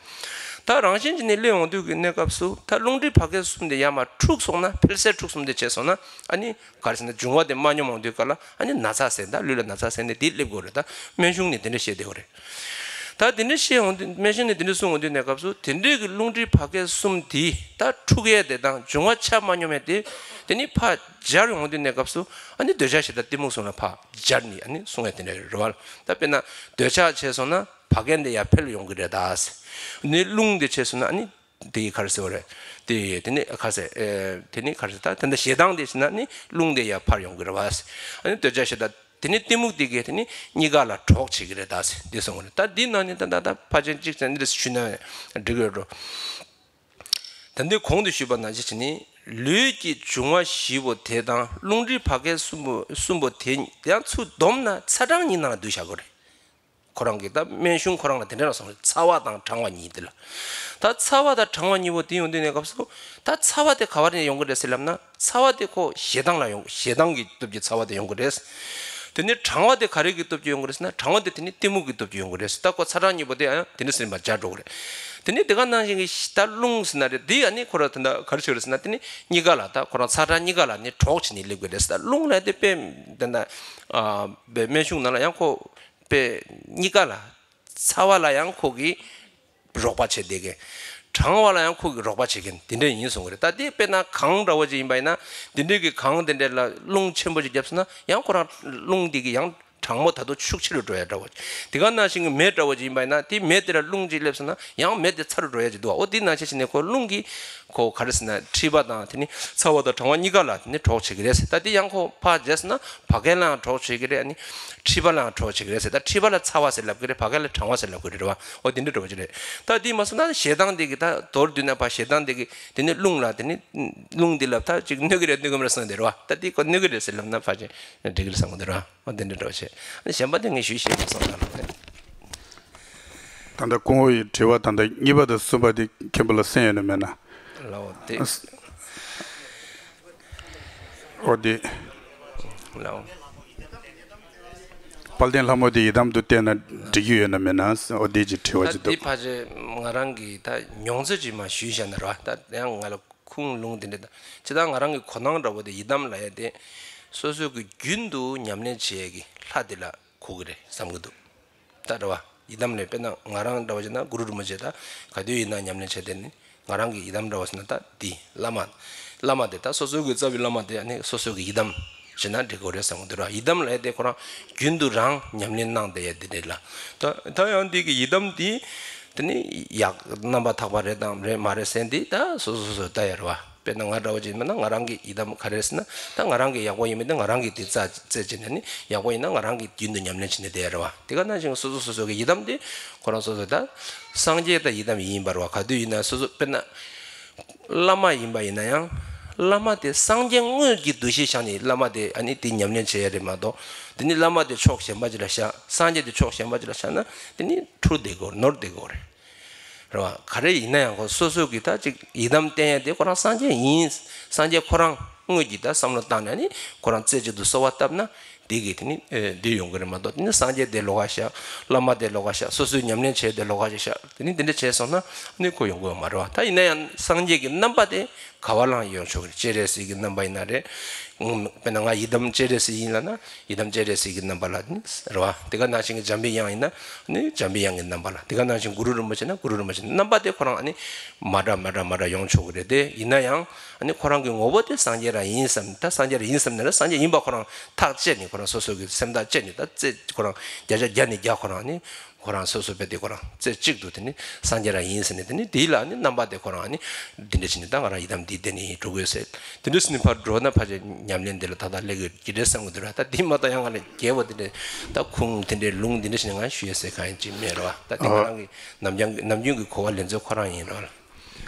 ད་རང་བཞིན་ཅན་ནས་སླེབས་ཡོང་དུས་ཀྱི་གནས་སྐབས་སུ་ད་རླུང་མཁྲིས་བད་ཀན་གསུམ་དེ་ཡར་མར་འཁྲུགས་སོང་ན། འཕེལ་ཟད་འཁྲུགས་གསུམ་དེ་བྱས་སོང་ན་ཨ་ནི་ག་རེ་ཟེར་ན་འབྱུང་བ་དེ་མ་སྙོམས་ཡོང་དུས་ག་ལ་ཨ་ནི་ན་ཚ་ཟེར། ད་ལུས་ལ་ན་ཚ་ཟེར་ནས་དེ་སླེབས་ཀྱི་ཡོད་རེད། ད་སྨན་གཞུང་ནས་དེ་འདྲ་བཤད་བསྡད་ཡོད་རེད། ད་དེ་འདྲ་བཤད་ཡོང་དུས་སྨན་གཞུང་ནས་དེ་འདྲ་གསུངས་ཡོང་དུས་གནས་སྐབས་སུ་དེ་འདྲའི་གི་རླུང་མཁྲིས་བད་ཀན་གསུམ་དེ་ད་འཁྲུགས་ཡས་དེ་དང་འབྱུང་བ་ཆ་མ་སྙོམས་ཡས་དེ་དེ་ནི་ཕར་སྦྱར་ཡོང་དུས་གནས་སྐབས་སུ་ཨ་ནི་འདོད་ཆགས་ཞེ་སྡང་གཏི་མུག་གསུམ་ལ་ཕར་སྦྱར་ནས་ཨ་ནི་གསུང་ཡས་དེ་འདྲ་རེད་བ། ད་དཔེར་ན་འདོད་ཆགས་བྱས་སོང་ན་བད་ཀན་དེ་ཡར་འཕེལ་ཡོང་གི་རེད། ད་ནི་རླུང་དེ་བྱས་སོང་ན་ཨ་ནི་དེ་ཡི་ག་རེ་ཟེར་བ་རེད། དེ་དེ་ནི་ག་རེ་ཟེར། ཨེ། དེ་ནི་ག་རེ་ཟེར། ད་དེ་འདྲ་ཞེ་སྡང་དེ་བྱས་ན་ནི་རླུང་དེ་ཡར་འཕར་ཡོང་གི་རེད་བ། ཨ་ནི་འདོད་ཆགས་ཞེ་སྡང་དེ་ནི་གཏི་མུག་དེ་གས་དེ་ནི་གཉིས་ཀ་ལ་གྲོགས་བྱེད་ཀྱི་རེད། ད་ཟེར་འདི་གསུངས་རེད། ད་འདི་ནང་ནས་ད་ད་ད་ཕལ་ཆེར་གཅིག་ཙམ་འདི་ཞུས་ན་འགྲིག་གི་རེད་འགྲོ། ད་འདི་གོང་དུ་ཞུས་པ་ནང་བཞིན་བྱས་ནས་ལུས་ཀྱི་འབྱུང་བ་བཞི་པོ་དེ་དང་རླུང་མཁྲིས་བད་ཀན་གསུམ་པོ་གསུམ་པོ་དེ་ཡང་ཚུར་བསྡོམས་ན་ཚ་གྲང་གཉིས་ནང་ལ་བསྡུས་བཞག་དགོས་རེད། ཁོ་རང་གིས་ད་སྨན་གཞུང་ཁོ་རང་ལ་དེ་འདྲ་གསུངས་རེད། ཚ་བ་དང་གྲང་བ་གཉིས་དེ་ལ། ད་ཚ་བ་དང་གྲང་བ་གཉིས་པོ་དེ་ཡོང་དུས་གནས་སྐབས་སུ་ད་ཚ་བ་དེ་ག་བ་ནས་ཡོང་གི་རེད་ཟེར་ལབ་ན། ཚ་བ་དེ་ཁོ་ཞེ་སྡང་ལ་ཡོང་། ཞེ་སྡང་གི་སྟོབས་ཀྱིས་ཚ་བ་དེ་ཡོང་གི་རེད། དེ་ནས་གྲང་བ་དེ་ག་རེ་གི་སྟོབས་ཀྱིས་ཡོང་གི་རེད་ཟེར་ན། གྲང་བ་དེ་དེ་ནི་གཏི་མུག་གི་སྟོབས་ཀྱིས་ཡོང་གི་རེད་ཟེར། ད་ཁོ་ཚ་གྲང་གཉིས་པོ་དེ་ཡང་དེ་འདྲ་ཟེར་ནས་མར་སྦྱར་འགྲོ་གི་རེད། དེ་ནས་དེ་ག་ནང་བཞིན་གྱི་ད་རླུང་ཟེར་ན་རེད། དེ་ཡང་ནི་ཁོ་རང་ད་ལྟ་ག་རེ་བྱེད་ཀྱི་རེད་ཟེར་ན། དེ་ནི་གཉིས་ཀ་ལ་ད་ཁོ་རང་ཚ་གྲང་གཉིས་ཀ་ལ་ནི་གྲོགས་བྱས་ནས་སླེབས་ཀྱི་རེད་ཟེར། ད་རླུང་ལ་དེ་དཔེ་ད་ལྟ་ཨ་དཔེ་སྨན་གཞུང་ནང་ལ་ཡང་ཁོ་དཔེ་གཉིས་ཀ་ལ། ཚ་བ་ལ་ཡང་ཁོ་གིས་རོགས་པ་བྱེད་བསྡད་མཁན། གྲང་བ་ལ་ཡང་ཁོ་གིས་རོགས་པ་བྱེད་མཁན་དེ་འདྲ་ཡིན་གསུང་གི་རེད། ད་དེ་དཔེར་ན་གངས་འདྲ་བོ་ཅིག་ཡིན་པ་ཡིན་ན། དེ་འདྲའི་གི་གངས་དེ་འདྲ་ལ་རླུང་ཆེན་པོ་ཅིག་བརྒྱབ་སོང་ན་ཡང་ཁོ་རང་རླུང་དེ་གིས་ཡང་གྲང་མོ་ད་དུང་ཤུགས་ཆེ་རུ་འགྲོ་ཡ་འདྲ་བོ། དེ་ག་ནང་བཞིན་གྱི་མེ་འདྲ་བོ་ཅིག་ཡིན་པ་ཡིན་ན། དེ་མེ་དེ་ལ་རླུང་ཅིག་སླེབས་སོང་ན་ཡང་མེ་དེ་ཚ་རུ་འགྲོ་ཡ་ཅིག་འདུག་བ། འོ་དེ་ནང་བཞིན་བྱས་ནས་ཁོ་རླུང་གིས་ཁོ་ག་རེ་ཟེར་ན། མཁྲིས་པ་དང་དེ་ནི་ཚ་བ་དང་གྲང་བ་གཉིས་ཀ་ལ་དེ་ནི་གྲོགས་བྱེད་ཀྱི་རེད་ཟེར། ད་དེ་ཡང་ཁོ་ཕར་བྱས་སོང་ན་བ་གན་ལའང་གྲོགས་བྱེད་ཀྱི་རེད། ཨ་ནི་མཁྲིས་པ་ལའང་གྲོགས་བྱེད་ཀྱི་རེད་ཟེར། ད་མཁྲིས་པ་ལ་ཚ་བ་ཟེར་ལབ་ཀྱི་རེད། བ་གན་ལ་གྲང་བ་ཟེར་ལབ་ཀྱི་རེད་བ། འོ་དེ་འདྲ་འདྲ་བོ་ཅིག་རེད། ད་དེ་མ་སོང་ན་ཞེ་སྡང་དེ་གིས་ད་མདོར་བསྡུས་ན་ཕར་ཞེ་སྡང་དེ་གིས་དེ་ནི་རླུང་ལ་དེ་ནི་རླུང་འདི་ལ་ད་ཅིག་གནོད་ཀྱི་རེད་གནོད་ཀྱི་མ་རེད་བསམ་གྱི་རེད་བ། ད་དེ་ཁོ་གནོད་ཀྱི་རེད་ཟེར་ལབ་ན་ཕལ་ཆེར་འགྲིག་གི་རེད་བསམ་གྱི་རེད་བ། འོ་དེ་འདྲ་འདྲ་བོ་བྱས། ཨ་ནི་གཞན་པ་དེ་ངས་ཞུས་བཤད་མ་སོང་ད་ལ། ད་ལྟ་སྐུ་ངོ་ཡི་དྲི་བ་ད་ལྟ་གཉིས་པ་དང་གསུམ་པ་དེ་མཁན་པོ་ལ་གསན་ཡོད་ན་མེད་ན། ལའོ་དེ། འོ་དེ། ལའོ། དཔལ་ལྡན་ལྷ་མོ་དེ་ཡི་དམ་དུ་བསྟན་ན་འགྲིག་གི་ཡོད་ན་མེད་ན། འོ་དེ་ཅིག་དྲི་བ་ད་ཅིག་འདུག་དེ་ཕལ་ཆེར་ང་རང་གིས་ད་མྱོང་ཚོད་ཅིག་མར་ཞུས་བཞག་ན་རེད་བ། ད་ཡང་ང་ལ་ཁུངས་ལུང་དེ་འདྲ་ད་ཇི་ལྟར་ང་རང་གི་གོ་སྣང་འདྲ་བོ་དེ་ཡི་དམ་ལབ་ཡ་དེ་སོ་སོ་གི་རྒྱུན་དུ་ཉམས་ལེན་བྱེད་ཡ་གི་ལྷ་དེ་ལ་གོ་གི་རེད་བསམ་གི་འདུག་ད་རེད་བ། ཡི་དམ་ལབ་དཔེར་ན་ང་རང་འདྲ་བོ་བྱས་ན་གུ་རུ་རིན་པོ་ཆེ། ད་ག་དུས་ཡིན་ན་ཉམས་ལེན་བྱས་དེ་ནི་ང་རང་གི་ཡི་དམ་འདྲ་བོ་ཟེར་ན་ད་འདི་བླ་མ། བླ་མ་དེ་ད་སོ་སོ་གི་རྩ་བའི་བླ་མ་དེ་ཨ་ནི་སོ་སོ་གི་ཡི་དམ་ཟེར་ན་འགྲིག་གི་རེད་བསམ་གི་འདུག་ར། ཡི་དམ་ལབ་ཡ་དེ་ཁོ་རང་རྒྱུན་དུ་རང་ཉམས་ལེན་གནང་བསྡད་ཡ་དེ་རེད་ལ། ད་ད་ཡང་འདི་གི་ཡི་དམ་དེ་དེ་ནི་ཡག་རྣམ་པ་དག་པ་རེད་དམ་རེད་མ་རེད་ཟེར་འདི་ད་སོ་སོ་སོ་སོས་ལྟ་ཡ་རེད་བ། དཔེར་ན་ང་འདྲ་བོ་ཅིག་ཡིན་ན་ང་རང་གི་ཡི་དམ་ག་རེ་ཟེར་ན། ད་ང་རང་གི་ཡག་པོ་ཡིན་མིན་དེ་ང་རང་གིས་དེ་རྩད་རྩད་བཅད་ནས་ནི་ཡག་པོ་ཡིན་ན་ང་རང་གིས་རྒྱུན་དུ་ཉམས་ལེན་བྱས་ནས་བསྡད་ཡ་རེད་བ། དེ་ག་ནང་བཞིན་སོ་སོ་སོ་སོ་གི་ཡི་དམ་དེ་ཁོ་རང་སོ་སོ་ད་སངས་རྒྱས་ད་ཡི་དམ་ཡིན་པ་རེད་བ། ག་དུས་ཡིན་ན་སོ་སོ་དཔེར་ན་བླ་མ་ཡིན་པ་ཡིན་ན་ཡང་བླ་མ་དེ་སངས་རྒྱས་དངོས་ཀྱི་འདུ་ཤེས་བཞག་ནས་བླ་མ་དེ་ཨ་ནི་དེ་ཉམས་ལེན་བྱེད་ཡ་རེད་མ་གཏོགས། དེ་ནི་བླ་མ་དེ་ཕྱོགས་གཞན་པ་ཅིག་ལ་བཞག་སངས་རྒྱས་དེ་ཕྱོགས་གཞན་པ་ཅིག་ལ་བཞག་ན་དེ་ནི་འཁྲུལ་བསྡད་དགོས་ནོར་བསྡད་དགོས་རེད། རེད་བ། ག་རེ་ཡིན་ན་ཡང་ཁོ་སོ་སོ་གི་ད་ཅིག་ཡི་དམ་བསྟེན་ཡ་དེ་ཁོ་རང་སངས་རྒྱས་ཡིན། སངས་རྒྱས་ཁོ་རང་དངོས་ཀྱི་ད་བསམ་བློ་བཏང་ནས་ནི་ཁོ་རང་རྩེ་གཅིག་ཏུ་གསོལ་བ་བཏབ་ན་དེ་གི་དེ་ནི་ཨེ་འདི་ཡོང་གི་རེད་མ་གཏོགས། དེ་ནི་སངས་རྒྱས་དེ་ལོགས་ཀ་བཞག་བླ་མ་དེ་ལོགས་ཀ་བཞག་སོ་སོའི་ཉམས་ལེན་བྱས་དེ་ལོགས་ཀ་ཅིག་བཞག་དེ་ནི་འདི་འདྲ་བྱས་སོང་ན་ནི་ཁོ་ཡོང་གི་ཡོད་མ་རེད་བ། ད་ཡིན་ན་ཡང་སངས་རྒྱས་ཀྱི་རྣམ་པ་དེ་ག་བ་ལའང་ཡོང་ཆོག་གི་རེད། སྤྱན་རས་གཟིགས་ཀྱི་རྣམ་པ་ཡིན་ན་རེད། དཔེར་ན་ང་ཡི་དམ་སྤྱན་རས་གཟིགས་ཡིན་ལབ་ན། ཡི་དམ་སྤྱན་རས་གཟིགས་ཀྱི་རྣམ་པ་ལ་ནི་རེད་བ། དེ་ག་ནང་བཞིན་གྱི་འཇམ་པའི་དབྱངས་ཡིན་ན་ནི་འཇམ་པའི་དབྱངས་ཀྱི་རྣམ་པ་ལ། དེ་ག་ནང་བཞིན་གུ་རུ་རིན་པོ་ཆེ་ན་གུ་རུ་རིན་པོ་ཆེ། རྣམ་པ་དེ་ཁོ་རང་ཨ་ནི་མ་འདྲ་མ་འདྲ་མ་འདྲ་ཡོང་ཆོག་གི་རེད་དེ། ཡིན་ན་ཡང་ཨ་ནི་ཁོ་རང་གི་ངོ་བོ་དེ་སངས་རྒྱས་རང་ཡིན་བསམ། ད་སངས་རྒྱས་རང་ཡིན་བསམ་ནས་ན་སངས་རྒྱས་ཡིན་པ་ཁོ་རང་ཐག་བཅད་ནས་ཁོ་རང་སོ་སོ་གི་སེམས་ཐག་བཅད་ནས་ད་རྩེ་ཁོ་རང་བརྒྱ་ཆ་བརྒྱ་ནས་བརྒྱ་ཁོ་རང་ཨ་ནི་ཁོ་རང་སོ་སོ་དཔེ་དེ་ཁོ་རང་རྩེ་གཅིག་ཏུ་དེ་ནི་སངས་རྒྱས་རང་ཡིན་ཟེར་ནས། དེ་ནི་དེ་ལ་ནི་རྣམ་པ་དེ་ཁོ་རང་ནི་འདི་འདྲ་བྱས་ནས་ད་ང་རང་ཡི་དམ་འདི་བསྟེན་ནས་ཡིན་འགྲོ་དགོས་ཟེར། དེ་འདྲ་བྱས་ནས་ཕར་འགྲོ་ན་ཕལ་ཆེར་ཉམས་ལེན་འདི་ལ་ད་ལྟ་སླེབས་ཀྱི་རེད་བསམ་གྱི་འདུག་ར། ད་འདི་མ་གཏོགས་ཡང་ང་ལ་རྒྱས་པ་དེ་འདྲ་ད་ཁུངས་དེ་འདྲའི་ལུང་འདི་འདྲ་བྱས་ནས་ང་ཞུ་ཡ་ཟེར་གང་ཡིན་ཅིག་མེད་ར་བ། ད་དེ་ང་རང་གི་ནམ་རྒྱུན་ནམ་རྒྱུན་གྱི་གོ་བ་ལེན་ཚུལ་ཁོ་རང་ཡིན་ར་བ།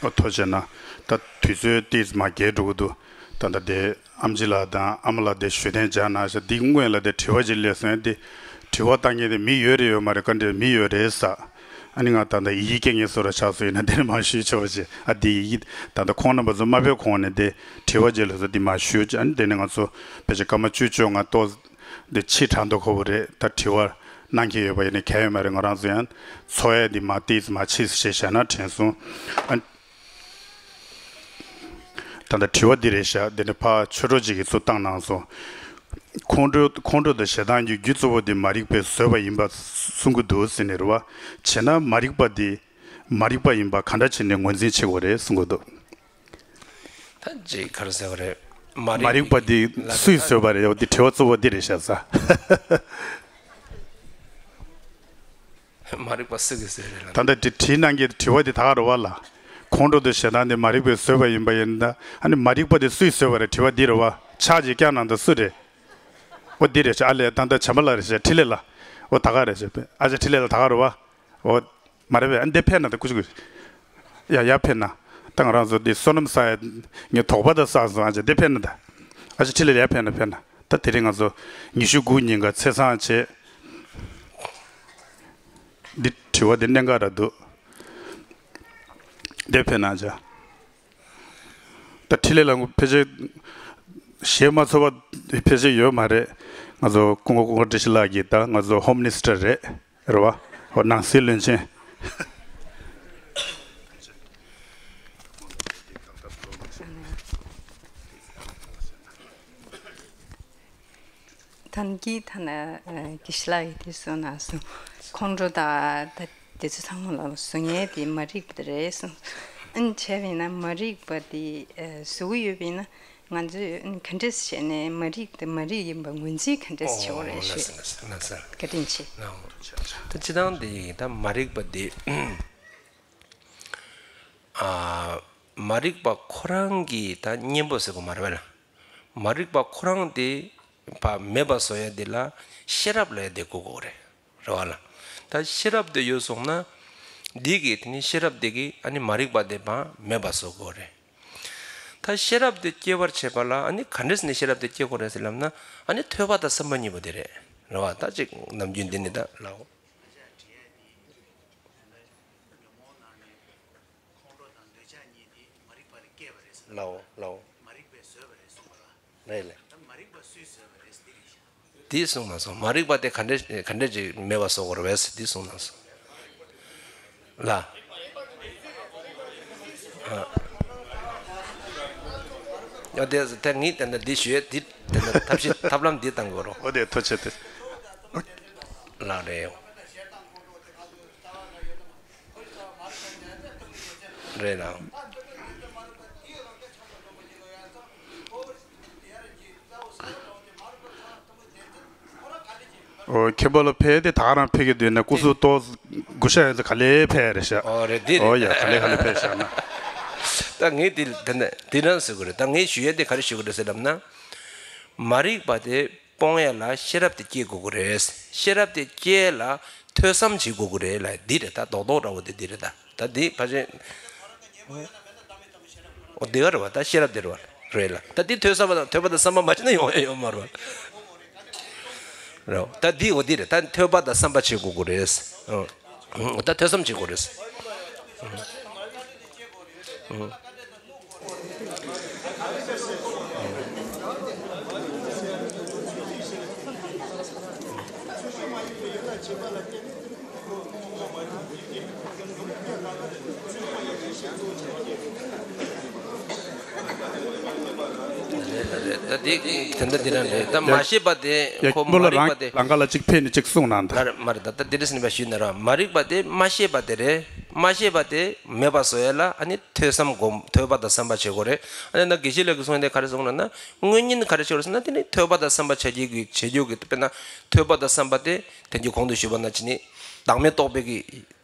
ཨོ་ཐུགས་རྗེ་གནང་། ད་དུས་ཚོད་ཏིས་མ་རྒྱས་འགྲོ་གི་འདུག་ད་ལྟ་དེ་ཨམ་ཆི་ལགས་དང་ཨ་མ་ལགས་དེ་ཞུ་གཏན་འཇགས་གནང་ཤག་འདི་སྔོན་ལ་དེ་དྲི་བ་ཅིག་སླེབས་སོང་། དེ་དྲི་བ་བཏང་མཁན་དེ་མི་ཡོད་རེད་ཡོད་མ་རེད། བཀའ་འདྲི་མི་ཡོད་རེད་ཟེར། ཨ་ནི་ང་ད་ལྟ་ཡི་གེ་སྐད་ངན་བཟོ་འདྲ་ཆགས་སོང་། ཡིན་ན་དེ་ནས་མར་ཞུས་ཆོག་པ་བྱས། ཨ་དེ་ཡི་གེ་ད་ལྟ་ཁོང་རྣམ་པ་ཚོ་མ་ཕེབས་གོང་ནས་དེ་དྲི་བ་ཅིག་སླེབས་སོང་། འདི་མར་ཞུས་བྱས། ཨ་ནི་དེ་ནས་ང་ཚོ་ཕལ་ཆེར་སྐར་མ་བཅུ་བཅོ་ལྔ་ཏོག་འདི་ཕྱི་དྲགས་མདོག་ཁ་པོ་རེད། ད་དྲི་བ་གནང་མཁན་ཡོད་པ་ཡིན་ན་གལ་ཡོད་མ་རེད། ང་རང་ཚོ་ཡང་འཚོགས་ཡ་འདི་མར་ཏིས་མར་ཕྱིས་ཞེས་བྱས་ན་དྲན་སོང་། ཨ། ད་ལྟ་དྲི་བ་འདི་རེད་ཤག་འདི་ནི་ཕར་ཆོས་གྲོགས་ཅིག་གིས་ཚུར་བཏང་གནང་སོང་། ཁོང་ཁྲོ་ཁོང་ཁྲོ་དང་ཞེ་སྡང་གི་རྒྱུ་གཙོ་བོ་དེ་མ་རིག་པས་བཟོས་པ་ཡིན་པ་གསུང་གི་འདུག་ཟེར་ནས་རེད་བ། བྱས་ན་མ་རིག་པ་འདི་མ་རིག་པ་ཡིན་པ་ག་འདྲ་བྱས་ནས་ངོས་འཛིན་བྱེད་དགོས་རེད་གསུང་གི་འདུག་ད་ཅིག་ག་རེ་ཟེར་བ་རེད། མ་རིག་མ་རིག་པ་འདི་ལ་སུས་བཟོས་པ་རེད། འོ་འདི་དྲི་བ་གཙོ་བོ་འདི་རེད་ཤག་ས། མ་རིག་པ་སུ་གིས་བཟོས་རེད་ལབ་ད་ལྟ་དེ་དྲིས་གནང་མཁན་དྲི་བ་དེ་ད་ག་རེད་བ་ལ། ཁོང་ཁྲོ་དང་ཞེ་སྡང་དེ་མ་རིག་པས་བཟོས་པ་ཡིན་པ་ཡིན་ན། ཨ་ནི་མ་རིག་པ་དེ་སུས་བཟོས་པ་རེད། དྲི་བ་འདི་རེད་བ། ཕྱག་ཅིག་བརྐྱངས་གནང་དང་། སུ་རེད། འོ་འདི་རེད་ཤག་ཨ་ལས་ད་ལྟ་བྱམས་པ་ལགས་རེད་ཤག་འཕྲིན་ལས་ལགས། འོ་ད་ག་རེད་ཤག་ཨ་ཅག་འཕྲིན་ལས་ལགས་ད་ག་རེད་བ། འོ་མ་རེད་པས། ཨ་འདི་ཕེབས་ན་ད་ཀུ་ཅི་ཀུ་ཅི། ཡ་ཡ་ཕེབས་ན། ད་ང་རང་ཚོ་འདི་བསོད་ནམས་བསགས་ཡ་ངས་དོགས་པ་ད་བསགས་སོང་། ཨ་ཅག་འདི་ཕེབས་ན་ད། ཨ་ཅག་འཕྲིན་ལས་ཡ་ཕེབས་ན་ཕེབས་ན། ད་དེ་རིང་ང་ཚོ་ཉི་ཤུ་དགུ་ཉིན་ག་ཚེས་བཟང་བྱས། འདི་དྲི་བ་འདི་གནད་འགག་ར་འདུག་འདི་ཕེབས་ན་ཨ་ཅག་ད་འཕྲིན་ལས་ལགས་ཕལ་ཆེར་ ཞེས་མ་ཚོར་བ་ཕལ་ཆེར་ཡོད་མ་རེད། ང་ཚོ་སྐུ་ངོ་སྐུ་ངོ་བཀྲ་ཤིས་ལགས་ཀྱིས་ད་ང་ཚོ་ཧོམ་མི་ནི་སི་ཊར་རེད། རེད་བ། ཧོ་ནང་སྲིད་བློན་ཆེན། ཐང་གི་ཐ་ན་དགེ་བཤེས་ལགས་ཀྱིས་དེ་གསུངས་ན་སོང་། ཁོང་ཁྲོ་དང་ད་དེ་ཚོ་ཚང་མ་ལ་བཟོ་མཁན་དེ་མ་རིག་པ་དེ་རེད་གསུངས། ཨ་ནི་བྱས་པ་ཡིན་ན་མ་རིག་པ་དེ་བཟོ་གི་ཡོད་པ་ཡིན་ན། ང་ཚོས་ག་འདྲས་བྱས་ནས་མ་རིག་དེ་མ་རིག་ཡིན་པ་ངོས་འཛིན་ག་འདྲས་བྱེད་དགོས་རེད་ཞུ། ལགས་སོ། བཀའ་དྲིན་ཆེ། ད་སྤྱི་བཏང་དེ་ད་མ་རིག་པ་དེ་ཨ། མ་རིག་པ་ཁོ་རང་གི་ད་གཉེན་པོ་ཟེར་དགོས་མ་རེད་པ་ལ། མ་རིག་པ་ཁོ་རང་དེ་ཕ་མེད་པ་བཟོ་ཡ་དེ་ལ་ཤེས་རབ་ལབ་ཡ་དེ་དགོས་དགོས་རེད། རེད་བ་ལ། ད་ཤེས་རབ་དེ་ཡོད་སོང་ན། འདི་གི་དེ་ནི་ཤེས་རབ་དེ་གི་ཨ་ནི་མ་རིག་པ་དེ་ཕ་མེད་པ་བཟོ་དགོས་རེད། ད་ཤེས་རབ་དེ་སྐྱེ་བར་བྱེད་པ་ལ་ཨ་ནི་ག་འདྲས་ནས་ཤེས་རབ་དེ་སྐྱེ་དགོས་རེད་ཟེར་ལབ་ན། ཨ་ནི་ཐོས་པ་དང་བསམ་པ་གཉིས་པོ་དེ་རེད། རེད་བ། ད་ཅིག་ནམ་རྒྱུན་འདི་ནི་ད་ལའོ། ལའོ་ལའོ། རེད་ལེ། དེ་གསུངས་མ་སོང་། མ་རིག་པ་དེ་ག་འདྲས་ག་འདྲས་ཅིག་མེད་པ་བཟོ་དགོས་རེད་པས་དེ་གསུངས་མ་སོང་། ལ། ཨ། ཡ་དེ་དེ་ངས་དེ་འདྲ་འདི་ཞུས་དེ་དེ་འདྲ་ཐབས་ཤེས་ཐབས་ལམ་འདི་བཏང་དགོས་རོགས། འོ་དེ་ཐུགས་རྗེ་ཆེ། ལགས་རེད། རེད་ལགས། ཨོ། མཁན་པོ་ལགས་ཕེབས་ཏེ་ད་ག་རང་ཕེབས་ཀྱི་འདུག་ན་སྐུ་གཟུགས་ཏོག་གུ་ཤ་ཡོད་ཚེ་ག་ལེ་ཕེབས་རེད་ཤག་ཨོ་རེད་འདི་རེད། ཨོ་ཡ་ག་ལེ་ག་ལེ་ཕེབས་ཤག་ན། ད་ངས་འདི་འདི་འདི་རང་ཟེར་དགོས་རེད། ད་ངས་ཞུ་ཡས་འདི་ག་རེ་ཞུ་དགོས་རེད་ཟེར་ལབ་ན། མ་རིག་པ་དེ་སྤོང་ཡ་ལ་ཤེས་རབ་དེ་སྐྱེ་དགོས་ཀྱི་རེད། ཤེས་རབ་དེ་སྐྱེ་ལ་ཐོས་བསམ་བྱེད་དགོས་ཀྱི་རེད་ལ་འདི་རེད། ད་རྡོག་རྡོག་འདྲ་བོ་དེ་འདི་རེད། ད་ད་འདི་ཕལ་ཆེར། འོ་འདི་ག་རེད་བ། ད་ཤེས་རབ་འདི་རེད་བ། རེད་ལ་ད་འདི་ཐོས་བསམ་པ་དང་ཐོས་པ་དང་བསམ་པ་མ་བྱས་ན་ཡོང་ཡ་ཡོད་མ་རེད་བ། རེད་བ། ད་འདི་འོ་འདི་རེད། ད་ཐོས་པ་དང་བསམ་པ་བྱེད་དགོས་ཀྱི་རེད། ཨོ། ད་ཐོས་བསམ་བྱེད་དགོས་རེད། ད་འདི་དེ་འདྲ་འདི་རང་རེད། ད་མ་ཤེས་པ་དེ་ཁོ་མ་རིག་པ་དེ། ལང་ཀ་ལ་གཅིག་ཕེབས་ནས་གཅིག་གསུངས་གནང་དང་། ལ་མ་རེད། ད་ད་འདི་འདྲ་ཟིན་པ་ཞུས་ན་ར་མ་རིག་པ་དེ་མ་ཤེས་པ་དེ་རེད། མ་ཤེས་པ་དེ་མེད་པ་བཟོ་ཡ་ལ་ཨ་ནི་ཐོས་བསམ་སྒོམ་ཐོས་པ་དང་བསམ་པ་བྱེད་དགོས་རེད། ཨ་ནི་ད་དགེ་བཤེས་ལགས་ཀྱིས་གསུངས་དེ་ག་རེ་གསུངས་ན་ན་དངོས་གཉེན་ག་རེ་བྱེད་དགོས་རེད་ཟེར་ན་དེ་ནི་ཐོས་པ་དང་བསམ་པ་བྱ་རྒྱུ་གི་བྱེད་རྒྱུ་གི་དཔེར་ན་ཐོས་པ་དང་བསམ་པ་དེ་དེ་གི་གོང་དུ་ཞུས་པ་ན་ཅི་ནི་བདག་མེད་རྟོགས་པའི་གི་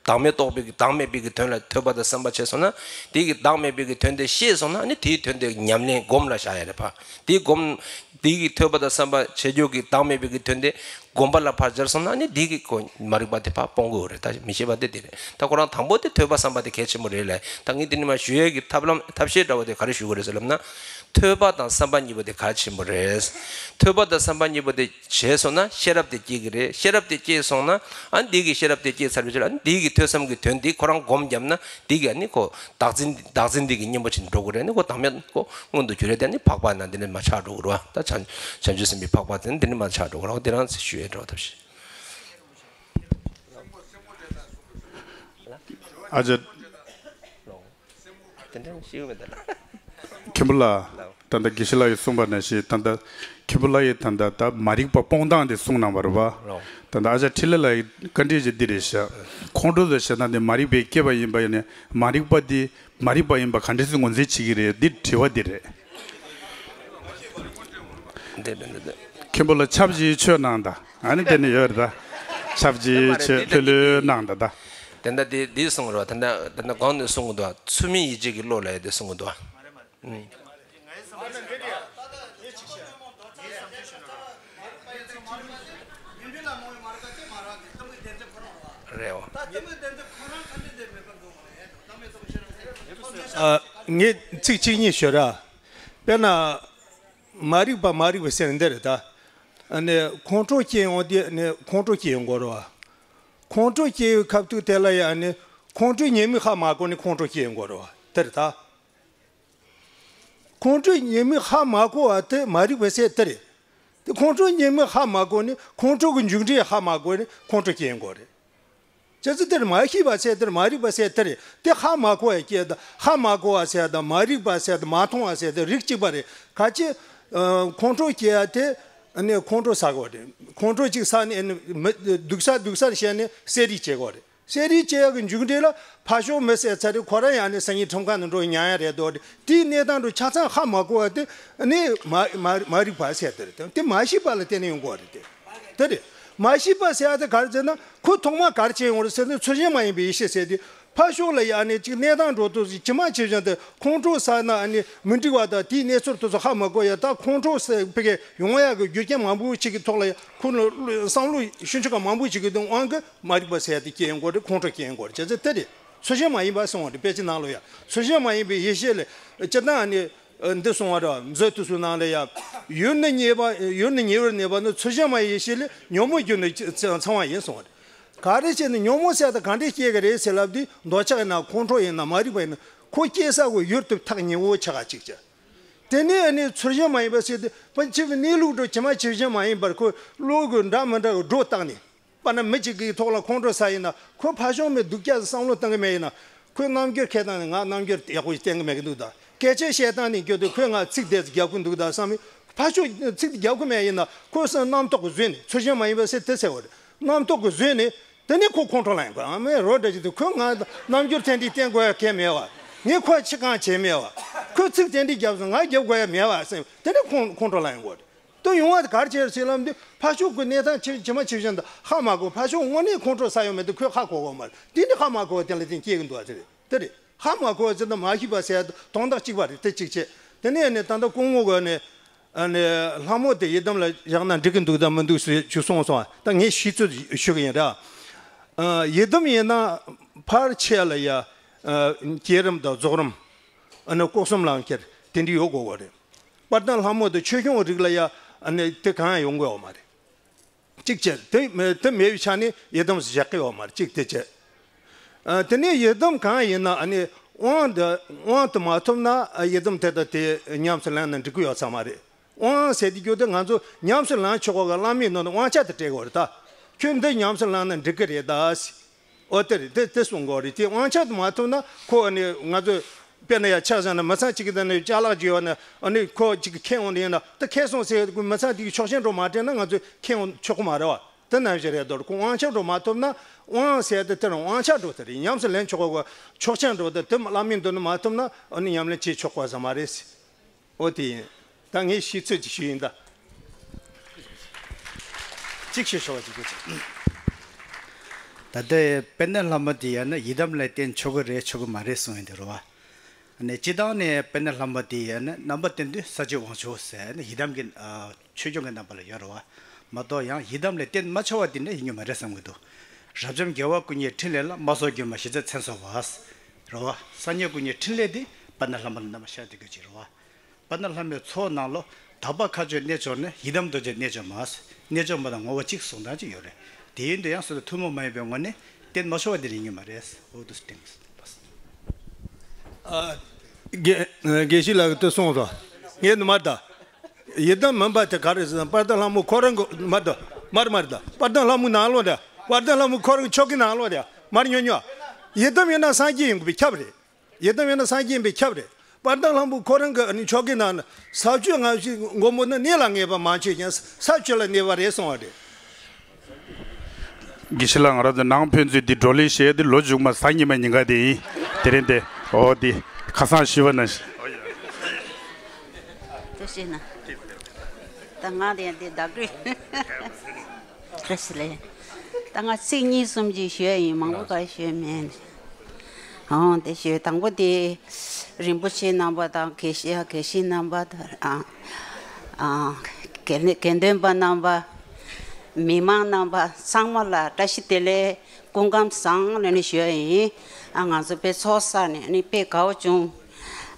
བདག་མེད་རྟོགས་པའི་གི་བདག་མེད་པའི་གི་དོན་ལ་ཐོས་པ་དང་བསམ་པ་བྱས་སོང་ན་དེ་གི་བདག་མེད་པའི་གི་དོན་དེ་ཤེས་སོང་ན་ཨ་ནི་དེའི་དོན་དེ་ཉམས་ལེན་སྒོམ་ལ་བཞག་ཡ་རེད་པ། དེའི་སྒོམ། དེ་གི་ཐོས་པ་དང་བསམ་པ་བྱེད་རྒྱུ་གི་བདག་མེད་པའི་གི་དོན་དེ་སྒོམ་པ་ལ་ཕར་སྦྱར་སོང་ན་ཨ་ནི་དེ་གི་ཁོ་མ་རིག་པ་དེ་ཕར་སྤོང་དགོས་རེད། ད་མི་ཤེས་པ་དེ་དེ་རེད། ད་ཁོ་རང་དང་པོ་དེ་ཐོས་པ་བསམ་པ་དེ་གལ་ཆེན་པོ་རེད་ལ། ད་ངས་དེ་ནི་མ་ཞུ་ཡས་ཀྱི་ཐབས་ལམ་ཐབས་ཤེས་འདྲ་བོ་དེ་ག་རེ་ཞུ་དགོས་རེད་ཟེར་ལབ་ན། ཐོས་པ་དང་བསམ་པ་གཉིས་པོ་དེ་གལ་ཆེན་པོ་རེད། ཐོས་པ་དང་བསམ་པ་གཉིས་པོ་དེ་བྱས་སོང་ན་ཤེས་རབ་དེ་སྐྱེ་གི་རེད། ཤེས་རབ་དེ་སྐྱེས་སོང་ན་ཨ་ནི་འདི་གི་ཤེས་རབ་དེ་སྐྱེས་ཚར་བའི་ཕྱིར་ཨ་ནི་འདི་གི་ཐོས་བསམ་གྱི་དོན་འདི་ཁོ་རང་སྒོམ་བརྒྱབ་ན་འདི་གི་ཨ་ནི་ཁོ་བདག་འཛིན་བདག་འཛིན་འདི་གི་གཉེན་པོ་ཆེན་འགྲོ་གི་རེད། ཨ་ནི་ཁོ་བདག་མེད་ཁོ་མངོན་དུ་གྱུར་རེད་དེ་ཨ་ནི་འཕགས་པ་ན་འདི་ནི་མ་ཆགས་འགྲོ་གི་རེད་བ། ད་བྱང་བྱང་ཆུབ་སེམས་དཔའི་འཕགས་པ་དེ་ནི་འདི་ནི་མ་ཆགས་འགྲོ་གི་རེད་བ། འདི་རང་ཚེ་ཞུ་ཡས་འགྲོ་བ་ཐབས་ཤེས། ཨ་ཅེ། དེ་འདྲ་ཞིག་མེད་ད་ལ། མཁན་པོ་ལགས། ད་ལྟ་དགེ་བཤེས་ལགས་ཀྱིས་གསུངས་པ་ནང་བཞིན་ད་ལྟ་མཁན་པོ་ལགས་ཀྱིས་ད་ལྟ་ད་མ་རིག་པ་སྤོང་སྟངས་དེ་གསུངས་གནང་བ་རེད་བ། ལགས། ད་ལྟ་ཨ་ཅག་འཕྲིན་ལས་ལགས་ཀྱི་བཀའ་འདྲི་ཞིག་འདི་རེད་ཤག་ཁོང་ཁྲོ་དང་ཞེ་སྡང་དེ་མ་རིག་པས་བསྐྱེད་པ་ཡིན་པ་ཡིན་ནས་མ་རིག་པ་འདི་མ་རིག་པ་ཡིན་པ་ག་འདྲ་སེ་ངོས་འཛིན་བྱེད་ཀྱི་རེད། འདི་དྲི་བ་འདི་རེད། འདི་འདི་འདི་འདི། མཁན་པོ་ལགས་ཆབ་ཆེའི་ཆོས་གནང་དང་། ཨ་ནི་དེ་ནི་ཡོད་རེད་ད། ཆབ་ཆེའི་ཆོས་ལྷོད་ལྷོད་གནང་དང་ད། དེ་འདྲ་དེ་དེ་གསུང་རོགས། དེ་འདྲ་དེ་འདྲ་གོང་ནས་གསུང་གི་འདུག་ཚུལ་མིན་ཡིད་བྱེད་ཀྱི་བློ་ལ་ཡ་དེ་གསུང་གི་འདུག་ཨ། རེད་བ། ཨ། ངས་ཚིག་གཅིག་གཉིས་ཤོད་ར། དཔེར་ན། མ་རིག་པ་མ་རིག་པ་ཟེར་འདི་རེད་ད། ཨ་ནི་ཁོང་ཁྲོ་སྐྱེ་ཡོང་དུས་ནི་ཁོང་ཁྲོ་སྐྱེ་ཡོང་གི་རེད་བ། ཁོང་ཁྲོ་སྐྱེ་ཡོང་སྐབས་དུས་དེ་ལ་ཡང་ནི་ཁོང་ཁྲོའི་ཉེས་དམིགས་ཧ་མ་གོ་ནི་ཁོང་ཁྲོ་སྐྱེ་ཡོང་གི་རེད་བ། དེ་རེད་ད། ཁོང་ཁྲོ་ཉེས་དམིགས་ཧ་མ་གོ་བ་དེ་མ་རིག་པ་ཟེར་དེ་རེད། དེ་ཁོང་ཁྲོ་ཉེས་དམིགས་ཧ་མ་གོ་ནས་ཁོང་ཁྲོ་གི་མཇུག་འབྲས་ཧ་མ་གོ་ནས་ཁོང་ཁྲོ་སྐྱེ་ཡོང་གི་རེད། བྱས་ཙང་དེར་མ་ཤེས་པ་ཟེར་དེར་མ་རིག་པ་ཟེར་དེ་རེད། དེ་ཧ་མ་གོ་བ་སྐྱེ་ད་ཧ་མ་གོ་བ་ཟེར་དང་མ་རིག་པ་ཟེར་དང་མ་མཐོང་བ་ཟེར་དེ་རིགས་གཅིག་པ་རེད། ག་ཅི། ཨ། ཁོང་ཁྲོ་སྐྱེ་ཡ་དེ་ཨ་ནི་ཁོང་ཁྲོ་ཟ་དགོས་རེད། ཁོང་ཁྲོ་གཅིག་ཟ་ནས་ཨ་ནི་མི་སྡུག་ས་སྡུག་སར་བཤད་ནས་བསད་རེས་བྱེད་དགོས་རེད། བསད་རེས་བྱེད་ཡག་གི་མཇུག་འབྲས་ལ་ཕར་ཕྱོགས་མི་བསད་ཚར་རེད། ཁོ་རང་ཡང་ནི་སང་ཉིན་ཁྲིམས་ཁང་ནང་འགྲོ་ཉན་ཡ་རེད་དོ། དེའི་གནས་སྟངས་འགྲོ་ཆ་ཚང་ཧ་མ་གོ་བ་དེ་ནི་མ་མ་མ་རིག་པ་ཟེར་དེ་རེད། དེ་མ་ཤེས་པ་ལ་བརྟེན་ནས་ཡོང་གི་རེད། དེ་དེ་རེད། མ་ཤེས་པ་ཟེར་ཡ་དེ་ག་རེ་ཟེར་ན་ཁོ་ཐོག་མ་ག་རེ་བྱས་ཡོང་རེད་ཟེར་ན་ཚུལ་བཞིན་མ་ཡིན་པའི་ཡེ་ཤེས་ཟེར་དེ་ཕར་ཕྱོགས་ལ་ཡ་ནི་ཅིག་གནས་སྟངས་འགྲོ་དུས་ཇི་མ་ཇི་བཞིན་དུ་ཁོང་ཁྲོ་ཟ་ན་ཨ་ནི་མི་འགྲིག་པ་དང་དེའི་གནས་ཚུལ་དེ་ཚོ་ཧ་མ་གོ་ཡ། ད་ཁོང་ཁྲོ་ཟ་བི་གེ་ཡོང་ཡ་གི་རྒྱུ་རྐྱེན་མང་པོ་ཞིག་གི་ཐོག་ལ་ཡ་ཁོ་ནི་བསམ་བློ་ཤུགས་ཆུང་ག་མང་པོ་ཞིག་གི་དོན་དབང་གིས་མ་རིག་པ་ཟེར་ཡ་དེ་སྐྱེ་ཡོང་གི་རེད། ཁོང་ཁྲོ་སྐྱེ་ཡོང་གི་རེད། བྱས་ཙང་དེ་རེད། ཚུལ་བཞིན་མ་ཡིན་པ་གསུངས་པ་རེད། དཔེ་ཆའི་ནང་ལ་ཡ་ཚུལ་བཞིན་མ་ཡིན་པའི་ཡེ་ཤེས་ལས་སྤྱིར་བཏང་ཨ་ནི་འདི་གསུངས་པ་རེད། མཛོད་དེ་ཚོའི་ནང་ལ་ཡ་ཡུལ་ནི་ཉེས་པ་ཡུལ་ནི་ཉེ་བར་གནས་པ་ནི་ཚུལ་བཞིན་མ་ཡིན་ཡེ་ཤེས་ལས་ཉོན་མོངས་རྒྱུ་ནི་ཚང་བ་ཡིན་གསུངས་པ་རེད། ག་རེ་བྱས་ནས་ཉོན་མོངས་ཟེར་ཡ་དེ་ག་འདྲས་སྐྱེ་གི་རེད་ཟེར་ལབ་དུས་འདོད་ཆགས་ཡིན་ན་ཁོང་ཁྲོ་ཡིན་ན་མ་རིག་པ་ཡིན་ན་ཁོ་སྐྱེ་ས་གི་ཡུལ་དེ་ཐག་ཉེ་བོ་ཆགས་ག་ཅིག་བྱ། དེ་ནས་ཨ་ནི་ཚུལ་བཞིན་མ་ཡིན་པ་ཟེར་དུས་ཕ་ཕྱི་གི་གནས་ལུགས་འགྲོ་ཇི་མ་ཇི་བཞིན་མ་ཡིན་པར་ཁོ་བློ་གི་འདྲ་མི་འདྲ་གི་སྒྲོ་བཏགས་ནས། དཔེར་ན་མི་གཅིག་གི་ཐོག་ལ་ཁོང་ཁྲོ་ཟ་ཡིན་ན་ཁོ་ཕར་ཕྱོགས་མི་སྡུག་ཅག་བསམ་བློ་གཏོང་གི་མེད་ཡིན་ན། ཁོས་རྣམ་འགྱུར་ཁྱེར་བཏང་ནས་ང་རྣམ་འགྱུར་ཡག་པོ་ཞིག་བསྟན་གི་མེད་གི་འདུག་ད་སྐད་ཆ་བཤད་སྟངས་ནས་འགྱུར་དུས་ཁོས་ང་ཚིག་དེ་རྒྱབ་གི་འདུག་ད་བསམ་མི་ཕར་ཕྱོགས་ཚིག་དེ་རྒྱབ་གི་མེད་ཡིན་ན་ཁོས་སེམས་རྣམ་རྟོག་གི་བཟོས་ནས་ཚུལ་བཞིན་མ་ཡིན་པ་ཟེར་དེ་ཟེར་བ་རེད། རྣམ་རྟོག་གི་བཟོས་ནས་དེ་ནས་ཁོ་ཁོང་ཁྲོ་ལངས་ཡོང་གི་ཨ་མའི་རོ་འདྲ་ཅིག་དུ་ཁོས་ང་རྣམ་འགྱུར་དེ་འདྲ་བསྟན་དགོས་ཡ་གལ་མེད་བ། ངས་ཁོ་ཕྱི་གང་བྱས་མེད་བ། ཁོས་ཚིག་དེ་འདྲ་རྒྱབ་སོང་ང་རྒྱབ་དགོས་ཡ་མེད་བ་སེམས་དེ་ནས་ཁོང་ཁོང་ཁྲོ་ལངས་ཡོང་གི་རེད། དོན་ཡོང་བ་དེ་ག་རེ་བྱས་ཟེར་ལབ་དུས་ཕར་ཕྱོགས་ཀྱི་གནས་སྟངས་ཇི་ཇི་མ་ཇི་བཞིན་དུ་ཧ་མ་གོ་ཕར་ཕྱོགས་དངོས་གནས་ཁོང་ཁྲོ་ཟ་ཡོང་མེད་དུ་ཁོས་ཧ་གོ་གོ་མ་རེད། དེ་ནི་ཧ་མ་གོ་བ་དེ་ལ་བརྟེན་སྐྱེ་གི་འདུག་བ་དེ་རེད། དེ་རེད། ཧ་མ་གོ་བ་ཟེར་ན་མ་ཤེས་པ་ཟེར་དོན་དག་གཅིག་པ་རེད། དེ་གཅིག་བྱས། དེ་ནས་ནི་ད་ལྟ་སྐུ་ངོ་གོ་ནས་ཨ་ནི་ལྷ་མོ་དེ་ཡི་དམ་ལ་བཞག་ན་འགྲིག་གི་འདུག་དང་མི་འདུག་ཞུ་གསུངས་སོང་། ད་ངས་ཤེས་ཚོད་ཞུ་གི་ཡིན་ར། ཨ། ཡི་དམ་ཡིན་ན་ཕར་ཆེ་ལ་ཡ། ཨ། བསྐྱེད་རིམ་དང་རྫོགས་རིམ། ཨ་ནི་སྐུ་གསུམ་ལམ་ཁྱེར་དེ་འདྲ་ཡོད་དགོས་པ་རེད། དཔལ་ལྡན་ལྷ་མོ་དང་ཆོས་སྐྱོང་རིགས་ལ་ཡ་ཨ་ནི་དེ་གང་ཡང་ཡོང་དགོས་པ་མ་རེད། གཅིག་བྱས་དེ་མེད་དེ་མེད་པའི་ཆ་ནས་ཡི་དམ་བཞག་གི་ཡོད་མ་རེད། གཅིག་དེ་བྱས། ཨ། དེ་ནས་ཡི་དམ་གང་ཡིན་ན་ཨ་ནི་དབང་དུ་དབང་དུ་མ་ཐོབ་ན་ཡི་དམ་དེ་དང་དེ་ཉམས་སུ་ལེན་ན་འགྲིག་གི་ཡོད་ས་མ་རེད། དབང་ཟེར་དུས་རྒྱུ་དེ་ང་ཚོ་ཉམས་སུ་ལེན་ཆོག་གོ་གི་བླ་མའི་ནང་ནས་དབང་ཆ་དེ་སྤྲད་དགོས་རེད་ད། ཁྱོད་འདི་ཉམས་སུ་ལེན་ན་འགྲིག་གི་རེད་ད། ཨོ་དེ་རེད། དེ་དེ་གསུང་དགོས་རེད། དེ་དབང་ཆ་དེ་མ་ཐོབ་ན་ཁོ་ཨ་ནི་ང་ཚོ་དཔེར་ན་ཡ་ཆ་བཞག་ན་མི་ཚང་གཅིག་གི་དེ་ནས་ཅ་ལག་ཅིག་ཡོད་ན་ཨ་ནི་ཁོ་གཅིག་གིས་ཁྱེར་འོང་ནི་ཡིན་ན་དེ་ཁྱེར་སོང་ཟེར་དུས་མི་ཚང་དེ་གིས་ཆོག་མཆན་སྒྲོག་མ་སྤྲད་ན་ང་ཚོས་ཁྱེར་འོང་ཆོག་གི་མ་རེད་བ། དེ་ནང་བཞིན་རེད་དོ། ཁོ་དབང་ཆ་སྒྲོག་མ་ཐོབ་ན་དབང་ཟེར་དེ་དེ་རང་དབང་ཆ་སྒྲོག་དེ་རེད། ཉམས་སུ་ལེན་ཆོག་གོ་གི་ཆོག་མཆན་སྒྲོག་དེ་དེ་བླ་མའི་མདུན་ནས་མ་ཐོབ་ན་ཨ་ནི་ཉམས་ལེན་བྱེད་ཆོག་གོ་ས་མ་རེད། ཨོ་དེ་ཡིན། ད་ངས་ཤེས་ཚོད་ཅིག་ཞུས་ཡིན་ད། གཅིག་ཤོད་ཤོག་ཅིག་གཅིག་ད་ལྟ་དཔལ་ལྡན་ལྷ་མོ་དེ་ཡང་ན་ཡི་དམ་ལ་བརྟེན་ཆོག་གི་རེད་ཆོག་གི་མ་རེད་གསུངས་ཡིན་དེ་རེད་བ། ནས་སྤྱི་བཏང་ནས་དཔལ་ལྡན་ལྷ་མོ་དེ་ཡང་ན་རྣམ་པ་བསྟན་དུས་ས་བཅུད་དབང་ཕྱུག་ཟེར་ནས་ཡི་དམ་གྱི་ཨ་ཆོས་སྐྱོང་གི་རྣམ་པ་ལ་ཡོད་རེད་བ། མ་གཏོགས་ཡང་ཡི་དམ་ལ་བརྟེན་མ་ཆོག་པ་དེ་འདྲ་ཡིན་རྒྱུ་མ་རེད་བསམ་གྱི་འདུག་རབ་འབྱམས་རྒྱལ་བ་སྐུ་གཉིས་ཕྲིན་ལས་ལ། མ་སོགས་སྒྱུ་མ་ཞི་བྱེད་མཚན་གསོལ་བ། རེད་བ། སངས་རྒྱས་སྐུ་གཉིས་ཕྲིན་ལས་དེ་དཔལ་ལྡན་ལྷ་མོ་ལ་རྣམ་པར་ཤར་བསྡད་དགོས་ཀྱི་རེད་བ། དཔལ་ལྡན་ལྷ་མོའི་ཚོགས་ནང་ལོ། དག་པ་མཁའ་སྤྱོད་རྣལ་འབྱོར་ནས། ཡི་དམ་རྡོ་རྗེ་རྣལ་འབྱོར་མ། རྣལ་འབྱོར་མ་དང་ངོ་བོ་གཅིག་གསུང་སྟངས་ཅིག་ཡོད་རེད། དེ་ཡིན་དུས་ཡང་སོ་སོ་ཐུན་མོང་མ་ཡིན་པའི་ངོ་ནས་བརྟེན་མ་ཆོག་པ་དེ་རེད་ཡིན་རྒྱུ་མ་རེད། འོ་དུ་སྟེང་། ཨ། དགེ་དགེ་བཤེས་ལགས་ཀྱིས་དེ་གསུངས་སོང་། ངས་ནི་མར་ད། ཡི་དམ་མིན་པ་དེ་ག་རེ་ཟེར་ན་དཔལ་ལྡན་ལྷ་མོ་ཁོ་རང་གི་མར་ད། མར་མར་ད། དཔལ་ལྡན་ལྷ་མོ་ནང་ལོགས་ད། དཔལ་ལྡན་ལྷ་མོ་ཁོ་རང་གི་ཆོ་གའི་ནང་ལོགས་ད། མར་ཉོ་ཉོ། ཡི་དམ་ཡིན་ན་སངས་རྒྱས་ཡིན་དགོས་པའི་ཁྱབ་རེད། ཡི་དམ་ཡིན་ན་སངས་རྒྱས་ཡིན་པའི་ཁྱབ་རེད། དཔལ་ལྡན་ལྷ་མོ་ཁོ་རང་གི་ཨ་ནི་ཆོ་གའི་ནང་ན་ས་བཅུ་ལྔ་བཅུའི་མགོན་པོ་ནི་གནས་ལ་ངེས་པ་མ་མཆིས་ཀྱང་ས་བཅུ་ལ་གནས་པ་རེད་གསུངས་པ་རེད། དགེ་བཤེས་ལགས། ང་རང་ཚོ་ནང་ཕན་ཚུན་འདི་བགྲོ་གླེང་བྱས་ཏེ་ལོ་མཇུག་མ་སང་ཉི་མ་ཉིན་ཀ་དེ་ཡིན། དེ་རིང་དེ་འོ་དེ་ཁ་སང་ཞུས་པ་ནང་བཞིན། ད་ཤེས་ན། ད་ང་དེ་འདི་བདག་གིས། བཀྲ་ཤིས་བདེ་ལེགས། ད་ང་ཚིག་གཉིས་གསུམ་ཅིག་ཞུ་ཡ་ཡིན། མང་པོ་ག་ཞུ་ཡ་མེད། ཨང་། དེ་ཞུ། དང་པོ་དེ་རིན་པོ་ཆེ་རྣམ་པ་དང་དགེ་བཤེས་དགེ་བཤེས་རྣམ་པ་དང་། ཨ། ཨ། དགེ་དགེ་འདུན་པ་རྣམ་པ། མི་མང་རྣམ་པ་ཚང་མ་ལ་བཀྲ་ཤིས་བདེ་ལེགས། སྐུ་ཁམས་བཟང་ལ་ནི་ཞུ་ཡ་ཡིན། ཨ། ང་ཚོ་དཔེ་ཚོགས་བསགས་ནས་ནི་དཔེ་དགའ་བོ་བྱུང་།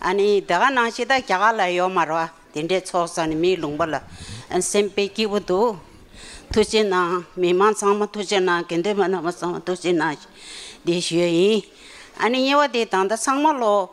ཨ་ནི་དེ་ག་ནང་བཞིན་ད་རྒྱ་གར་ལ་ཡོད་མ་རེད་བ། དེ་འདྲའི་ཚོགས་བསགས་ནས་མིའི་ལུང་པ་ལ་སེམས་དཔེ་སྐྱིད་པོ་འདུག་ཐུགས་རྗེ་གནང་། མི་མང་ཚང་མ་ཐུགས་རྗེ་གནང་། དགེ་འདུན་པ་རྣམ་པ་ཚང་མ་ཐུགས་རྗེ་གནང་། འདི་ཞུ་ཡ་ཡིན། ཨ་ནི་གཉིས་པ་དེ་ད་ལྟ་ཚང་མ་ལོ་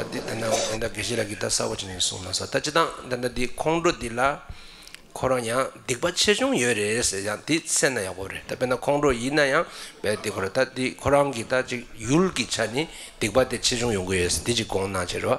ད་འདི་ད་ནང་ད་དགེ་བཤེས་ལགས་ཀྱིས་ད་གསལ་པོ་བྱས་ནས་གསུངས་གནང་སོང་། ད་སྤྱིར་བཏང་ད་ལྟ་འདི་ཁོང་ཁྲོ་འདི་ལ། ཁོ་རང་ཡང་སྡིག་པ་ཆེ་ཆུང་ཡོད་རེད་ཟེར། ཡང་འདི་གསན་ན་ཡག་པོ་རེད། ད་དཔེར་ན་ཁོང་ཁྲོ་ཡིན་ན་ཡང་བས་འདི་ཁོ་རང་ད་འདི་ཁོ་རང་གི་ད་ཅིག་ཡུལ་གྱི་ཆ་ནས་སྡིག་པ་དེ་ཆེ་ཆུང་ཡོང་གི་ཡོད་ཟེར། འདི་ཅིག་དགོངས་གནང་བྱས་རེད་བ།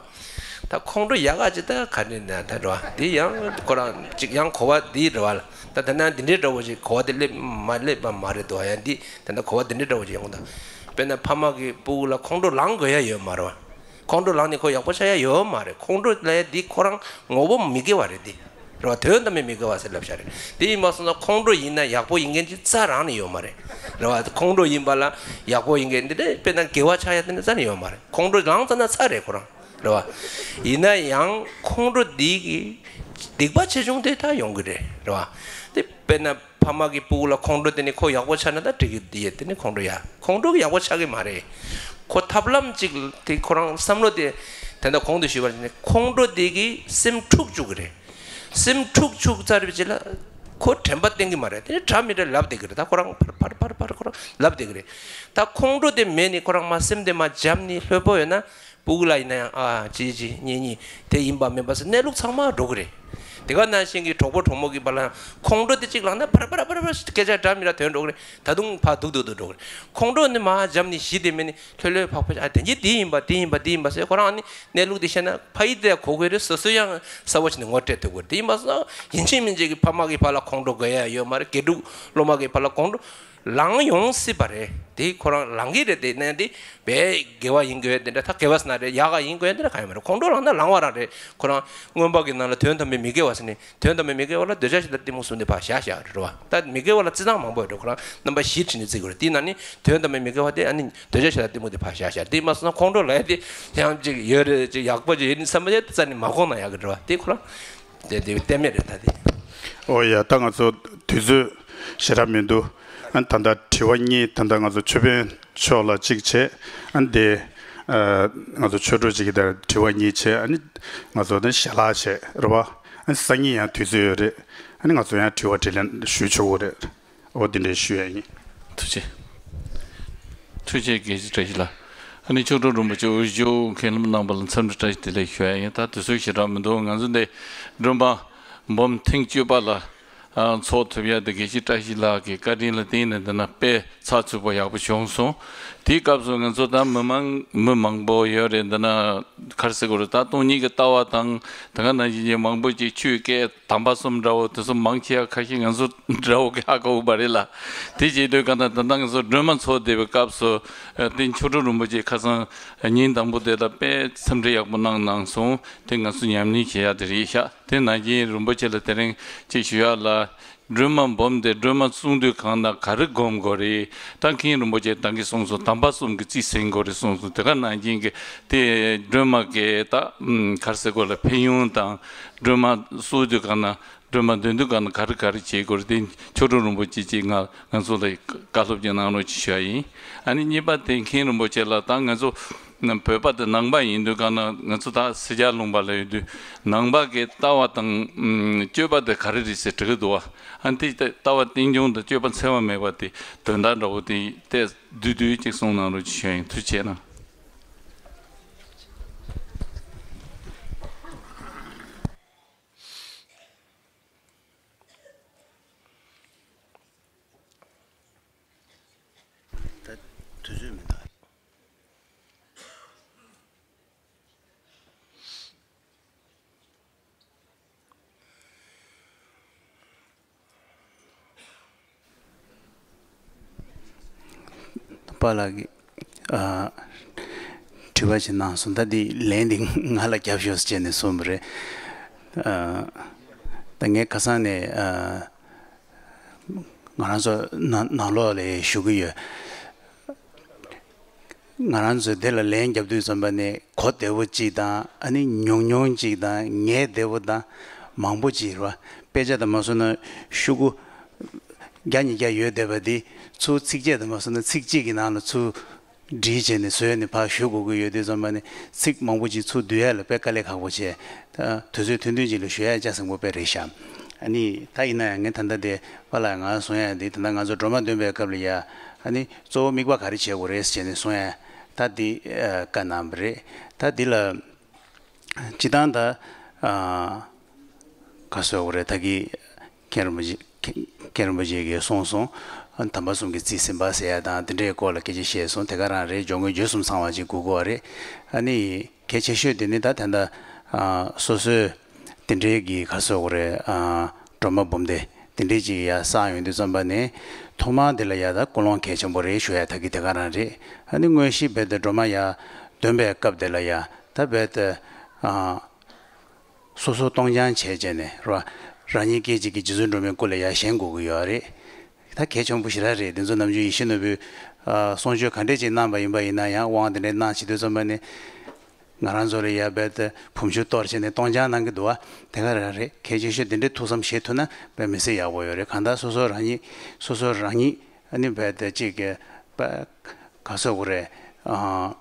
ད་ཁོང་ཁྲོ་ཡག་ག་ཅིག་ད་ག་ནས་ན་ད་རེད་བ། འདི་ཡང་ཁོ་རང་ཅིག་ཡང་གོ་བ་འདི་རེད་བ་ལ། ད་ད་ན་འདི་འདྲའི་འདྲ་བོ་ཅིག་གོ་བ་དེ་སླེབས་མ་སླེབས་པ་མ་རེད་དོ། ཡང་འདི་ད་ན་གོ་བ་འདི་འདྲའི་འདྲ་བོ་ཅིག་ཡོང་གི་ད། དཔེར་ན་ཕ་མ་གི་སྤུ་གུ་ལ་ཁོང་ཁྲོ་ལངས་དགོས་ཡ་ཡོད་མ་རེད་བ། ཁོང་ཁྲོ་ལངས་ནས་ཁོ་ཡག་པོ་ཆགས་ཡ་ཡོད་མ་རེད། ཁོང་ཁྲོ་ལས་འདི་ཁོ་རང་ངོ་བོ་མི་དགེ་བ་རེད་འདི། རེད་བ། དོན་དམ་པའི་མི་དགེ་བ་ཟེར་ལབ་བྱ་རེད། དེ་ཡིན་པ་སོང་ན་ཁོང་ཁྲོ་ཡིན་ན་ཡག་པོ་ཡིན་མཁན་ཅིག་རྩ་རང་ནས་ཡོད་མ་རེད། རེད་བ། ཁོང་ཁྲོ་ཡིན་པ་ལ་ཡག་པོ་ཡིན་མཁན་འདི་འདྲ་དཔེར་ན་དགེ་བ་ཆགས་ཡ་དེ་འདྲ་རྩ་ནས་ཡོད་མ་རེད། ཁོང་ཁྲོ་ལངས་ཙ་ན་ཚར་རེད་ཁོ་རང་། རེད་བ། ཡིན་ན་ཡང་ཁོང་ཁྲོ་འདི་གི་སྡིག་པ་ཆེ་ཆུང་དེ་ད་ཡོང་གི་རེད། རེད་བ། དེ་དཔེར་ན། ཕ་མ་གི་སྤུ་གུ་ལ་ཁོང་ཁྲོ་དེ་ནི་ཁོ་ཡག་པོ་ཆགས་ན་ད་འགྲིག་གི་ཡོད། དེ་ནི་ཁོང་ཁྲོ་ཡ། ཁོང་ཁྲོ་གི་ཡག་པོ་ཆགས་ཀྱི་མ་རེད། ཁོ་ཐབས་ལམ་གཅིག་དེ་ཁོ་རང་བསམ་བློ་དེ་དེ་འདྲ་གོང་དུ་ཞུས་པ་ནི་ཁོང་ཁྲོ་དེ་གིས་སེམས་འཁྲུག་བཅུག་གི་རེད། སེམས་འཁྲུག་བཅུག་ཚར་བའི་རྗེས་ལ་ཁོ་དྲན་པ་བསྟེན་གི་མ་རེད། དེ་ནི་དྲ་མི་དྲ་ལབ་བསྡད་གི་རེད། ད་ཁོ་རང་ཕར་ཕར་ཕར་ཕར་ཁོ་རང་ལབ་བསྡད་གི་རེད། ད་ཁོང་ཁྲོ་དེ་མེད་ནི་ཁོ་རང་མ་སེམས་དེ་མ་འཇམ་ནི་ལྷོད་པོ་ཡོད་ན། སྤུ་གུ་ལ་ཡིན་ན་ཡང་ཨ་ཅི་ཅི་གཉིས་གཉིས་དེ་ཡིན་པ་མིན་པ་ཟེར་གནས་ལུགས་ཚང་མ་འགྲོ་གི་རེད། དེ་ག་ནང་བཞིན་གྱི་གྲོགས་པོ་གྲོགས་མོ་གི་བར་ལ་ཁོང་ཁྲོ་དེ་གཅིག་ལངས་ན་ཕར་ཕར་ཕར་ཕར་སྐད་ཆ་འདྲ་མི་འདྲ་ཐོན་འགྲོ་གི་རེད། ད་དུང་ཕར་སྡུག་སྡུག་ཏུ་འགྲོ་གི་རེད། ཁོང་ཁྲོ་ནི་མ་འཇམ་ནི་གཞི་དེ་མེད་ནི་ལྷོད་ལྷོད་ཕག་ཕག་ཨ་དེ་གྱིས་དེ་ཡིན་པ་དེ་ཡིན་པ་དེ་ཡིན་པ་ཟེར་ཁོ་རང་ནི་གནས་ལུགས་དེ་བཤད་ན་ཕ་ཡི་དེ་གོ་གི་རེད། སོ་སོ་ཡང་གསལ་པོ་བྱས་ནས་ངོ་སྤྲད་ཐུབ་གི་རེད། དེ་ཡིན་པ་སོང་ཡིན་གཅིག་མིན་གཅིག་གི་ཕ་མ་གི་བར་ལ་ཁོང་ཁྲོ་དགོས་ཡ་ཡོད་མ་རེད། དགེ་ཕྲུག་སློབ་མ་གི་བར་ལ་ཁོང་ཁྲོ། ལངས་ཡོང་སྲིད་པ་རེད། དེ་ཁོ་རང་ལངས་ཀྱི་རེད། དེ་ནས་དེ་བས་དགེ་བ་ཡིན་དགོས་དེ་འདྲ། ད་དགེ་བ་ཟེར་ན་རེད། ཡག་ག་ཡིན་དགོས་དེ་འདྲ་གང་ཡང་མ་རེད། ཁོང་ཁྲོ་ལངས་ན་ལངས་པ་རང་རེད། ཁོ་རང་མངོན་པ་གི་ནང་ལ་དོན་དམ་པའི་མི་དགེ་བ་ཟེར་ནས་དོན་དམ་པའི་མི་དགེ་བ་ལ་འདོད་ཆགས་ཞེ་སྡང་གཏི་མུག་གསུམ་དེ་ཕར་བཞག་བཞག་རེད་བ། ད་མི་དགེ་བ་ལ་རྩི་སྟངས་མང་པོ་ཡོད་རེད། ཁོ་རང་རྣམ་པ་བཞི་ཁྲིད་ནས་རྩི་དགོས་རེད། དེ་ནང་ནས་དོན་དམ་པའི་མི་དགེ་བ་དེ་ཨ་ནི་འདོད་ཆགས་ཞེ་སྡང་གཏི་མུག་དེ་ཕར་བཞག་བཞག་དེ་མ་སོང་ན་ཁོང་ཁྲོ་ལངས་ཡ་དེ་ཡང་ཅིག་ཡོད་རེད། ཅིག་ཡག་པོ་ཅིག་ཡིན་བསམ་པ་ཡ་རྩ་ནས་མ་གོ་ན་ཡག་གི་རེད་བ། དེ་ཁོ་རང་དེ་དེ་གཏན་མེད་རེད། ད་དེ། ཨོ་ཡ། ད་ང་ཚོ་དུས་ཚོད་ཞེ་དྲག་མི་འདུག་ཨ་ད་ལྟ་དྲི་བ་གཉིས། ད་ལྟ་ང་ཚོ་ཆོས་དཔོན་མཆོག་ལ་གཅིག་བྱས། ཨ་དེ་ཨ་ང་ཚོ་ཆོས་གྲོགས་གཅིག་གིས་དེར་དྲི་བ་གཉིས་བྱས། ཨ་ནི་ང་ཚོ་དེ་ཞལ་ལག་བྱས་རེད་བ། ཨ་སང་ཉིན་ཡང་དུས་ཚོད་ཡོད་རེད། ཨ་ནི་ང་ཚོ་ཡང་དྲི་བ་དྲིས་ལན་ཞུ་ཆོག་གི་རེད། ཨོ་དེ་འདྲ་ཞུ་ཡ་ཡིན། ཐུགས་རྗེ། ཐུགས་རྗེ་ཆེ། དགེ་བཤེས་བཀྲ་ཤིས་ལགས། ཨ་ནི་མཆོག་སྤྲུལ་རིན་པོ་ཆེ་འོས་སྦྱོར་མཁན་སློབ་རྣམ་པ་ལ་འཚམས་འདྲི་བཀྲ་ཤིས་བདེ་ལེགས་ཞུ་ཡ་ཡིན། ད་དུས་ཚོད་ཞེ་དྲག་མི་འདུག་ང་ཚོ་འདི་སྒྲོལ་མ་སྦོམ་ཐེངས་བཅུ་པ་ལ་ཨ་ཚོགས་ཐུབ་ཡ་དེ་དགེ་བཤེས་བཀྲ་ཤིས་ལགས་ཀྱི་བཀའ་དྲིན་ལ་བརྟེན་ནས་འདི་ན་དཔེ་ཚགས་ཚུད་པོ་ཡག་པོ་བྱུང་སོང་། དེའི་སྐབས་སུ་ང་ཚོ་ད་མི་མང་མི་མང་པོ་ཡོད་རེད། འདི་ན་ག་རེ་ཟེར་དགོས་རེད། ད་སྟོང་ཉིད་ཀྱི་ལྟ་བ་དང་དེ་ག་ནང་བཞིན་གྱི་མང་པོ་ཅིག་ཆོས་སྐད་དམ་པ་གསུམ་འདྲ་བོ་དེ་ཚོ་མང་ཆེ་བ་ཁ་ཤས་ང་ཚོ་འདྲ་བོ་གི་ཧ་གོ་བ་རེད་ལ། དེ་བྱེད་དུས་ག་ན་ད་ལྟ་ང་ཚོ་སྒྲོལ་མ་ཚོགས་བསྡད་པའི་སྐབས་སུ་ཨ་དེ་མཆོག་སྤྲུལ་རིན་པོ་ཆེ་ཁ་སང་ཉིན་དང་པོ་དེ་ལ་དཔེ་འཚམས་འདྲི་ཡག་པོ་གནང་གནང་སོང་། དེ་ང་ཚོ་ཉམས་ལེན་བྱེད་ཡག་དེ་རེད་ཤག་དེ་ནང་བཞིན་རིན་པོ་ཆེ་ལ་དེ་རིང་ཅིག་ཞུ་ཡག་ལ། སྒྲོལ་མ་སྦོམ་དེ་སྒྲོལ་མ་གསུང་དུས་གང་ན་ག་རེ་སྒོམ་དགོས་རེད། ད་མཁན་རིན་པོ་ཆེ་ད་གིན་གསུངས་སོང་། དམ་པ་གསུམ་གྱི་རྩིས་ཟིན་དགོས་རེད་གསུངས་སོང་། དེ་ག་ནང་བཞིན་གྱི་དེ་སྒྲོལ་མ་གི་ད་ག་རེ་ཟེར་དགོས་ལ་ཕན་ཡོན་དང་སྒྲོལ་མ་གསོལ་དུས་གང་ན་སྒྲོལ་མ་འདོན་དུས་གང་ན་ག་རེ་ག་རེ་བྱེད་དགོས་རེད། དེ་མཆོག་སྤྲུལ་རིན་པོ་ཆེ་ཅིག་ང་ང་ཚོ་ལ་བཀའ་སློབ་ཅིག་གནང་རོགས་ཅིག་ཞུ་ཡ་ཡིན། ཨ་ནི་གཉིས་པ་དེ་མཁན་རིན་པོ་ཆེ་ལ་ད་ང་ཚོ་བོད་པ་དེ་ནང་པ་ཡིན་དུས་གང་ན་ང་ཚོ་ད་སེར་སྐྱ་ལུང་པ་ལ་ཡོད་དུས་ནང་པ་གི་ལྟ་བ་དང་སྤྱོད་པ་དེ་ག་རེ་རེད་ཟེར་དྲི་གི་འདུག་བ། ཨ་ནི་དེ་ལྟ་བ་རྟེན་འབྱུང་དང་སྤྱོད་པ་འཚེ་བ་མེད་པ་དེ་དོན་དག་འདྲ་བོ་དེ་ཏོག་ཙམ་བསྡུས་བསྡུས་ཅིག་གསུངས་གནང་རོགས་ཅིག་ཞུ་ཡ་ཡིན། ཐུགས་རྗེ་ཆེ་གནང་། ད་དུས་ཚོད་མི་འདུག་པཱ་ལགས་ཀྱིས་ཨ་དྲི་བ་ཞིག་གནང་སོང་། ད་འདི་ལན་འདི་ང་ལ་རྒྱབ་ཤོག་ཟེར་བྱས་ནས་གསུངས་པ་རེད། ཨ་ད་ངས་ཁ་སང་ནས་ཨ་ང་རང་ཚོ་ནང་ནང་ལོགས་ལ་ཞུ་གི་ཡོད། ང་རང་ཚོས་དེ་ལ་ལན་རྒྱབ་དུས་ཙམ་པ་ནས་གོ་བདེ་བོ་གཅིག་དང་ཨ་ནི་ཉུང་ཉུང་གཅིག་དང་ངལ་བདེ་བོ་དང་མང་པོ་གཅིག་རེད་བ། དཔེ་ཆ་དང་མ་སོང་ན་ཤོག་གུ་བརྒྱ་ཉིས་བརྒྱ་ཡོད་བསྡད་པ་འདི་ཚུར་ཚིགས་བཅད་དང་མ་སོང་ན་ཚིག་གཅིག་གི་ནང་ལ་ཚུར་བསྒྲིལ་བྱས་ནས་བཟོས་ནས་ཕར་ཞུ་དགོས་ཀྱི་ཡོད་དུས་ཙམ་པ་ནས་ཚིག་མང་པོ་ཅིག་ཚུར་བསྡུ་ཡ་ལ་དཔེ་དཀའ་ལས་ཁག་པོ་བྱས། ད་དུས་ཚོད་ཐུང་ཐུང་ཅིག་ལ་ཞུ་ཡ་ལྕགས་ཟིང་པོ་དཔེ་རེད་ཤག་ཨ་ནི་ད་ཡིན་ན་ཡང་ངས་ད་ལྟ་དེ་པཱ་ལགས་ང་གསུང་ཡ་འདི་ད་ལྟ་ང་ཚོ་སྒྲོལ་མ་འདོན་པའི་སྐབས་ལ་ཡ་ཨ་ནི་གཙོ་བོ་དམིགས་པ་ག་རེ་བྱེད་དགོས་རེད་ཟེར་ནས་གསུང་ཡ་ད་འདི་བཀའ་གནང་བ་རེད། ད་འདི་ལ་སྤྱི་བཏང་ད་ག་ཟེར་དགོས་རེད། ད་གི་མཁན་རིན་པོ་ཆེ་མཁན་རིན་པོ་ཆེ་གིས་གསུངས་སོང་། དམ་པ་གསུམ་གྱི་རྩིས་ཟིན་པ་ཟེར་ཡ་དང་དེ་འདྲའི་སྐོར་ལ་སྐད་ཆ་བཤད་སོང་། དེ་ག་རང་རེད། སྦྱོར་དངོས་བརྗོད་གསུམ་ཚང་བ་ཅིག་དགོས་ཀྱི་ཡོད་རེད། ཨ་ནི་གལ་ཆེ་ཤོས་དེ་ནི་ད་ད་ལྟ་སོ་སོའི་དེ་འདྲའི་གི་ག་ཟེར་དགོས་རེད། སྒྲོལ་མ་འབུམ་སྡེ་དེ་འདྲའི་ཅིག་ཡ་བསགས་ཡོང་དུས་ཙམ་པ་ནས་ཐོག་མར་དེ་ལ་ཡ་ད་ཀུན་སློང་གལ་ཆེན་པོ་རེད་ཞུ་ཡ་ད་གི་དེ་ག་རང་རེད། ཨ་ནི་དངོས་གཞི་རྦད་དེ་སྒྲོལ་མ་ཡ་འདོན་པའི་སྐབས་དེ་ལ་ཡ་ད་རྦད་དེ་སོ་སོ་སྟོང་རྐྱང་བྱས་བྱས་ནས་ར་རང་ཉིད་སྐད་ཅིག་གིས་རྗེ་བཙུན་སྒྲོལ་མའི་སྐུ་ལ་ཡ་བཞེངས་དགོས་ཀྱི་ཡོད་རེད། ད་གལ་ཆེན་པོ་ཞེ་དྲག་རེད། དེ་ཚོ་ནམ་རྒྱུན་ཡིད་བཞིན་ནོར་བུས་གསུང་ཆོས་ག་འདྲས་ཅིག་གནང་པ་ཡིན་པ་ཡིན་ན་ཡང་དབང་དེ་འདྲས་གནང་བྱེད་དུས་ཙམ་པ་ནས་ ང་རང་ཚོ་ལ་ཡ་རྦད་དེ་བུམ་ཆུ་གཏོར་བྱས་ནས་གཏོང་རྐྱང་གནང་གི་འདུག་བ། དེ་ག་རང་རེད། གལ་ཆེ་ཤོས་དེ་འདྲའི་ཐུགས་བསམ་བཞེས་ཐུབ་ན་དཔེ་མི་སྲིད་ཡག་པོ་ཡོད་རེད། གང་ལྟར་སོ་སོ་རང་ཉིད་སོ་སོ་རང་ཉིད་ཨ་ནི་རྦད་དེ་གཅིག་གི་པ་ག་ཟེར་དགོས་རེད། ཨ།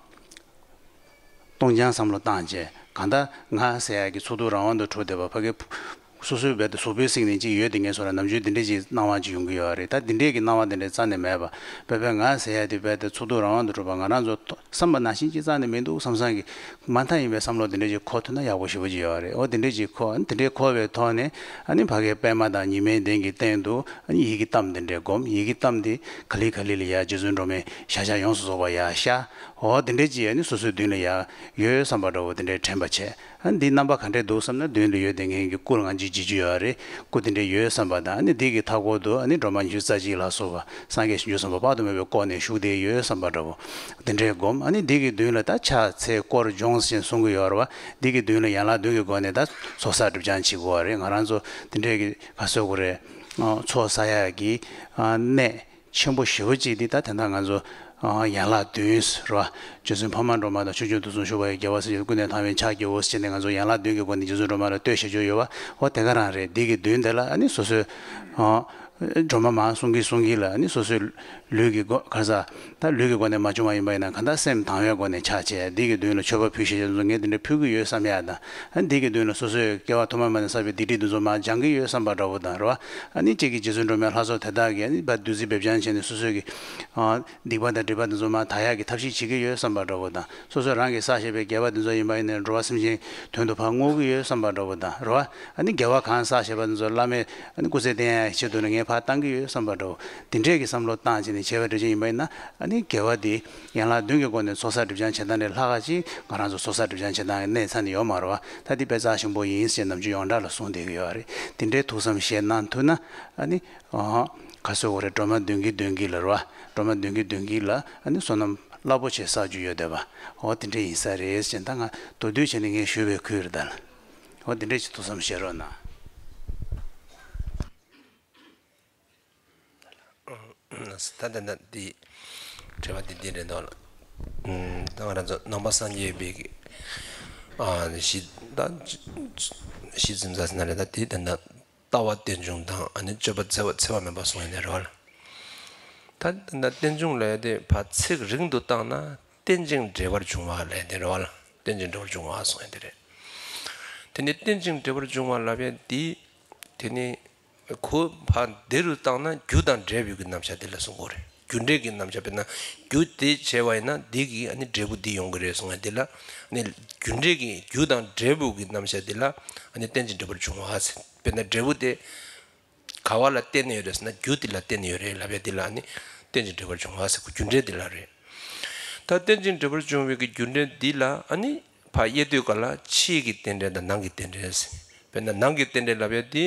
གཏོང་རྐྱང་བསམ་བློ་བཏང་བྱས། གང་ལྟར་ང་ཟེར་ཡག་གི་ཚོགས་འདུ་རང་དབང་དུ་གྲུབ་བསྡད་པ་ཕ་གི་སོ་སོའི་རྦད་དེ་གཟུགས་པོའི་གསེང་ནས་ཅིག་ཡོད་དེ་ངས་སོ་ར་ནམ་རྒྱུན་དེ་འདྲས་ཅིག་སྣང་བ་ཅིག་ཡོང་གི་ཡོད་རེད། ད་དེ་འདྲས་ཀྱི་སྣང་བ་དེ་འདྲས་རྩ་ནས་མེད་པ། བོད་པའི་ང་ཟེར་ཡག་དེ་རྦད་དེ་ཚོགས་འདུ་རང་དབང་དུ་གྲུབ་པ་ང་རང་ཚོ་བསམ་པ་ནང་བཞིན་ཅིག་རྩ་ནས་མི་འདུག་བསམ་བསམ་གི་མ་མཐའ་ཡིན་པའི་བསམ་བློ་དེ་འདྲས་ཅིག་འཁོར་ཐུབ་ན་ཡག་པོ་ཞེ་པོ་ཅིག་ཡོད་རེད། འོ་དེ་འདྲས་ཅིག་འཁོར། ཨ་ནི་དེ་འདྲས་འཁོར་བའི་ཐོག་ནས་ཨ་ནི་ཕ་གིའི་པད་མ་དང་ཉི་མའི་གདན་གྱི་སྟེང་དུ་ཨ་ནི་ཡི་གེ་གཏམ་དེ་འདྲས་སྒོམ། ཡི་གེ་གཏམ་དེ་ག་ལེ་ག་ལེ་ལ་ཡ་རྗེ་བཙུན་སྒྲོལ་མའི་ཤ་ཤ་ཡོངས་སུ་རྫོགས་པ་ཡ་ཤ། འོ་དེ་འདྲས་ཅིག་ཨ་ནི་སོ་སོའི་མདུན་ལ་ཡ་ཡོད་བསམ་པ་འདྲ་བོ་དེ་འདྲས་དྲན་པ་བྱས། ཨ་འདི་རྣམ་པ་ག་འདྲས་འདུག་བསམ་ན་མདུན་དུ་ཡོད་དེ་ངེད་ཀྱི་སྐུ་ལ་ང་ཅིག་བརྗིད་རྒྱུ་ཡོད་རེད། སྐུ་དེ་འདྲས་ཡོད་བསམ་པ་དང་། ཨ་ནི་འདི་གི་མཐའ་སྐོར་དུ་ཨ་ནི་སྒྲོལ་མ་ཉི་ཤུ་རྩ་གཅིག་ལ་སོགས་པ་སངས་རྒྱས་བྱང་ཆུབ་སེམས་དཔའ་དཔག་ཏུ་མེད་པའི་སྐུ་ནས་བཞུགས་ཏེ་ཡོད་བསམ་པ་འདྲ་བོ་དེ་འདྲས་སྒོམ། ཨ་ནི་འདི་གི་མདུན་ལ་ད་ཕྱག་འཚལ་དཀོར་སྦྱོང་ཟེར་གསུང་གི་ཡོད་རེད་བ། འདི་གི་མདུན་ལ་ཡན་ལག་བདུན་གྱི་སྒོ་ནས་ད་ཚོགས་བསགས་སྒྲིབ་སྦྱང་བྱེད་དགོས་པ་རེད། ང་རང་ཚོ་དེ་འདྲས་ཀྱི་ག་ཟེར་དགོས་རེད། ཚོགས་བསགས་ཡག་གི་གནས་ཆེན་པོ་ཞེ་པོ་གཅིག་འདི་ད་དེ་འདྲ་ང་ཚོ་ཡན་ལག་བདུན་ཟེར་བ། རྗེ་བཙུན་འཕགས་མ་སྒྲོལ་མ་དང་ཆོས་སྐྱོང་དུས་གསུམ་བཞུགས་པ་ཡི་རྒྱལ་བ་སྲས་བཅས་ཀུན་ནས་དང་བའི་ཕྱག་བགྱིའོ་ཟེར་ནས་ང་ཚོ་ཡན་ལག་བདུན་གྱི་སྒོ་ནས་རྗེ་བཙུན་སྒྲོལ་མ་ལ་བསྟོད་བྱེད་རྒྱུ་ཡོད་བ། འོ་དེ་ག་རང་རེད། འདི་གི་མདུན་དེ་ལ་ཨ་ནི་སོ་སོའི་སྒྲོལ་མ་མར་གསུང་གིན་གསུང་གིན་ལ་ཨ་ནི་སོ་སོའི་ལུས་ཀྱི་སྒོ་ག་ས་ད་ལུས་ཀྱི་སྒོ་ནས་མ་བྱུང་བ་ཡིན་པ་ཡིན་ན་གང་ལྟར་སེམས་དང་བའི་སྒོ་ནས་ཕྱག་བྱས། འདི་གི་མདུན་ལ་མཆོད་པ་ཕུལ་ཤེས་བྱ་ཚོ་ངས་འདི་འདྲ་ཕུལ་གི་ཡོད་བསམ་ཡག་དང་། ཨ་འདི་གི་མདུན་ལ་སོ་སོའི་སྐྱེ་བ་ཐོག་མ་མ་ནས་བསགས་པའི་སྡིག་སྒྲིབ་འདི་ཚོ་མར་སྦྱང་གི་ཡོད་བསམ་པ་འདྲ་བོ་དང་རེད་བ། ཨ་ནི་གཅིག་གི་རྗེ་བཙུན་སྒྲོལ་མའི་ལྷ་ཚོགས་དེ་དག་གིས་ཨ་ནི་བར་བདུད་རྩི་འབེབས་སྦྱང་བྱས་ནས་སོ་སོའི་གི་སྡིག་པ་དང་སྒྲིབ་པ་འདི་ཚོ་མར་དག་ཡག་གི་ཐབས་ཤེས་བྱེད་ཀྱི་ཡོད་བསམ་པ་འདྲ་བོ་དང་། སོ་སོ་རང་གིས་བསགས་བཞག་པའི་དགེ་བ་འདི་ཚོ་ཡིན་པ་ཡིན་ནའི་འགྲོ་བ་སེམས་ཅན་དོན་དུ་ཕར་བསྔོ་གི་ཡོད་བསམ་པ་འདྲ་བོ་དང་རེད་བ། ཨ་ནི་དགེ་བ་གང་བསགས་བཞག་པ་འདི་ཚོ་བླ་མས་ཨ་ནི་སྐུ་ཚེ་བརྟན་ཡག་ཆེད་དུ་ནི་ངས་ཕར་བཏང་གི་ཡོད་བསམ་པ་འདྲ་བོ་འདི་འདྲས་ཀྱི་བསམ་བློ་བཏང་བྱས་ནས་བྱས་པ་འདྲ་ཅིག་ཡིན་པ་ཡིན་ན། ཨ་ནི་དགེ་བ་འདི་ཡན་ལག་བདུན་གྱི་སྒོ་ནས་ཚོགས་བསགས་སྒྲིབ་སྦྱང་བྱེད་སྟངས་ལས་ལྷག་ག་ཅིག་ང་རང་ཚོ་ཚོགས་བསགས་སྒྲིབ་སྦྱང་བྱེད་སྟངས་ཀྱི་གནས་ཚ་ནས་ཡོད་མ་རེད་བ། ད་འདི་དཔེ་རྩ་ཆེན་པོ་ཡིན་ཞེས་ནམ་རྒྱུན་ཡོངས་གྲགས་ལ་གསུངས་བསྡད་ཀྱི་ཡོད་རེད། འདི་འདྲའི་ཐུགས་བསམ་བཞེས་གནང་ཐུབ་ན་ཨ་ནི། ག་ཟེར་དགོས་རེད། སྒྲོལ་མ་མདུན་གྱི་མདུན་གྱི་ལ་རེད་བ། སྒྲོལ་མ་མདུན་གྱི་མདུན་གྱི་ལ་ཨ་ནི་བསོད་ནམས་རླབས་པོ་ཆེ་བསགས་རྒྱུ་ཡོད་བསྡད་པ། འོ་དེ་འདྲ་ཡིན་ས་རེད་ཅེས་ད་ང་མདོར་བསྡུས་བྱས་ནས་ངས་ཞུས་པའི་ཁུལ་རེད་ད། འོ་དེ་འདྲ་ཞིག་ཐུགས་བསམ་བཞེས་རོགས་གནང་། ད་ད་ད་འདི་དྲི་བ་འདི་འདི་རེད་འདུག་ལ། ད་ང་རང་ཚོ་ནང་པ་སངས་རྒྱས་པའི་གི་ཨ་གཞི་ད་གཞི་འཛིན་ས་ཟེར་ན་རེད། ད་དེ་ད་ད། ལྟ་བ་རྟེན་འབྱུང་དང་ཨ་ནི་སྤྱོད་པ་འཚེ་བ་འཚེ་བ་མེད་པ་གསུང་ཡ་དེ་རེད་བ་ལ། ད་ད་རྟེན་འབྱུང་ལབ་ཡ་དེ་ཕར་ཚིག་རིང་དུ་བཏང་ན་རྟེན་ཅིང་འབྲེལ་བར་འབྱུང་བ་ལབ་ཡ་དེ་རེད་བ་ལ། རྟེན་ཅིང་འབྲེལ་བར་འབྱུང་བ་གསུང་ཡ་དེ་རེད། དེ་ནས་རྟེན་ཅིང་འབྲེལ་བར་འབྱུང་བ་ལབ་ཡ་དེ་དེ་ནས་ཁོ་ཕར་འདི་རུ་བཏང་ན་རྒྱུ་དང་འབྲས་བུ་གི་རྣམ་གཞག་དེ་ལ་གསུང་གི་རེད། རྒྱུ་འབྲས་ཀྱི་རྣམ་གཞག་དཔེར་ན་རྒྱུ་དེ་བྱས་པ་ཡིན་ན་འདི་གི་ཨ་ནི་འབྲས་བུ་འདི་ཡོང་གི་རེད་གསུང་ཡ་དེ་ལ། ཨ་ནི་རྒྱུ་འབྲས་ཀྱི་རྒྱུ་དང་འབྲས་བུ་གི་རྣམ་གཞག་དེ་ལ་ཨ་ནི་རྟེན་ཅིང་འབྲེལ་བར་འབྱུང་བ་ཟེར། དཔེར་ན་འབྲས་བུ་དེ་ག་བ་ལ་བརྟེན་ནས་ཡོད་རེད་ཟེར་ན་རྒྱུ་དེ་ལ་བརྟེན་ནས་ཡོད་རེད་ལབ་ཡ་དེ་ལ་ཨ་ནི་རྟེན་ཅིང་འབྲེལ་བར་འབྱུང་བ་ཟེར་གོ། རྒྱུ་འབྲས་དེ་ལ་རེད། ད་རྟེན་ཅིང་འབྲེལ་བར་འབྱུང་བའི་གི་རྒྱུ་འབྲས་འདི་ལ་ཨ་ནི་ཕར་དབྱེ་དུས་ག་ལ་ཕྱིའི་གི་རྟེན་འབྲེལ་དང་ནང་གི་རྟེན་འབྲེལ་ཟེར། དཔེར་ན་ནང་གི་རྟེན་འབྲེལ་ལབ་ཡ་དེ་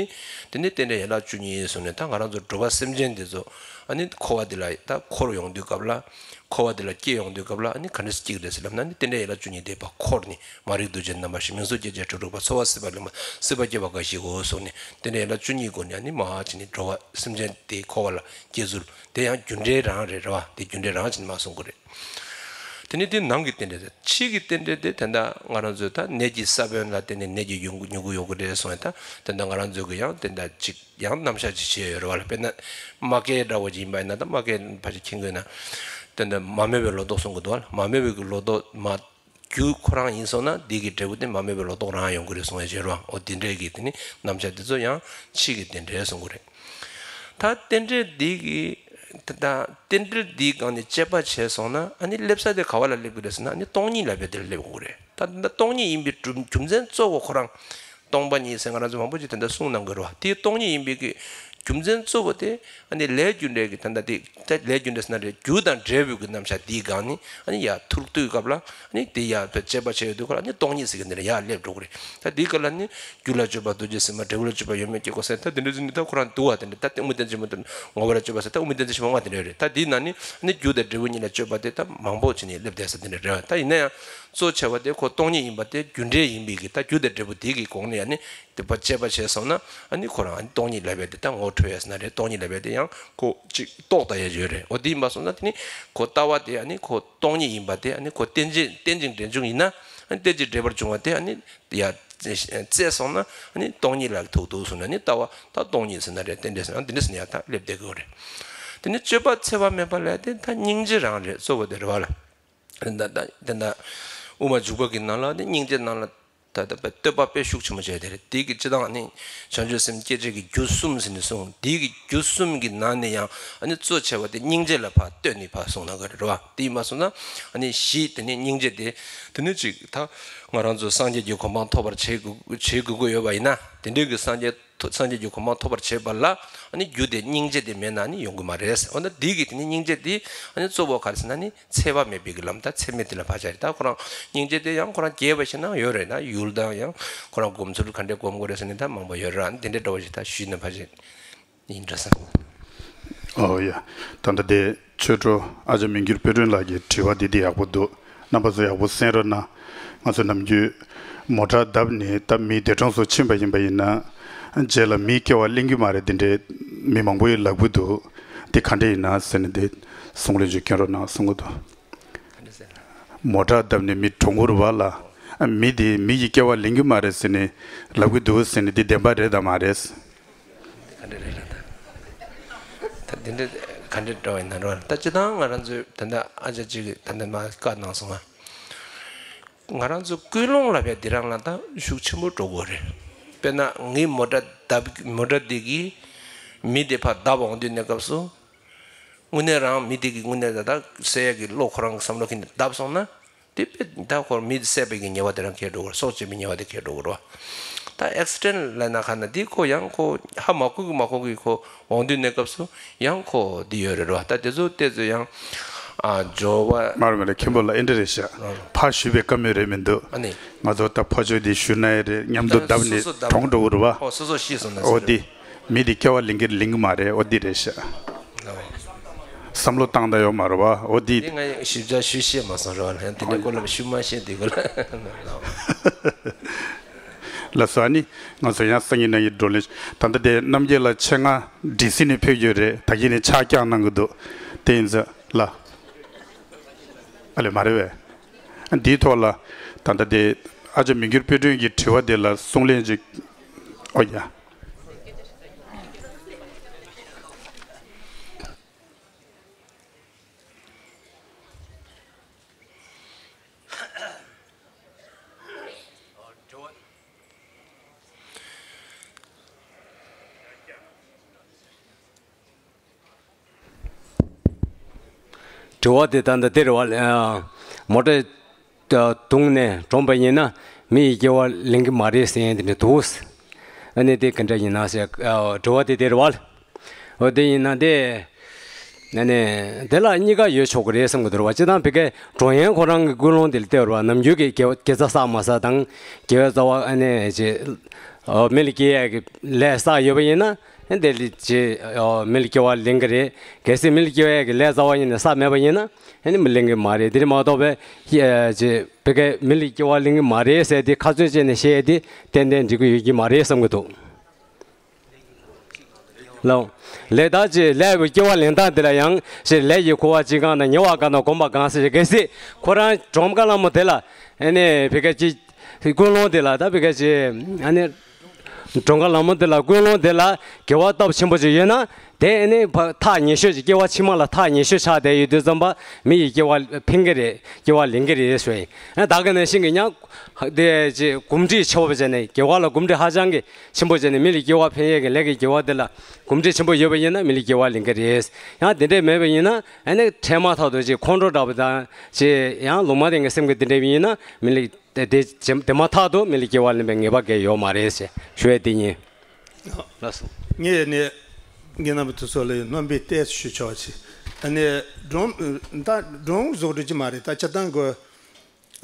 དེ་ནི་རྟེན་འབྲེལ་ཡན་ལག་བཅུ་གཉིས་ཡིན་གསུངས་ནས། ད་ང་རང་ཚོ་འགྲོ་བ་སེམས་ཅན་དེ་ཚོ་ཨ་ནི་འཁོར་བ་འདི་ལ་ད་འཁོར་ཡོང་དུས་སྐབས་ལ། འཁོར་བ་འདི་ལ་སྐྱེ་ཡོང་དུས་སྐབས་ལ་ཨ་ནི་ག་འདྲ་སེ་སྐྱེ་གི་རེད་ཟེར་ལབ་ན་ཨ་ནི་རྟེན་འབྲེལ་ཡན་ལག་བཅུ་གཉིས་དེ་ཕར་འཁོར་ནས་མ་རིག་འདུ་བྱེད་རྣམ་པ་བཞི། མིང་གཟུགས་སྐྱེ་མཆེད་དྲུག་འཁྲུགས་པ། ཚོར་བ་སྲེད་པ་ལེན་པ། སྲེད་པ་སྐྱེ་བ་འགའ་ཞིག་གོ་གསུངས་ནས། རྟེན་འབྲེལ་ཡན་ལག་བཅུ་གཉིས་སྒོ་ནས་ཨ་ནི་མར་བྱས་ནས་འགྲོ་བ་སེམས་ཅན་དེ་འཁོར་བ་ལ་སྐྱེ་ཚུལ་དེ་ཡང་རྒྱུ་འབྲས་རང་རེད་རེད་བ། དེ་རྒྱུ་འབྲས་རང་བྱས་ནས་མར་གསུང་གི་རེད། དེ་ནས་དེ་ནང་གི་རྟེན་འབྲེལ་དེ། ཕྱི་གི་རྟེན་འབྲེལ་དེ་ད་ལྟ་ང་རང་ཚོས་ད་ནད་ཀྱི་ས་བོན་ལ་བརྟེན་ནས་ནད་ཀྱི་མྱུ་གུ་མྱུ་གུ་ཡོང་གི་རེད་གསུངས་ཡ། ད་ད་ལྟ་ང་རང་ཚོ་གི་ཡང་དེ་འདྲ་ཅིག་ཡང་རྣམ་གཞག་ཅིག་བྱས་ཡོད་རེད་བ་ལ། དཔེར་ན་རྨ་སྐྱེས་འདྲ་བོ་ཅིག་ཡིན་པ་ཡིན་ན། ད་རྨ་སྐྱེས་ཕལ་ཆེར་མཁྱེན་གྱི་ཡོད་ན། དེ་འདྲ་མ་རྨོས་པའི་ལོ་ཏོག་གསུང་གི་འདུག་བ་ལ། མ་རྨོས་པའི་གི་ལོ་ཏོག་མ་རྒྱུ་ཁོ་རང་ཡིན་སོང་ན་འདི་གི་འབྲས་བུ་དེ་མ་རྨོས་པའི་ལོ་ཏོག་རང་ཡོང་གི་རེད་གསུང་ཡ་བྱས་རེད་བ། འོ་དེ་འདྲས་ཀྱི་དེ་ནི་རྣམ་གཞག་དེ་ཚོ་ཡང་ཕྱི་གི་རྟེན་འབྲེལ་གསུང་གི་རེད། ད་རྟེན་འབྲེལ་འདི་གི་ད་རྟེན་འབྲེལ་འདིའི་སྒང་ནས་དཔྱད་པ་བྱས་སོང་ན་ཨ་ནི་སླེབས་ས་དེ་ག་བ་ལ་སླེབས་ཀྱི་རེད་ཟེར་ན་ཨ་ནི་སྟོང་ཉིད་ལབ་པའི་དེ་ལ་སླེབས་དགོས་ཀྱི་རེད། ད་ད་སྟོང་ཉིད་ཡིན་པའི་རྒྱུ་རྒྱུ་མཚན་གཙོ་བོ་ཁོ་རང་སྟོང་པ་ཉིད་ཟེར་ང་རང་ཚོ་མང་པོ་ཅིག་དེ་འདྲ་གསུངས་གནང་གི་རེད་བ། དེ་སྟོང་ཉིད་ཡིན་པའི་གི་རྒྱུ་མཚན་གཙོ་བོ་དེ་ཨ་ནི་ལས་རྒྱུ་འབྲས་ཀྱི་ད་ལྟ་དེ་ད་ལས་རྒྱུ་འབྲས་ཟེར་ན་རེད། རྒྱུ་དང་འབྲས་བུ་གི་རྣམ་གཞག་འདིའི་སྒང་ནས་ཨ་ནི་ཡར་ཐུག་དུས་སྐབས་ལ་ཨ་ནི་དེ་ཡར་དཔྱད་པ་བྱས་ཡོང་དུས་སྐབས་ལ་ཨ་ནི་སྟོང་ཉིད་ཟེར་གི་འདི་ལ་ཡར་སླེབས་འགྲོ་གི་རེད། ད་འདིའི་སྐབས་ལ་ཨ་ནི་རྒྱུ་ལ་དཔྱོད་པ་རྡོ་རྗེ་སེམས་དཔའ། འབྲས་བུ་ལ་དཔྱོད་པ་ཡོད་མེད་སྐྱེ་སྒོ་ཟེར། ད་དེ་འདྲ་ཟེར་ནས་ད་ཁོ་རང་འདུག་བ། དེ་འདྲ་ད་དབུ་མའི་རྟེན་གཞི་མ་ལྔ་དེ་འདྲ་ཡོད་རེད། ད་དབུ་མའི་རྟེན་གཞི་མ་ལྔ་དེ་འདྲ་ཡོད་རེད། ད་འདིའི་ནང་ནས་ཨ་ནི་རྒྱུ་དང་འབྲས་བུ་གཉིས་ལ་དཔྱོད་པ་དེ་ད་མང་པོ་བྱས་ནས་སླེབས་བསྡད་ས་དེ་འདྲ་རེད་བ། ད་ཡིན་ན་ཡང་གཙོ་ཆེ་བ་དེ་ཁོ་སྟོང་ཉིད་ཡིན་པ་དེ་རྒྱུ་འབྲས་ཡིན་པའི་གི་ད་རྒྱུ་དང་འབྲས་བུ་དེ་གི་གོང་ནས་ཨ་ནི་དེ་ཕར་དཔྱད་པ་བྱས་སོང་ན་ཨ་ནི་ཁོ་རང་ཨ་ནི་སྟོང་ཉིད་ལབ་ཡ་དེ་ད་ངོ་འཕྲོད་ཡ་ཟེར་ན་རེད། སྟོང་ཉིད་ལབ་ཡ་དེ་ཡང་ཁོ་ཅིག་རྟོགས་ད་ཡ་ཡོད་རེད། འོ་དེ་ཡིན་པ་སོང་ན་དེ་ནི་ཁོ་ལྟ་བ་དེ་ཨ་ནི་ཁོ་སྟོང་ཉིད་ཡིན་པ་དེ་ཨ་ནི་ཁོ་རྟེན་ཅིང་རྟེན་ཅིང་འབྲེལ་འབྱུང་ཡིན་ན། ཨ་ནི་སྟེ་ཅིག་འབྲེལ་པར་བྱུང་བ་དེ་ཨ་ནི་ཡ་བཙལ་སོང་ན་ཨ་ནི་སྟོང་ཉིད་ལ་ཐུག་འདུག་གསུངས་ན་ནི་ལྟ་བ་ད་སྟོང་ཉིད་ཟེར་ན་རེད། རྟེན་འབྲེལ་ཟེར་ན་འདི་འདྲ་ཟེར་ན་ཡ་ད་སླེབས་བསྡད་དགོས་རེད། དེ་ནི་སྤྱོད་པ་འཚེ་བ་མེད་པ་ལ་དེ་ད་སྙིང་རྗེ་རང་རེད། གཙོ་བོ་དེ་རེད་བ་ལ། དེ་འདྲ་དེ་འདྲ་དབུ་མ་འཇུག་པ་གི་ནང་ལ་དེ་སྙིང་རྗེ་ནང་ལ་ད་ལྟ་བསྟོད་པ་དཔེ་ཤུགས་ཆེན་པོ་བྱས་དེ་རེད། དེ་གི་སྤྱི་བཏང་ནི་བྱང་ཆུབ་སེམས་སྐྱེད་བྱེད་ཀྱི་རྒྱུ་གསུམ་ཟེར་ནས་གསུངས། དེ་གི་རྒྱུ་གསུམ་གི་ནང་ནས་ཡང་ཨ་ནི་གཙོ་ཆེ་བ་དེ་སྙིང་རྗེ་ལ་ཕར་བསྟོད་ནས་ཕར་གསུངས་གནང་གི་རེད་བ། དེ་ཡིན་པ་སོང་ན་ཨ་ནི་གཞི་དེ་ནི་སྙིང་རྗེ་དེ་དེ་ནི་ཅིག་ད་ང་རང་ཚོ་སངས་རྒྱས་ཀྱི་གོ་འཕང་ཐོབ་པར་བྱེད་དགོས་བྱེད་དགོས་ཀྱི་ཡོད་པ་ཡིན་ན་དེ་འདྲའི་གི་སངས་རྒྱས་ཐོ་སངས་རྒྱས་ཀྱི་གོ་འཕང་ཐོབ་པར་བྱེད་པ་ལ་ཨ་ནི་རྒྱུ་དེ་སྙིང་རྗེ་དེ་མེད་ན་ནི་ཡོང་གི་མ་རེད། འོ་ན་འདི་གི་དེ་ནི་སྙིང་རྗེ་དེ་ཨ་ནི་གཙོ་བོ་ག་རེ་ཟེར་ན་ནི་འཚེ་བ་མེད་པའི་གི་ལམ་དང་འཚེ་མེད་དེ་ལ་ཕར་བྱ་རེད། ད་ཁོ་རང་སྙིང་རྗེ་དེ་ཡང་ཁོ་རང་རྒྱས་པ་ཞིག་ན་ཡོད་རེད། ད་ཡུལ་དང་ཡང་ཁོ་རང་སྒོམ་ཚུལ་ག་འདྲས་སྒོམ་དགོས་རེད་ཟེར་ནི་ད་མང་པོ་ཡོད་རེད། ཨ་ནི་དེ་འདྲས་འདྲ་བོ་ཞིག་ད་ཞུས་ན་ཕར་བྱེད་ཡིན་འདྲ་བསམ། ཨོ་ཡ། ད་ལྟ་དེ་ཆོས་གྲོགས་ཨ་ཅག་མི་འགྱུར་དཔལ་སྒྲོན་ལགས་ཀྱི་དྲི་བ་འདི་འདི་ཡག་པོ་འདུག་རྣམ་པ་ཚོ་ཡག་པོ་གསན་རོགས་གནང་། ང་ཚོ་ནམ་རྒྱུན་མོ་ཊ་བརྡབས་ནས་ད་མི་འདས་གྲོངས་སུ་ཕྱིན་པ་ཡིན་པ་ཡིན་ན་རྗེས་ལ་མིའི་སྐྱེ་བ་ལེན་གྱི་མ་རེད། དེ་འདྲའི་མི་མང་པོ་ཡིས་ལབ་ཀྱི་འདུག་དེ་ག་འདྲ་ཡིན་ན་ཟེར་ནས་དེ་གསུང་ལན་ཅིག་སྐྱོན་རོགས་གནང་གསུང་གི་འདུག་མོ་ཊ་བརྡབས་ནས་མི་གྲོངས་ཀྱི་རེད་བ་ལ། མི་དེ་མི་ཡི་སྐྱེ་བ་ལེན་གྱི་མ་རེད་ཟེར་ནས་ལབ་ཀྱི་འདུག་ཟེར་ནས་དེ་བདེན་པ་རེད་དམ་མ་རེད། ག་འདྲ་རེད་ལ་ད། ད་དེ་འདྲ་ག་འདྲ་འདྲ་བ་ཡིན་ན་འགྲོ་བ་ད་སྤྱི་བཏང་ང་རང་ཚོའི་ད་ལྟ་ཨ་ཅག་གཅིག་གིས་ད་ལྟ་མ་བཀའ་གནང་སོང་ང་། ང་རང་ཚོ་ཀུན་སློང་ལ་བས་འདི་རང་ལ་ད་ཤུགས་ཆེན་པོ་འགྲོ་དགོས་རེད། དཔེར་ན་ངའི་མོ་ཊ་བརྡབ་མོ་ཊ་འདི་གིས་མི་དེ་ཕར་བརྡབ་འོང་དུས་གནས་སྐབས་སུ་དངོས་གནས་རང་མི་དེ་གིས་དངོས་གནས་ད་ད་བསད་ཡས་ཀྱི་བློ་ཁོ་རང་གི་བསམ་བློ་ཁྱེར་ནས་བརྡབ་སོང་ན། དེ་དཔེ་ད་ཁོར་མི་བསད་པའི་གི་ཉེས་པ་དེ་རང་འཁྱེར་འགྲོ་གི་རེད། སྲོག་བཅད་པའི་ཉེས་པ་དེ་འཁྱེར་འགྲོ་གི་རེད་བ། ད་ཨེག་སི་ཌེན་ལབ་ན་ག་ན་འདི་ཁོ་ཡང་ཁོ་ཧ་མ་གོ་གི་མ་གོ་གི་ཁོ་འོང་དུས་གནས་སྐབས་སུ་ཡང་ཁོ་འདི་ཡོད་རེད་བ། ད་དེ་ཚོ་ཏོག་ཙམ་ཡང་ཨ་སྦྱོར་བ། མ་རེད་མ་རེད། མཁན་པོ་ལགས་ཨེ་འདྲ་རེད་ཤག་ཕར་ཞུས་པའི་བཀའ་མོལ་རེད་མི་འདུག་ཨ་ནི། ང་ཚོ་ད་ཕར་ཕྱོགས་འདི་ཞུ་ན་ཡ་རེད། མཉམ་དུ་བརྡབ་ནས་སོ་སོ་བརྡབ་གྲོངས་འགྲོ་གི་རེད་བ། ཨོ་སོ་སོ་ཤེས་སོང་ན་ཨོ་འདི་མི་འདི་སྐྱེ་བ་ལེན་གི་ལེན་གི་མ་རེད། ཨོ་འདི་རེད་ཤག་བསམ་བློ་བཏང་ད་ཡོད་མ་རེད་བ། ཨོ་འདི། དེ་ང་ཞིབ་ཆ་ཞུ་ཤེས་མ་སོང་རེད་བ། ཡང་དེ་འདྲའི་སྐོར་ལ་ཞུ་མ་ཤེས་དེ་གོ་ལ། ལགས་སོ། ཨ་ནི་ང་ཚོ་ཡང་སང་ཉིན་གནངས་ཉིན་བགྲོ་གླེང་ད་ལྟ་དེ་རྣམ་རྒྱལ་ལགས་ཆེད་མངགས་ཌི་སི་ནས་ཕེབས་རྒྱུ་རེད། ད་གིན་ནས་ཕྱག་བརྐྱངས་གནང་གི་འདུག་དེ་ཡིན་ཙང་ལ། ཨ་ལེ་མ་རེད་བས། འདིའི་ཐོག་ལ་ད་ལྟ་དེ་ཨ་ཅག་མི་འགྱུར་དཔལ་སྒྲོན་གྱི་དྲི་བ་དེ་ལ་གསུང་ལན་ཅིག་ཨོ་ཡ། དྲི་བ་དེ་ད་ལྟ་དེ་རེད་བ། མོ་ཊ་བརྡུངས་ནས་གྲོངས་པ་ཡིན་ན་མི་ཡི་སྐྱེ་བ་ལེན་གྱི་མ་རེད་ཟེར་ཡས་དེ་འདྲ་འདུག་ཨ་ནི་དེ་ག་འདྲ་ཡིན་ན་ཟེར་དྲི་བ་དེ་དེ་རེད་བ། འོ་དེ་ཡིན་ན་དེ། ཨ་ནི་དེ་ལ་གཉིས་ཀ་ཡོད་ཆོག་གི་རེད་བསམ་གྱི་འདུག་རེད་བ། སྤྱིར་བཏང་བི་ཀའི་གྲོངས་ཡན་ཁོ་རང་གི་ཀུན་སློང་དེ་ལ་བལྟས་པ་རེད་བ། ནམ་རྒྱུན་གྱི་དགེ་དགེ་རྩ་བསགས་མ་བསགས་དང་དགེ་བའི་རྩ་བ་ཨ་ནི་ཅེ། མི་ལ་སྐྱེ་ཡས་ཀྱི་ལས་བསགས་ཡོད་པ་ཡིན་ན་དེ་ལ་ཅེ་མི་ལ་སྐྱེ་བ་ལེན་གྱི་རེད། གལ་སྲིད་མི་ལ་སྐྱེ་ཡས་ཀྱི་ལས་རྩ་བ་ཡིན་ནས་བསགས་མེད་པ་ཡིན་ན་ཨ་ནི་མི་ལེན་གྱི་མ་རེད། དེ་མ་གཏོགས་པའི་ཅེ་བི་ཀའི་མི་ལ་སྐྱེ་བ་ལེན་གྱི་མ་རེད་ཟེར་དེ་ཁ་ཚོན་བཅད་ནས་བཤད་ཡས་དེ་ཏན་ཏན་འགྲིག་གི་ཡོད་ཀྱི་མ་རེད་བསམ་གྱི་འདུག་ལགས། ལས་དག་ཅིག་ལས་ཀྱི་སྐྱེ་བ་ལེན་སྟངས་དེ་ལ་ཡང་ཞེས་ལས་ཀྱི་འཁོར་བ་ཅི་གང་དང་ཉེ་བ་གང་དང་གོམས་པ་གང་ཟེར་གལ་སྲིད་ཁོ་རང་གྲོངས་ཁ་ལ་མོ་དེ་ལ་ཨ་ནི་བི་ཀ་ཅི་ཀུན་སློང་དེ་ལ་ད་བི་ཀ་ཅི་ཨ་ནི་གྲོངས་ཁ་ལ་མོ་དེ་ལ་ཀུན་སློང་དེ་ལ་དགེ་བ་སྟོབས་ཆེན་པོ་ཅིག་ཡོད་ན་དེ་ཨ་ནི་ཕ་ཐག་ཉེ་ཤོས་ཅིག་སྐྱེ་བ་ཕྱི་མ་ལ་ཐག་ཉེ་ཤོས་ཆགས་བསྡད་ཡོད་དུས་ཙམ་པ་མི་ཡི་སྐྱེ་བ་འཕེན་གི་རེད། སྐྱེ་བ་ལེན་གི་རེད་ཞུ་ཡིན། ཨ་ད་ག་ནང་བཞིན་གྱི་ཡང་དེ་ཅི་གོམས་འདྲིས་ཆེ་བ་བྱས་ནས་དགེ་བ་ལ་གོམས་འདྲིས་ཧ་ཅང་གི་ཆེན་པོ་བྱས་ནས་མི་ལ་སྐྱེ་བ་འཕེན་ཡས་ཀྱི་ལས་ཀྱི་དགེ་བ་དེ་ལ་གོམས་འདྲིས་ཆེན་པོ་ཡོད་པ་ཡིན་ན་མི་ལ་སྐྱེ་བ་ལེན་གྱི་རེད། ཡང་དེ་འདྲས་མེད་པ་ཡིན་ན་ཨ་ནི་འཕྲལ་མ་ཐག་ཏུ་ཅིག་ཁོང་ཁྲོ་འདྲ་པོ་དང་ཅིག་ཡང་ལུང་མ་བསྟན་གྱི་སེམས་ཀྱི་དེ་འདྲས་ཡིན་ན་མི་ལ་དེ་དེ་དེ་མ་ཐག་ཏུ་མི་ལ་སྐྱེ་བ་ལེན་པའི་ངེས་པ་གང་ཡང་ཡོད་མ་རེད་ཞེས་ཞུ་ཡས་དེ་ཡིན། ལགས་སོ། ངས་ནི་ངའི་རྣམ་པ་དེ་ཚོ་ལ་རྣམ་པའི་ལྟས་སུ་ཞུ་ཆོག་ཅིག་ཨ་ནི་སྒྲུང་ད་སྒྲུང་བཟོ་འདྲ་ཅིག་མ་རེད། ད་ཆ་ཚང་གི་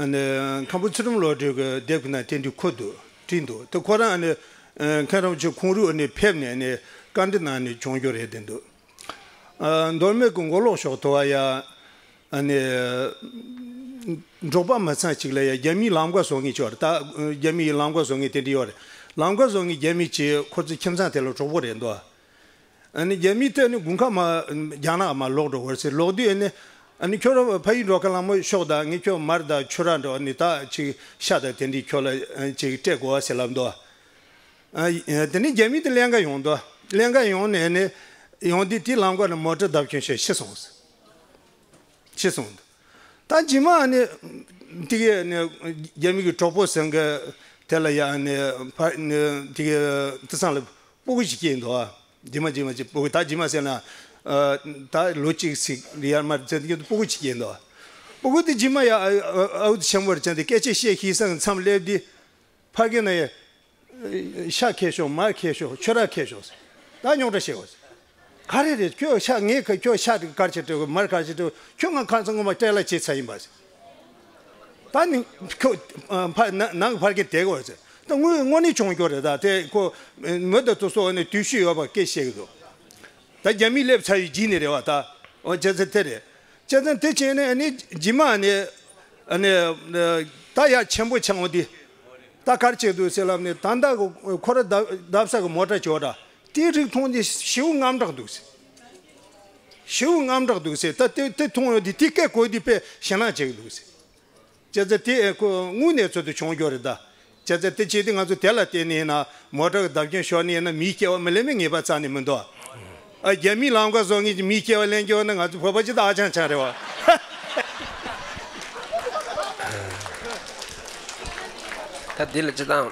ཨ་ནི་མཁན་པོ་ཚུལ་ཁྲིམས་བློ་གྲོས་ཀྱི་དེབ་ཀྱི་ནང་དེ་འདྲ་འཁོད་འདུག་བྲིས་འདུག་དེ་ཁོ་རང་ཨ་ནི་མཁན་རིན་པོ་ཆེ་ཁོང་རུ་ཨ་ནི་ཕེབས་ནས་ཨ་ནི་བཀའ་འདྲི་གནང་ནས་བྱུང་རྒྱུ་རེད་བསྡད་འདུག་ཨ་མདོ་སྨད་ཀྱི་མགོ་ལོག་ཕྱོགས་དུ་བ་ཡ་ཨ་ནི་འབྲོག་པ་མི་ཚང་ཅིག་ལ་ཡ་རྒྱ་མིའི་ལམ་ཁ་བཟོ་མཁན་ཅིག་ཡོད་རེད། ད་རྒྱ་མིའི་ལམ་ཁ་བཟོ་མཁན་དེ་འདྲ་ཡོད་རེད། ལམ་ཁ་བཟོ་མཁན་རྒྱ་མི་ཅིག་ཁོ་ཚོའི་ཁྱིམ་ཚང་དེ་ལ་གྲོགས་པོ་རེད་འདུག་ཨ་ནི་རྒྱ་མི་དེ་ནི་དགུན་ཁ་མ་རྒྱ་ནག་མ་ལོག་འགྲོ་བར་ཟེར་ལོག་དུས་ཨ་ནི་ ཨ་ནི་ཁྱོད་རང་ཕ་ཡུལ་འགྲོ་ཁ་ལ་མོ་ཤོག་དང་ངས་ཁྱོད་མར་དང་ཆུ་ར་འགྲོ་ནི་ད་ཅིག་ཤ་དང་དེ་འདྲའི་ཁྱོད་ལ་ཅིག་སྤྲད་དགོས་བ་ཟེར་ལབ་འདུག་ཨ་དེ་ནས་རྒྱ་མི་དེ་ལེན་ག་ཡོང་འདུག་ལེན་ག་ཡོང་ནས་ནི་ཡོང་དུས་དེ་ལམ་ཁ་ནས་མོ་ཊ་བརྡབ་སྐྱོན་བྱས་ཤི་སོང་། ཤི་སོང་འདུག་ད་རྗེས་མ་ནི་དེ་གས་ནི་རྒྱ་མི་གི་གྲོགས་པོ་ཟེར་མཁན་དེ་ལ་ཡང་ནི་ཕ་ནི་དེ་གས་དེ་སང་ལ་སྤུ་གུ་ཞིག་སྐྱེས་འདུག་རྗེས་མ་རྗེས་མ་ཅིག་སྤུ་གུ་ད་རྗེས་མ་ཟེར་ན་ད་ལོ་གཅིག་ཚིག་ཡར་མར་ཚེ་འདི་སྤུ་གུ་ཅིག་སྐྱེས་འདུག་སྤུ་གུ་དེ་རྗེས་མ་ཡ་ཨའུ་ཚོ་ཆེན་པོར་བྱས་ཏེ་སྐད་ཆ་བཤད་ཤེས་ས་མཚམས་སླེབས་དུས་ཕ་གི་ན་ཡ་ཤ་ཁྱེར་ཤོག་མར་ཁྱེར་ཤོག་ཆུ་ར་ཁྱེར་ཤོག་ད་རྙོག་དྲ་བཤད་འོ་ཟེར། ག་རེ་རེད་ཁྱོད་ཤ་ངས་ཁྱོད་ཤ་དེ་གར་ཆེ་སྤྲད་དགོས་མར་གར་ཆེ་སྤྲད་དགོས་ཁྱོད་ང་ཁ་ཚང་ངོ་མ་སྤྲད་ལ་བྱེད་ཚར་ཡིན་པ་ཟེར། ད་ནི་ཁོ་ཕ་ན་ནང་གི་ཕ་རྒན་དེ་གོ་ཟེར། ད་དངོས་དངོས་གནས་བྱུང་རྒྱུ་རེད། ད་དེ་ཁོ་མོ་དེ་ཚོ་སོགས་ནས་དུས་ཤུགས་ཡོད་པ་སྐད་བཤད་གི་འདུག་ད་རྒྱ་མི་སླེབས་ཚར་ཡི་རྗེས་ནས་རེད་བ། ད་འོ་བྱས་ཙང་དེ་རེད། བྱས་ཙང་དེ་བྱས་ནས་ཨ་ནི་རྗེས་མ་ནས་ཨ་ནི་ད་ཡ་ཆེན་པོ་ཆང་བ་འདི་ད་གར་བྱེད་འདུག་ཟེར་ལབ་ནས་ད་ད་གི་ཁོ་ར་བརྡབ་བརྡབ་ས་གི་མོ་ཊ་ཇོ་འདྲ་དེའི་རིགས་མཐོང་དུས་ཞེ་པོ་དངངས་སྐྲག་འདུག་ཟེར། ཞེ་པོ་དངངས་སྐྲག་འདུག་ཟེར། ད་དེ་དེ་མཐོང་ཡོང་དུས་དེ་སྐད་གོ་དུས་དཔེ་ཞེད་སྣང་བྱེད་ཀྱི་འདུག་ཟེར། བྱས་ཙང་དེ་ཁོ་དངོས་གནས་ཚོད་དུ་བྱུང་རྒྱུ་རེད་ད། བྱས་ཙང་དེ་བྱས་དུས་ང་ཚོ་དེ་ལ་བརྟེན་ནས་ཡིན་ན་མོ་ཊ་གི་བརྡབ་སྐྱོན་ཤོར་ནས་ཡིན་ན་མིའི་སྐྱེ་བ་མི་ལེན་མིན་ངེས་པ་རྩ་ནས་མི་འདུག་ཨ་རྒྱ་མིའི་ལམ་ཁ་བཟོ་མཁན་གྱི་མིའི་སྐྱེ་བ་ལེན་རྒྱུ་ན་ང་ཚོ་བོད་པ་ཅི་ད་ཨ་ཆང་ཆང་རེད་བ། ད་འདི་ལ་སྤྱི་བཏང་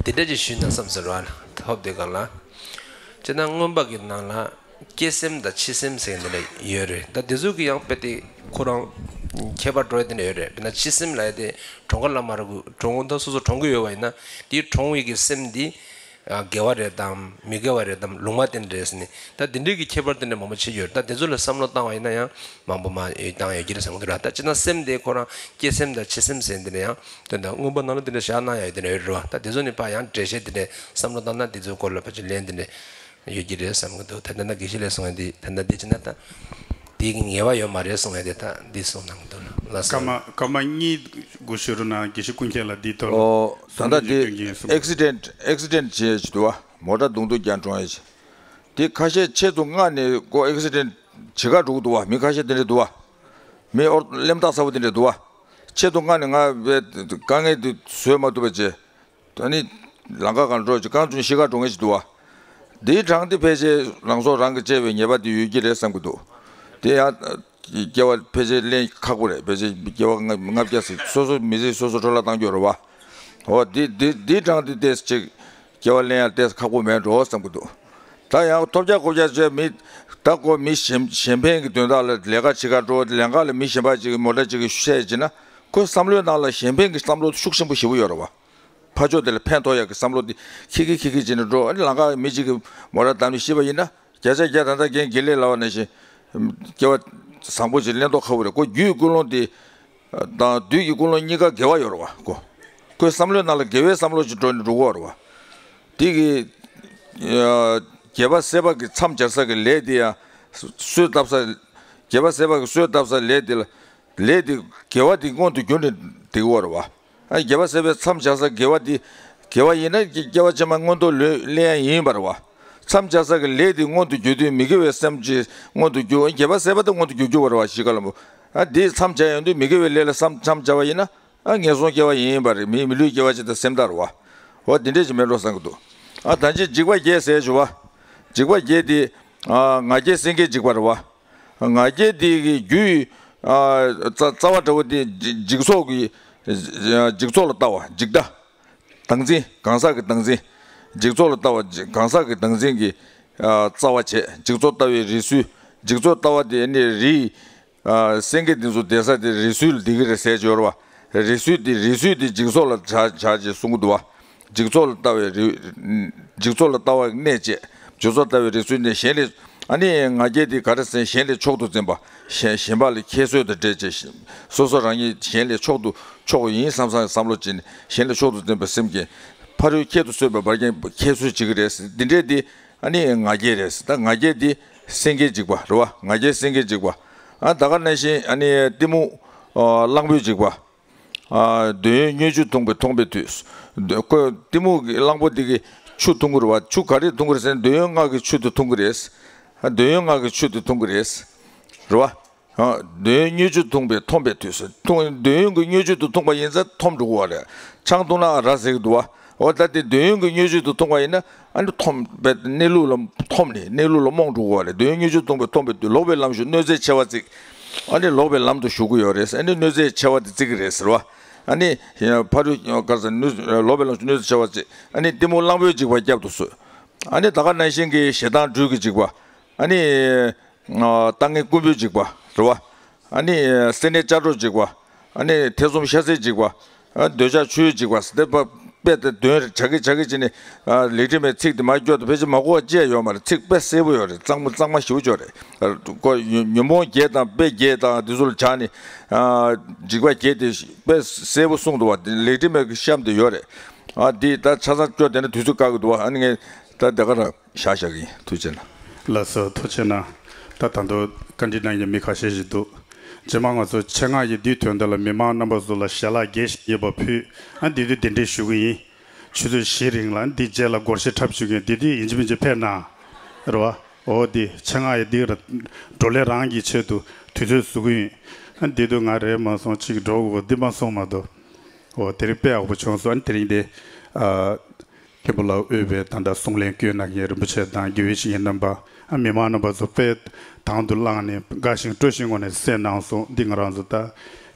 འདི་འདྲ་ཅིག་ཞུས་ན་བསམ་ཟེར་བ་ཐོབ་དེ་ག་ལ། སྤྱིར་ན་མངོན་པ་གི་ནང་ལ་སྐྱེ་སེམས་དང་འཆི་སེམས་ཟེར་འདི་འདྲ་ཡོད་རེད། ད་དེ་ཚོ་གི་ཡང་དཔེ་དེ་ཁོ་རང་ཁྱད་པར་འགྲོ་ཡ་དེ་འདྲ་ཡོད་རེད། དཔེར་ན་འཆི་སེམས་ལབ་ཡ་དེ་གྲོངས་ཁ་ལ་མར་གྲོངས་ད་སོ་སོ་གྲོངས་ཀྱི་ཡོད་པ་ཡིན་ན་དེའི་གྲོངས་པའི་གི་སེམས་འདི་དགེ་བ་རེད་དམ་མི་དགེ་བ་རེད་དམ་ལུང་མ་བསྟན་རེད་ཟེར་ནས་ད་དེ་འདྲའི་གི་ཁྱད་པར་དེ་འདྲ་མང་པོ་ཕྱེ་ཡོད་རེད། ད་དེ་ཚོ་ལ་བསམ་བློ་བཏང་བ་ཡིན་ན་ཡང་མང་པོ་མ་བཏང་ཡོད་ཀྱི་རེད་བསམ་གི་འདུག་ར། ད་སྤྱིར་ན་སེམས་དེ་ཁོ་རང་སྐྱེ་སེམས་དང་འཆི་སེམས་ཟེར་འདི་འདྲ་ཡང་དོན་དག་མངོན་པ་ནང་ལ་དེ་འདྲ་བཞག་གནང་ཡ་ཡོད་དེ་འདྲ་ཡོད་རེད་བ། ད་དེ་ཚོ་ནི་ཕར་ཡང་འགྲེལ་བཤད་དེ་འདྲ་བསམ་བློ་བཏང་ན་དེ་ཚོའི་སྐོར་ལ་ཕལ་ཆེར་ལན་དེ་འདྲ་ཡོད་ཀྱི་རེད་བསམ་གྱི་འདུག་ད་ལྟ་ན་དགེ་བཤེས་ལགས་གསུང་ཡ་འདི་ད་ལྟ་འདི་བྱས་ན་ད་འདི་གི་ངེས་པ་ཡོད་མ་རེད་གསུང་ཡ་འདི་ད་འདི་གསུང་གནང་གི་འདུག་ལ། ལགས་སོ། སྐར་མ་སྐར་མ་གཉིས་དགུ་ཞུ་རུ་ན་དགེ་བཤེས་ཀུན་མཁྱེན་ལགས་འདི་ཐོག་ལ་ཨོ། ད་ལྟ་འདི་ཨེག་སི་ཌེན་ཊི་ཨེག་སི་ཌེན་ཊི་བྱས་ཀྱི་འདུག་བ། མོ་ཊ་རྡུང་རྡུང་རྒྱག་གྲོངས་ཡ་ཅིག་འདི་ཁ་ཤས་ཆེད་དུ་མངགས་ནས་ཀོ་ཨེག་སི་ཌེན་ཊི་བྱེད་ག་འགྲོ་གི་འདུག་བ། མི་ཁ་ཤས་དེ་འདྲ་འདུག་བ། མི་ཨོར་གླེན་རྟགས་ཚ་པོ་དེ་འདྲ་འདུག་བ། ཆེད་དུ་མངགས་ནས་ང་བའི་དཀའ་ངལ་དེ་བཟོད་མ་ཐུབ་པ་བྱས། ད་ནི་ལམ་ཁ་སྒང་འགྲོ་ཅིག་རྐང་བཙུགས་ཤི་ཁར་འགྲོ་མཁན་ཞིག་འདུག་བ། འདིའི་གྲངས་འདི་ཕལ་ཆེར་རང་སྲོག་རང་གིས་བཅད་པའི་ཉེས་པ་འདི་ཡོད་ཀྱི་རེད་བསམ་གྱི་འདུག་དེ་ཡང་སྐྱེ་བ་ཕལ་ཆེར་ལེན་ཁག་པོ་རེད། ཕལ་ཆེར་སྐྱེ་བ་ལྔ་ལྔ་བརྒྱ་ཟིན་སོ་སོ་མི་ཚེ་སོ་སོ་འཕྲོ་བརླག་བཏང་རྒྱུ་རེད་བ། འོ་འདི་འདི་འདིའི་གྲངས་འདི་ཏོག་ཙམ་ཅིག་སྐྱེ་བ་ལེན་ཡ་ཏོག་ཙམ་ཁག་པོ་མེད་འགྲོ་བསམ་གྱི་འདུག་ད་ཡང་ཐོབ་རྒྱག་ཁོབ་རྒྱག་བྱས་མི་ད་ཁོ་མི་གཞན་གཞན་ཕན་གྱི་དོན་དག་ལ་ལས་ཀ་བྱེད་གར་འགྲོ་ལམ་ཁ་ལ་མི་གཞན་པ་ཅིག་གིས་མོ་ཊ་ཅིག་གིས་བཤད་བྱས་ན་ཁོའི་བསམ་བློའི་ནང་ལ་གཞན་ཕན་གྱི་བསམ་བློ་ཤུགས་ཆེན་པོ་ཞེ་པོ་ཡོད་རེད་བ། ཕར་ཕྱོགས་དེ་ལ་ཕན་ཐོགས་ཡག་གི་བསམ་བློ་དེ་ཁྱི་ཁྱི་ཁྱི་ཁྱི་བྱས་ནས་འགྲོ། ཨ་ནི་ལམ་ཁ་མི་གཅིག་གིས་མོ་ཊ་བསྡམས་ནས་ཤི་བ་ཡིན་ན་བརྒྱ་ཆ་བརྒྱ་ད་ལྟ་རྒན་དགེ་ལེགས་ལབ་པ་ནང་བཞིན་སྐྱེ་བ་བཟང་པོ་ཞིག་ལེན་མདོག་ཁ་པོ་རེད། ཁོ་རྒྱུ་ཡི་ཀུན་སློང་དེ་དང་བདུད་ཀྱི་ཀུན་སློང་གཉིས་ཀ་དགེ་བ་ཡོད་རེད་བ། ཁོ་ཁོའི་བསམ་བློའི་ནང་ལ་དགེ་བའི་བསམ་བློ་ཞིག་འགྲོ་ནས་འགྲོ་གི་ཡོད་རེད་བ། དེ་གི་རྒྱལ་བ་སྲས་པ་གི་མཚམས་སྦྱར་ས་གི་ལས་དེ་ཡང་གསོས་བཏབ་ས། རྒྱལ་བ་སྲས་པ་གི་གསོས་བཏབ་ས་ལས་དེ་ལ་ལས་དེ་དགེ་བ་དེ་མངོན་དུ་གྱུར་ནས་བསྡད་ཀྱི་ཡོད་རེད་བ། ཨ་རྒྱལ་བ་སྲས་པའི་མཚམས་བཞག་ས་དགེ་བ་འདི། དགེ་བ་ཡིན་ན་སྐྱེ་བ་ཕྱི་མ་མངོན་མཐོ་ལོས་ལེན་ཡ་ཡིན་པ་རེད་བ། མཚམས་བཞག་ས་གི་ལས་འདི་མངོན་དུ་གྱུར་དུས་མི་དགེ་བའི་སེམས་ཅིག་མངོན་དུ་གྱུར། རྒྱལ་བ་སྲས་པ་དེ་མངོན་དུ་གྱུར་གྱི་ཡོད་རེད་བ་ཤི་ཁ་ལ་མོ། ཨ་འདིའི་མཚམས་བཞག་ཡོང་དུས་མི་དགེ་བའི་ལས་ལ་བསམ་མཚམས་བཞག་པ་ཡིན་ན། ཨ་ངན་སོང་སྐྱེ་བ་ཡིན་པ་རེད། མི་མི་ལུས་སྐྱེ་བ་ཅིག་དང་སེམས་ཐག་རེད་བ། འོ་འདི་འདྲས་ཅིག་མེད་འགྲོ་བསམ་གྱི་འདུག་ཨ་ད་ཅི་འཇིགས་པ་བརྒྱད་ཟེར་ཞུ་བ། འཇིགས་པ་བརྒྱད་འདི། ཨ་ང་རྒྱལ་སེང་གེའི་འཇིགས་པ་རེད་བ། ང་རྒྱལ་འདི་གི་རྒྱུ་ཡི། ཨ་རྩ་རྩ་བ་འདྲ་བོ་འདི་འཇིག་འཇིག་ཚོགས་ཀྱི། འཇིག་ཚོགས་ལ་ལྟ་བ་འཇིག་ལྟ། བདག་འཛིན་གང་ཟག་གི་བདག་འཛིན། འཇིག་ཚོགས་ལ་ལྟ་བ་གང་ཟག་གི་བདག་འཛིན་གྱི། ཨ་རྩ་བ་བྱས་འཇིག་ཚོགས་ལྟ་བའི་རི་སུལ། འཇིག་ཚོགས་ལྟ་བ་དེ་ནི་རི། ཨ་སེང་གེ་འདི་ཚོ་བསྡད་ས་དེ་རི་སུལ་འདི་གི་རེད་ཟེར་གྱི་ཡོད་རེད་བ། རི་སུལ་དེ་རི་སུལ་དེ་འཇིག་ཚོགས་ལ་བྱ་བྱ་ཅེས་གསུང་གི་འདུག་བ། འཇིག་ཚོགས་ལ་ལྟ་བའི་རི། འཇིག་ཚོགས་ལ་ལྟ་བ་གནས་བཅས། འཇིག་ཚོགས་ལྟ་བའི་རི་སུལ་ནས་གཞན་ལས། ཨ་ནི་ང་རྒྱལ་དེ་ག་རེ་ཟེར་གཞན་ལས་མཆོག་ཏུ་འཛིན་པ། གཞན་གཞན་པ་ལས་ཁྱད་གསོད་དང་འདྲེས་བཅས། སོ་སོ་རང་ཉིད་གཞན་ལས་མཆོག་ཏུ་མཆོག་ཡིན་བསམ་བསམ་བསམ་བློ་ཅན་གཞན་ལས་མཆོག་ཏུ་འཛིན་པའི་སེམས་ཀྱིས་ཕ་རོལ་ཁྱད་དུ་གསོད་པའི་བར་རྐྱེན་ཁྱད་གསོད་བྱེད་ཀྱི་རེད། འདི་འདྲས་དེ། ཨ་ནི་ང་རྒྱལ་རེད། ད་ང་རྒྱལ་འདི་སེང་གེའི་འཇིགས་པ་རེད་བ། ང་རྒྱལ་སེང་གེའི་འཇིགས་པ། ཨ་ད་ག་ནང་བཞིན་ཨ་ནི་གཏི་མུག་ཨ་གླང་པོའི་འཇིགས་པ། ཨ་འདོད་ཡོན་མྱོས་བྱེད་མཐོང་བའི་མཐོང་པའི་དུས། འདོད་ཁོ་གཏི་མུག་གི་གླང་པོ་འདི་གི་ཆུ་འཐུང་གི་རེད་བ། ཆུ་ག་རེ་འཐུང་གི་རེད་ཟེར་ན་འདོད་ཡོན་ལྔ་གི་ཆུ་དེ་འཐུང་གི་རེད། ཨ་འདོད་ཡོན་ལྔ་གི་ཆུ་དེ་འཐུང་གི་རེད། རེད་བ། ཨ། འདོད་ཡོན་མྱོས་བྱེད་འཐུངས་པས་འཐོམས་པའི་དུས་སུ། འཐུང་། འདོད་ཡོན་གྱི་མྱོས་བྱེད་དུ་འཐུངས་པ་ཡིན་ཙང་འཐོམས་འགྲོ་གི་ཡོད་རེད། ཆང་འཐུང་ན་ར་ཟེར་གྱི་འདུག་བ། འོ་ད་དེ་འདོད་ཡོན་གྱི་མྱོས་བྱེད་དུ་འཐུངས་པ་ཡིན་ན་ཨ་ནི་འཐོམས་པའི་གནས་ལུགས་ལ་འཐོམས་ནས་གནས་ལུགས་ལ་རྨོངས་འགྲོ་གི་ཡོད་རེད། འདོད་ཡོན་མྱོས་བྱེད་འཐུངས་པས་འཐོམས་པའི་དུས། ལོག་པའི་ལམ་ཞུགས་གནོད་འཚེ་ཆེ་བ་བརྩིགས། ཨ་ནི་ལོག་པའི་ལམ་དུ་ཞུགས་ཀྱི་ཡོད་རེད། ཨ་ནི་གནོད་འཚེ་ཆེ་བ་དེ་བརྩིགས་ཀྱི་རེད་ཟེར་བ། ཨ་ནི་ཕ་རོལ་ག་རེ་ཟེར། གནོད། ལོག་པའི་ལམ་ཞུགས་གནོད་འཚེ་ཆེ་བ་བརྩིགས། ཨ་ནི་གཏི་མུག་གླང་པོའི་འཇིགས་པ་བསྐྱབ་ཏུ་གསོལ། ཨ་ནི་ད་ག་ནང་བཞིན་གྱི་ཞེ་སྡང་སྦྲུལ་གྱི་འཇིགས་པ། ཨ་ནི། ལྟ་ངན་རྐུན་པོའི་འཇིགས་པ་རེད་བ། ཨ་ནི་སེར་སྣའི་ལྕགས་སྒྲོག་འཇིགས་པ། ཨ་ནི་ཐེ་ཚོམ་ཤ་ཟའི་འཇིགས་པ། ཨ། འདོད་ཆགས་ཆུའི་འཇིགས་པ་ཟེར་དེ་དཔེ་དེ་འདོན་བྱ་གི་བྱ་གི་བྱས་ནས། ཨ། ལེགས་ཕྲེང་མའི་ཚིག་དེ་མར་སྐྱོར་དུ་ཕལ་ཆེར་མ་གོ་བ་ཅི་ཡང་ཡོད་མ་རེད། ཚིག་དཔེ་གསལ་པོ་ཡོད་རེད། གཙང་མ་གཙང་མ་ཞེ་པོ་ཅིག་ཡོད་རེད། ཨ། ཁོ་ཉོན་མོངས་བརྒྱད་དང་དཔེ་བརྒྱད་དང་དེ་ཚོ་ལ་སྦྱར་ནས། ཨ། འཇིགས་པ་བརྒྱད་དེ་དཔེ་གསལ་པོ་གསུངས་འདུག་བ། དེ་ལེགས་ཕྲེང་མའི་གཤམ་དུ་ཡོད་རེད། ཨ། འདི་ད་ཆ་ཚང་སྐྱོར་བསྡད་ན་དུས་ཚོད་བཀག་གི་འདུག་བ། ཨ་ནི་ངས་ད་དེ་ག་རང་བཞག་བཞག་གི་ཡིན། ཐུགས་རྗེ་གནང་། ལགས་སོ། ཐུགས་རྗེ་གནང་། ད་ད་དུང་བཀའ་འདྲི་གནང་མཁན་མི་ཁ་ཤས་ཤིག་འདུག་རྗེས་མ་ང་ཚོ་ཆེད་མངགས་ཀྱིས་འདིའི་དོན་དག་ལ་མི་མང་རྣམ་པ་ཚོ་ལ་ཞལ་ལག་རྒྱས་ཤིང་རྒྱས་པ་ཕུལ། ཨ། འདི་དུས་གདན་འདྲེན་ཞུ་གི་ཡིན། ཆུ་ཚོད་བཞི་རིང་ལ་འདི་རྗེས་ལ་སྒོར་གཞས་འཁྲབ་བཅུག་མཁན་འདི་དུས་ཡིན་གཅིག་མིན་གཅིག་ཕེབས་གནང་། རེད་བ། འོ་འདི་ཆེད་མངགས་ཀྱིས་འདི་ར་བགྲོ་གླེང་རང་གི་ཆེད་དུ་དུས་ཚོད་བཟོ་གི་ཡིན། ཨ། འདི་དུས་ང་རེད་མ་སོང་ཅིག་འགྲོ་དགོས་འདི་མ་སོང་མ་གཏོགས། འོ་དེ་རིང་དཔེ་ཡག་པོ་བྱུང་སོང་། ཨ་ནི་དེ་རིང་འདི། ཨ། མཁན་པོ་ལ་དབུས་པའི་ད་ལྟ་གསུང་གླེང་བསྐྱོན་གནང་མཁན་རིན་པོ་ཆེ་དང་དགེ་བའི་བཤེས་གཉེན་རྣམ་པ། ཨ། མི་མང་རྣམ་པ་ཚོ་དཔེ་དང་དུ་བླངས་ནས་དགའ་ཞིང་སྤྲོ་ཞིང་ངང་ནས་གསན་གནང་སོང་། འདི་ང་རང་ཚོ་ད་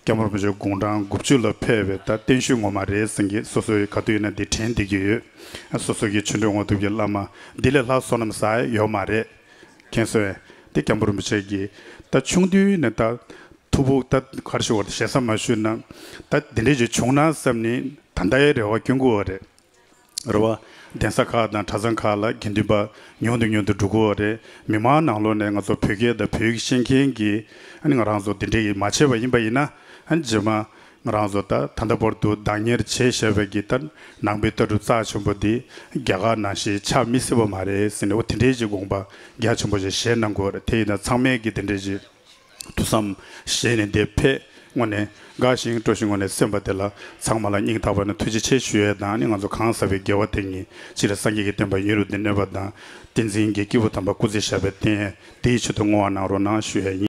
སྐྱབས་མགོན་རིན་པོ་ཆེ་དགུང་གྲངས་དགུ་བཅུ་ལ་ཕེབས་པའི་ད་བརྟན་བཞུགས་ངོ་མ་རེད་ཟེར་མཁན་སོ་སོའི་ག་དུས་ཡིན་ན་འདི་དྲན་བསྡད་ཀྱི་ཡོད། ཨ། སོ་སོ་གི་ཆོས་འབྲེལ་དབང་ཐོབ་ཀྱི་བླ་མ་འདི་ལས་ལྷག་བསོད་ནམས་བསགས་ཡོད་མ་རེད། མཁྱེན་སོང་ངས། འདི་སྐྱབས་མགོན་རིན་པོ་ཆེ་གིས་ད་ཆུང་དུས་ནས་ད་ཐུགས་ཕུགས་ད་ག་རེ་ཞུ་བར་ཞེ་ས་མ་ཞུས་ན། ད་འདི་འདྲས་ཅིག་བྱུང་ན་བསམ་ནས་ད་ལྟ་ཡང་རེ་བ་བསྐྱོན་གྱི་ཡོད་རེད། རེད་བ། གདན་ས་ཁག་དང་གྲྭ་ཚང་ཁག་ལ་དགེ་འདུན་པ་ཉུང་དུ་ཉུང་དུ་འགྲོ་གི་ཡོད་རེད། མི་མང་ནང་ལོགས་ནས་ང་ཚོ་བོད་སྐད་དང་བོད་ཡིག་ཤེས་མཁན་གྱི་ཨ་ནི་ང་རང་ཚོ་འདི་འདྲས་ཀྱི་མ་བྱས་པ་ཡིན་པ་ཡིན་ན། ཨ་ནི་རྗེས་མ་ང་རང་ཚོ་ད་ད་ལྟ་བར་དུ་བདག་གཉེར་བྱས་བཞག་པའི་གི་ད་ནང་པའི་ལྟ་གྲུབ་རྩ་ཆེན་པོ་འདི་རྒྱ་གར་ནང་བཞིན་ཆགས་མི་སྲིད་པ་མ་རེད་ཟེར་ནས། འོ་དེ་འདྲས་ཀྱི་དགོངས་པ་རྒྱ་ཆེན་པོ་ཞིག་བཞེས་གནང་དགོས་རེད། དེ་ཡིན་ན་ཚང་མས་ཀྱི་དེ་འདྲས་ཀྱི་ཐུགས་བསམ་བཞེས་ནས་འདིར་ཕེབས། དངོས་གནས་དགའ་ཞིང་སྤྲོ་ཞིང་དངོས་གནས་གསན་པ་དེ་ལ་ཚང་མ་ལ་སྙིང་ཐག་པ་ནས་ཐུགས་རྗེ་ཆེ་ཞུ་ཡས་དང་། ཨ་ནི་ང་ཚོ་གང་ཟག་པའི་དགེ་བ་དེ་ཉིད་སྤྱིར་སངས་རྒྱས་ཀྱི་བསྟན་པ་ཡུན་རིང་དུ་གནས་པ་དང་། བསྟན་འཛིན་གྱི་སྐྱེས་བུ་དམ་པ་སྐུ་ཚེ་ཞབས་པད་བརྟན། དེའི་ཆེད་དུ་བསྔོ་བ་གནང་རོགས་གནང་ཞུ་ཡས་ཡིན།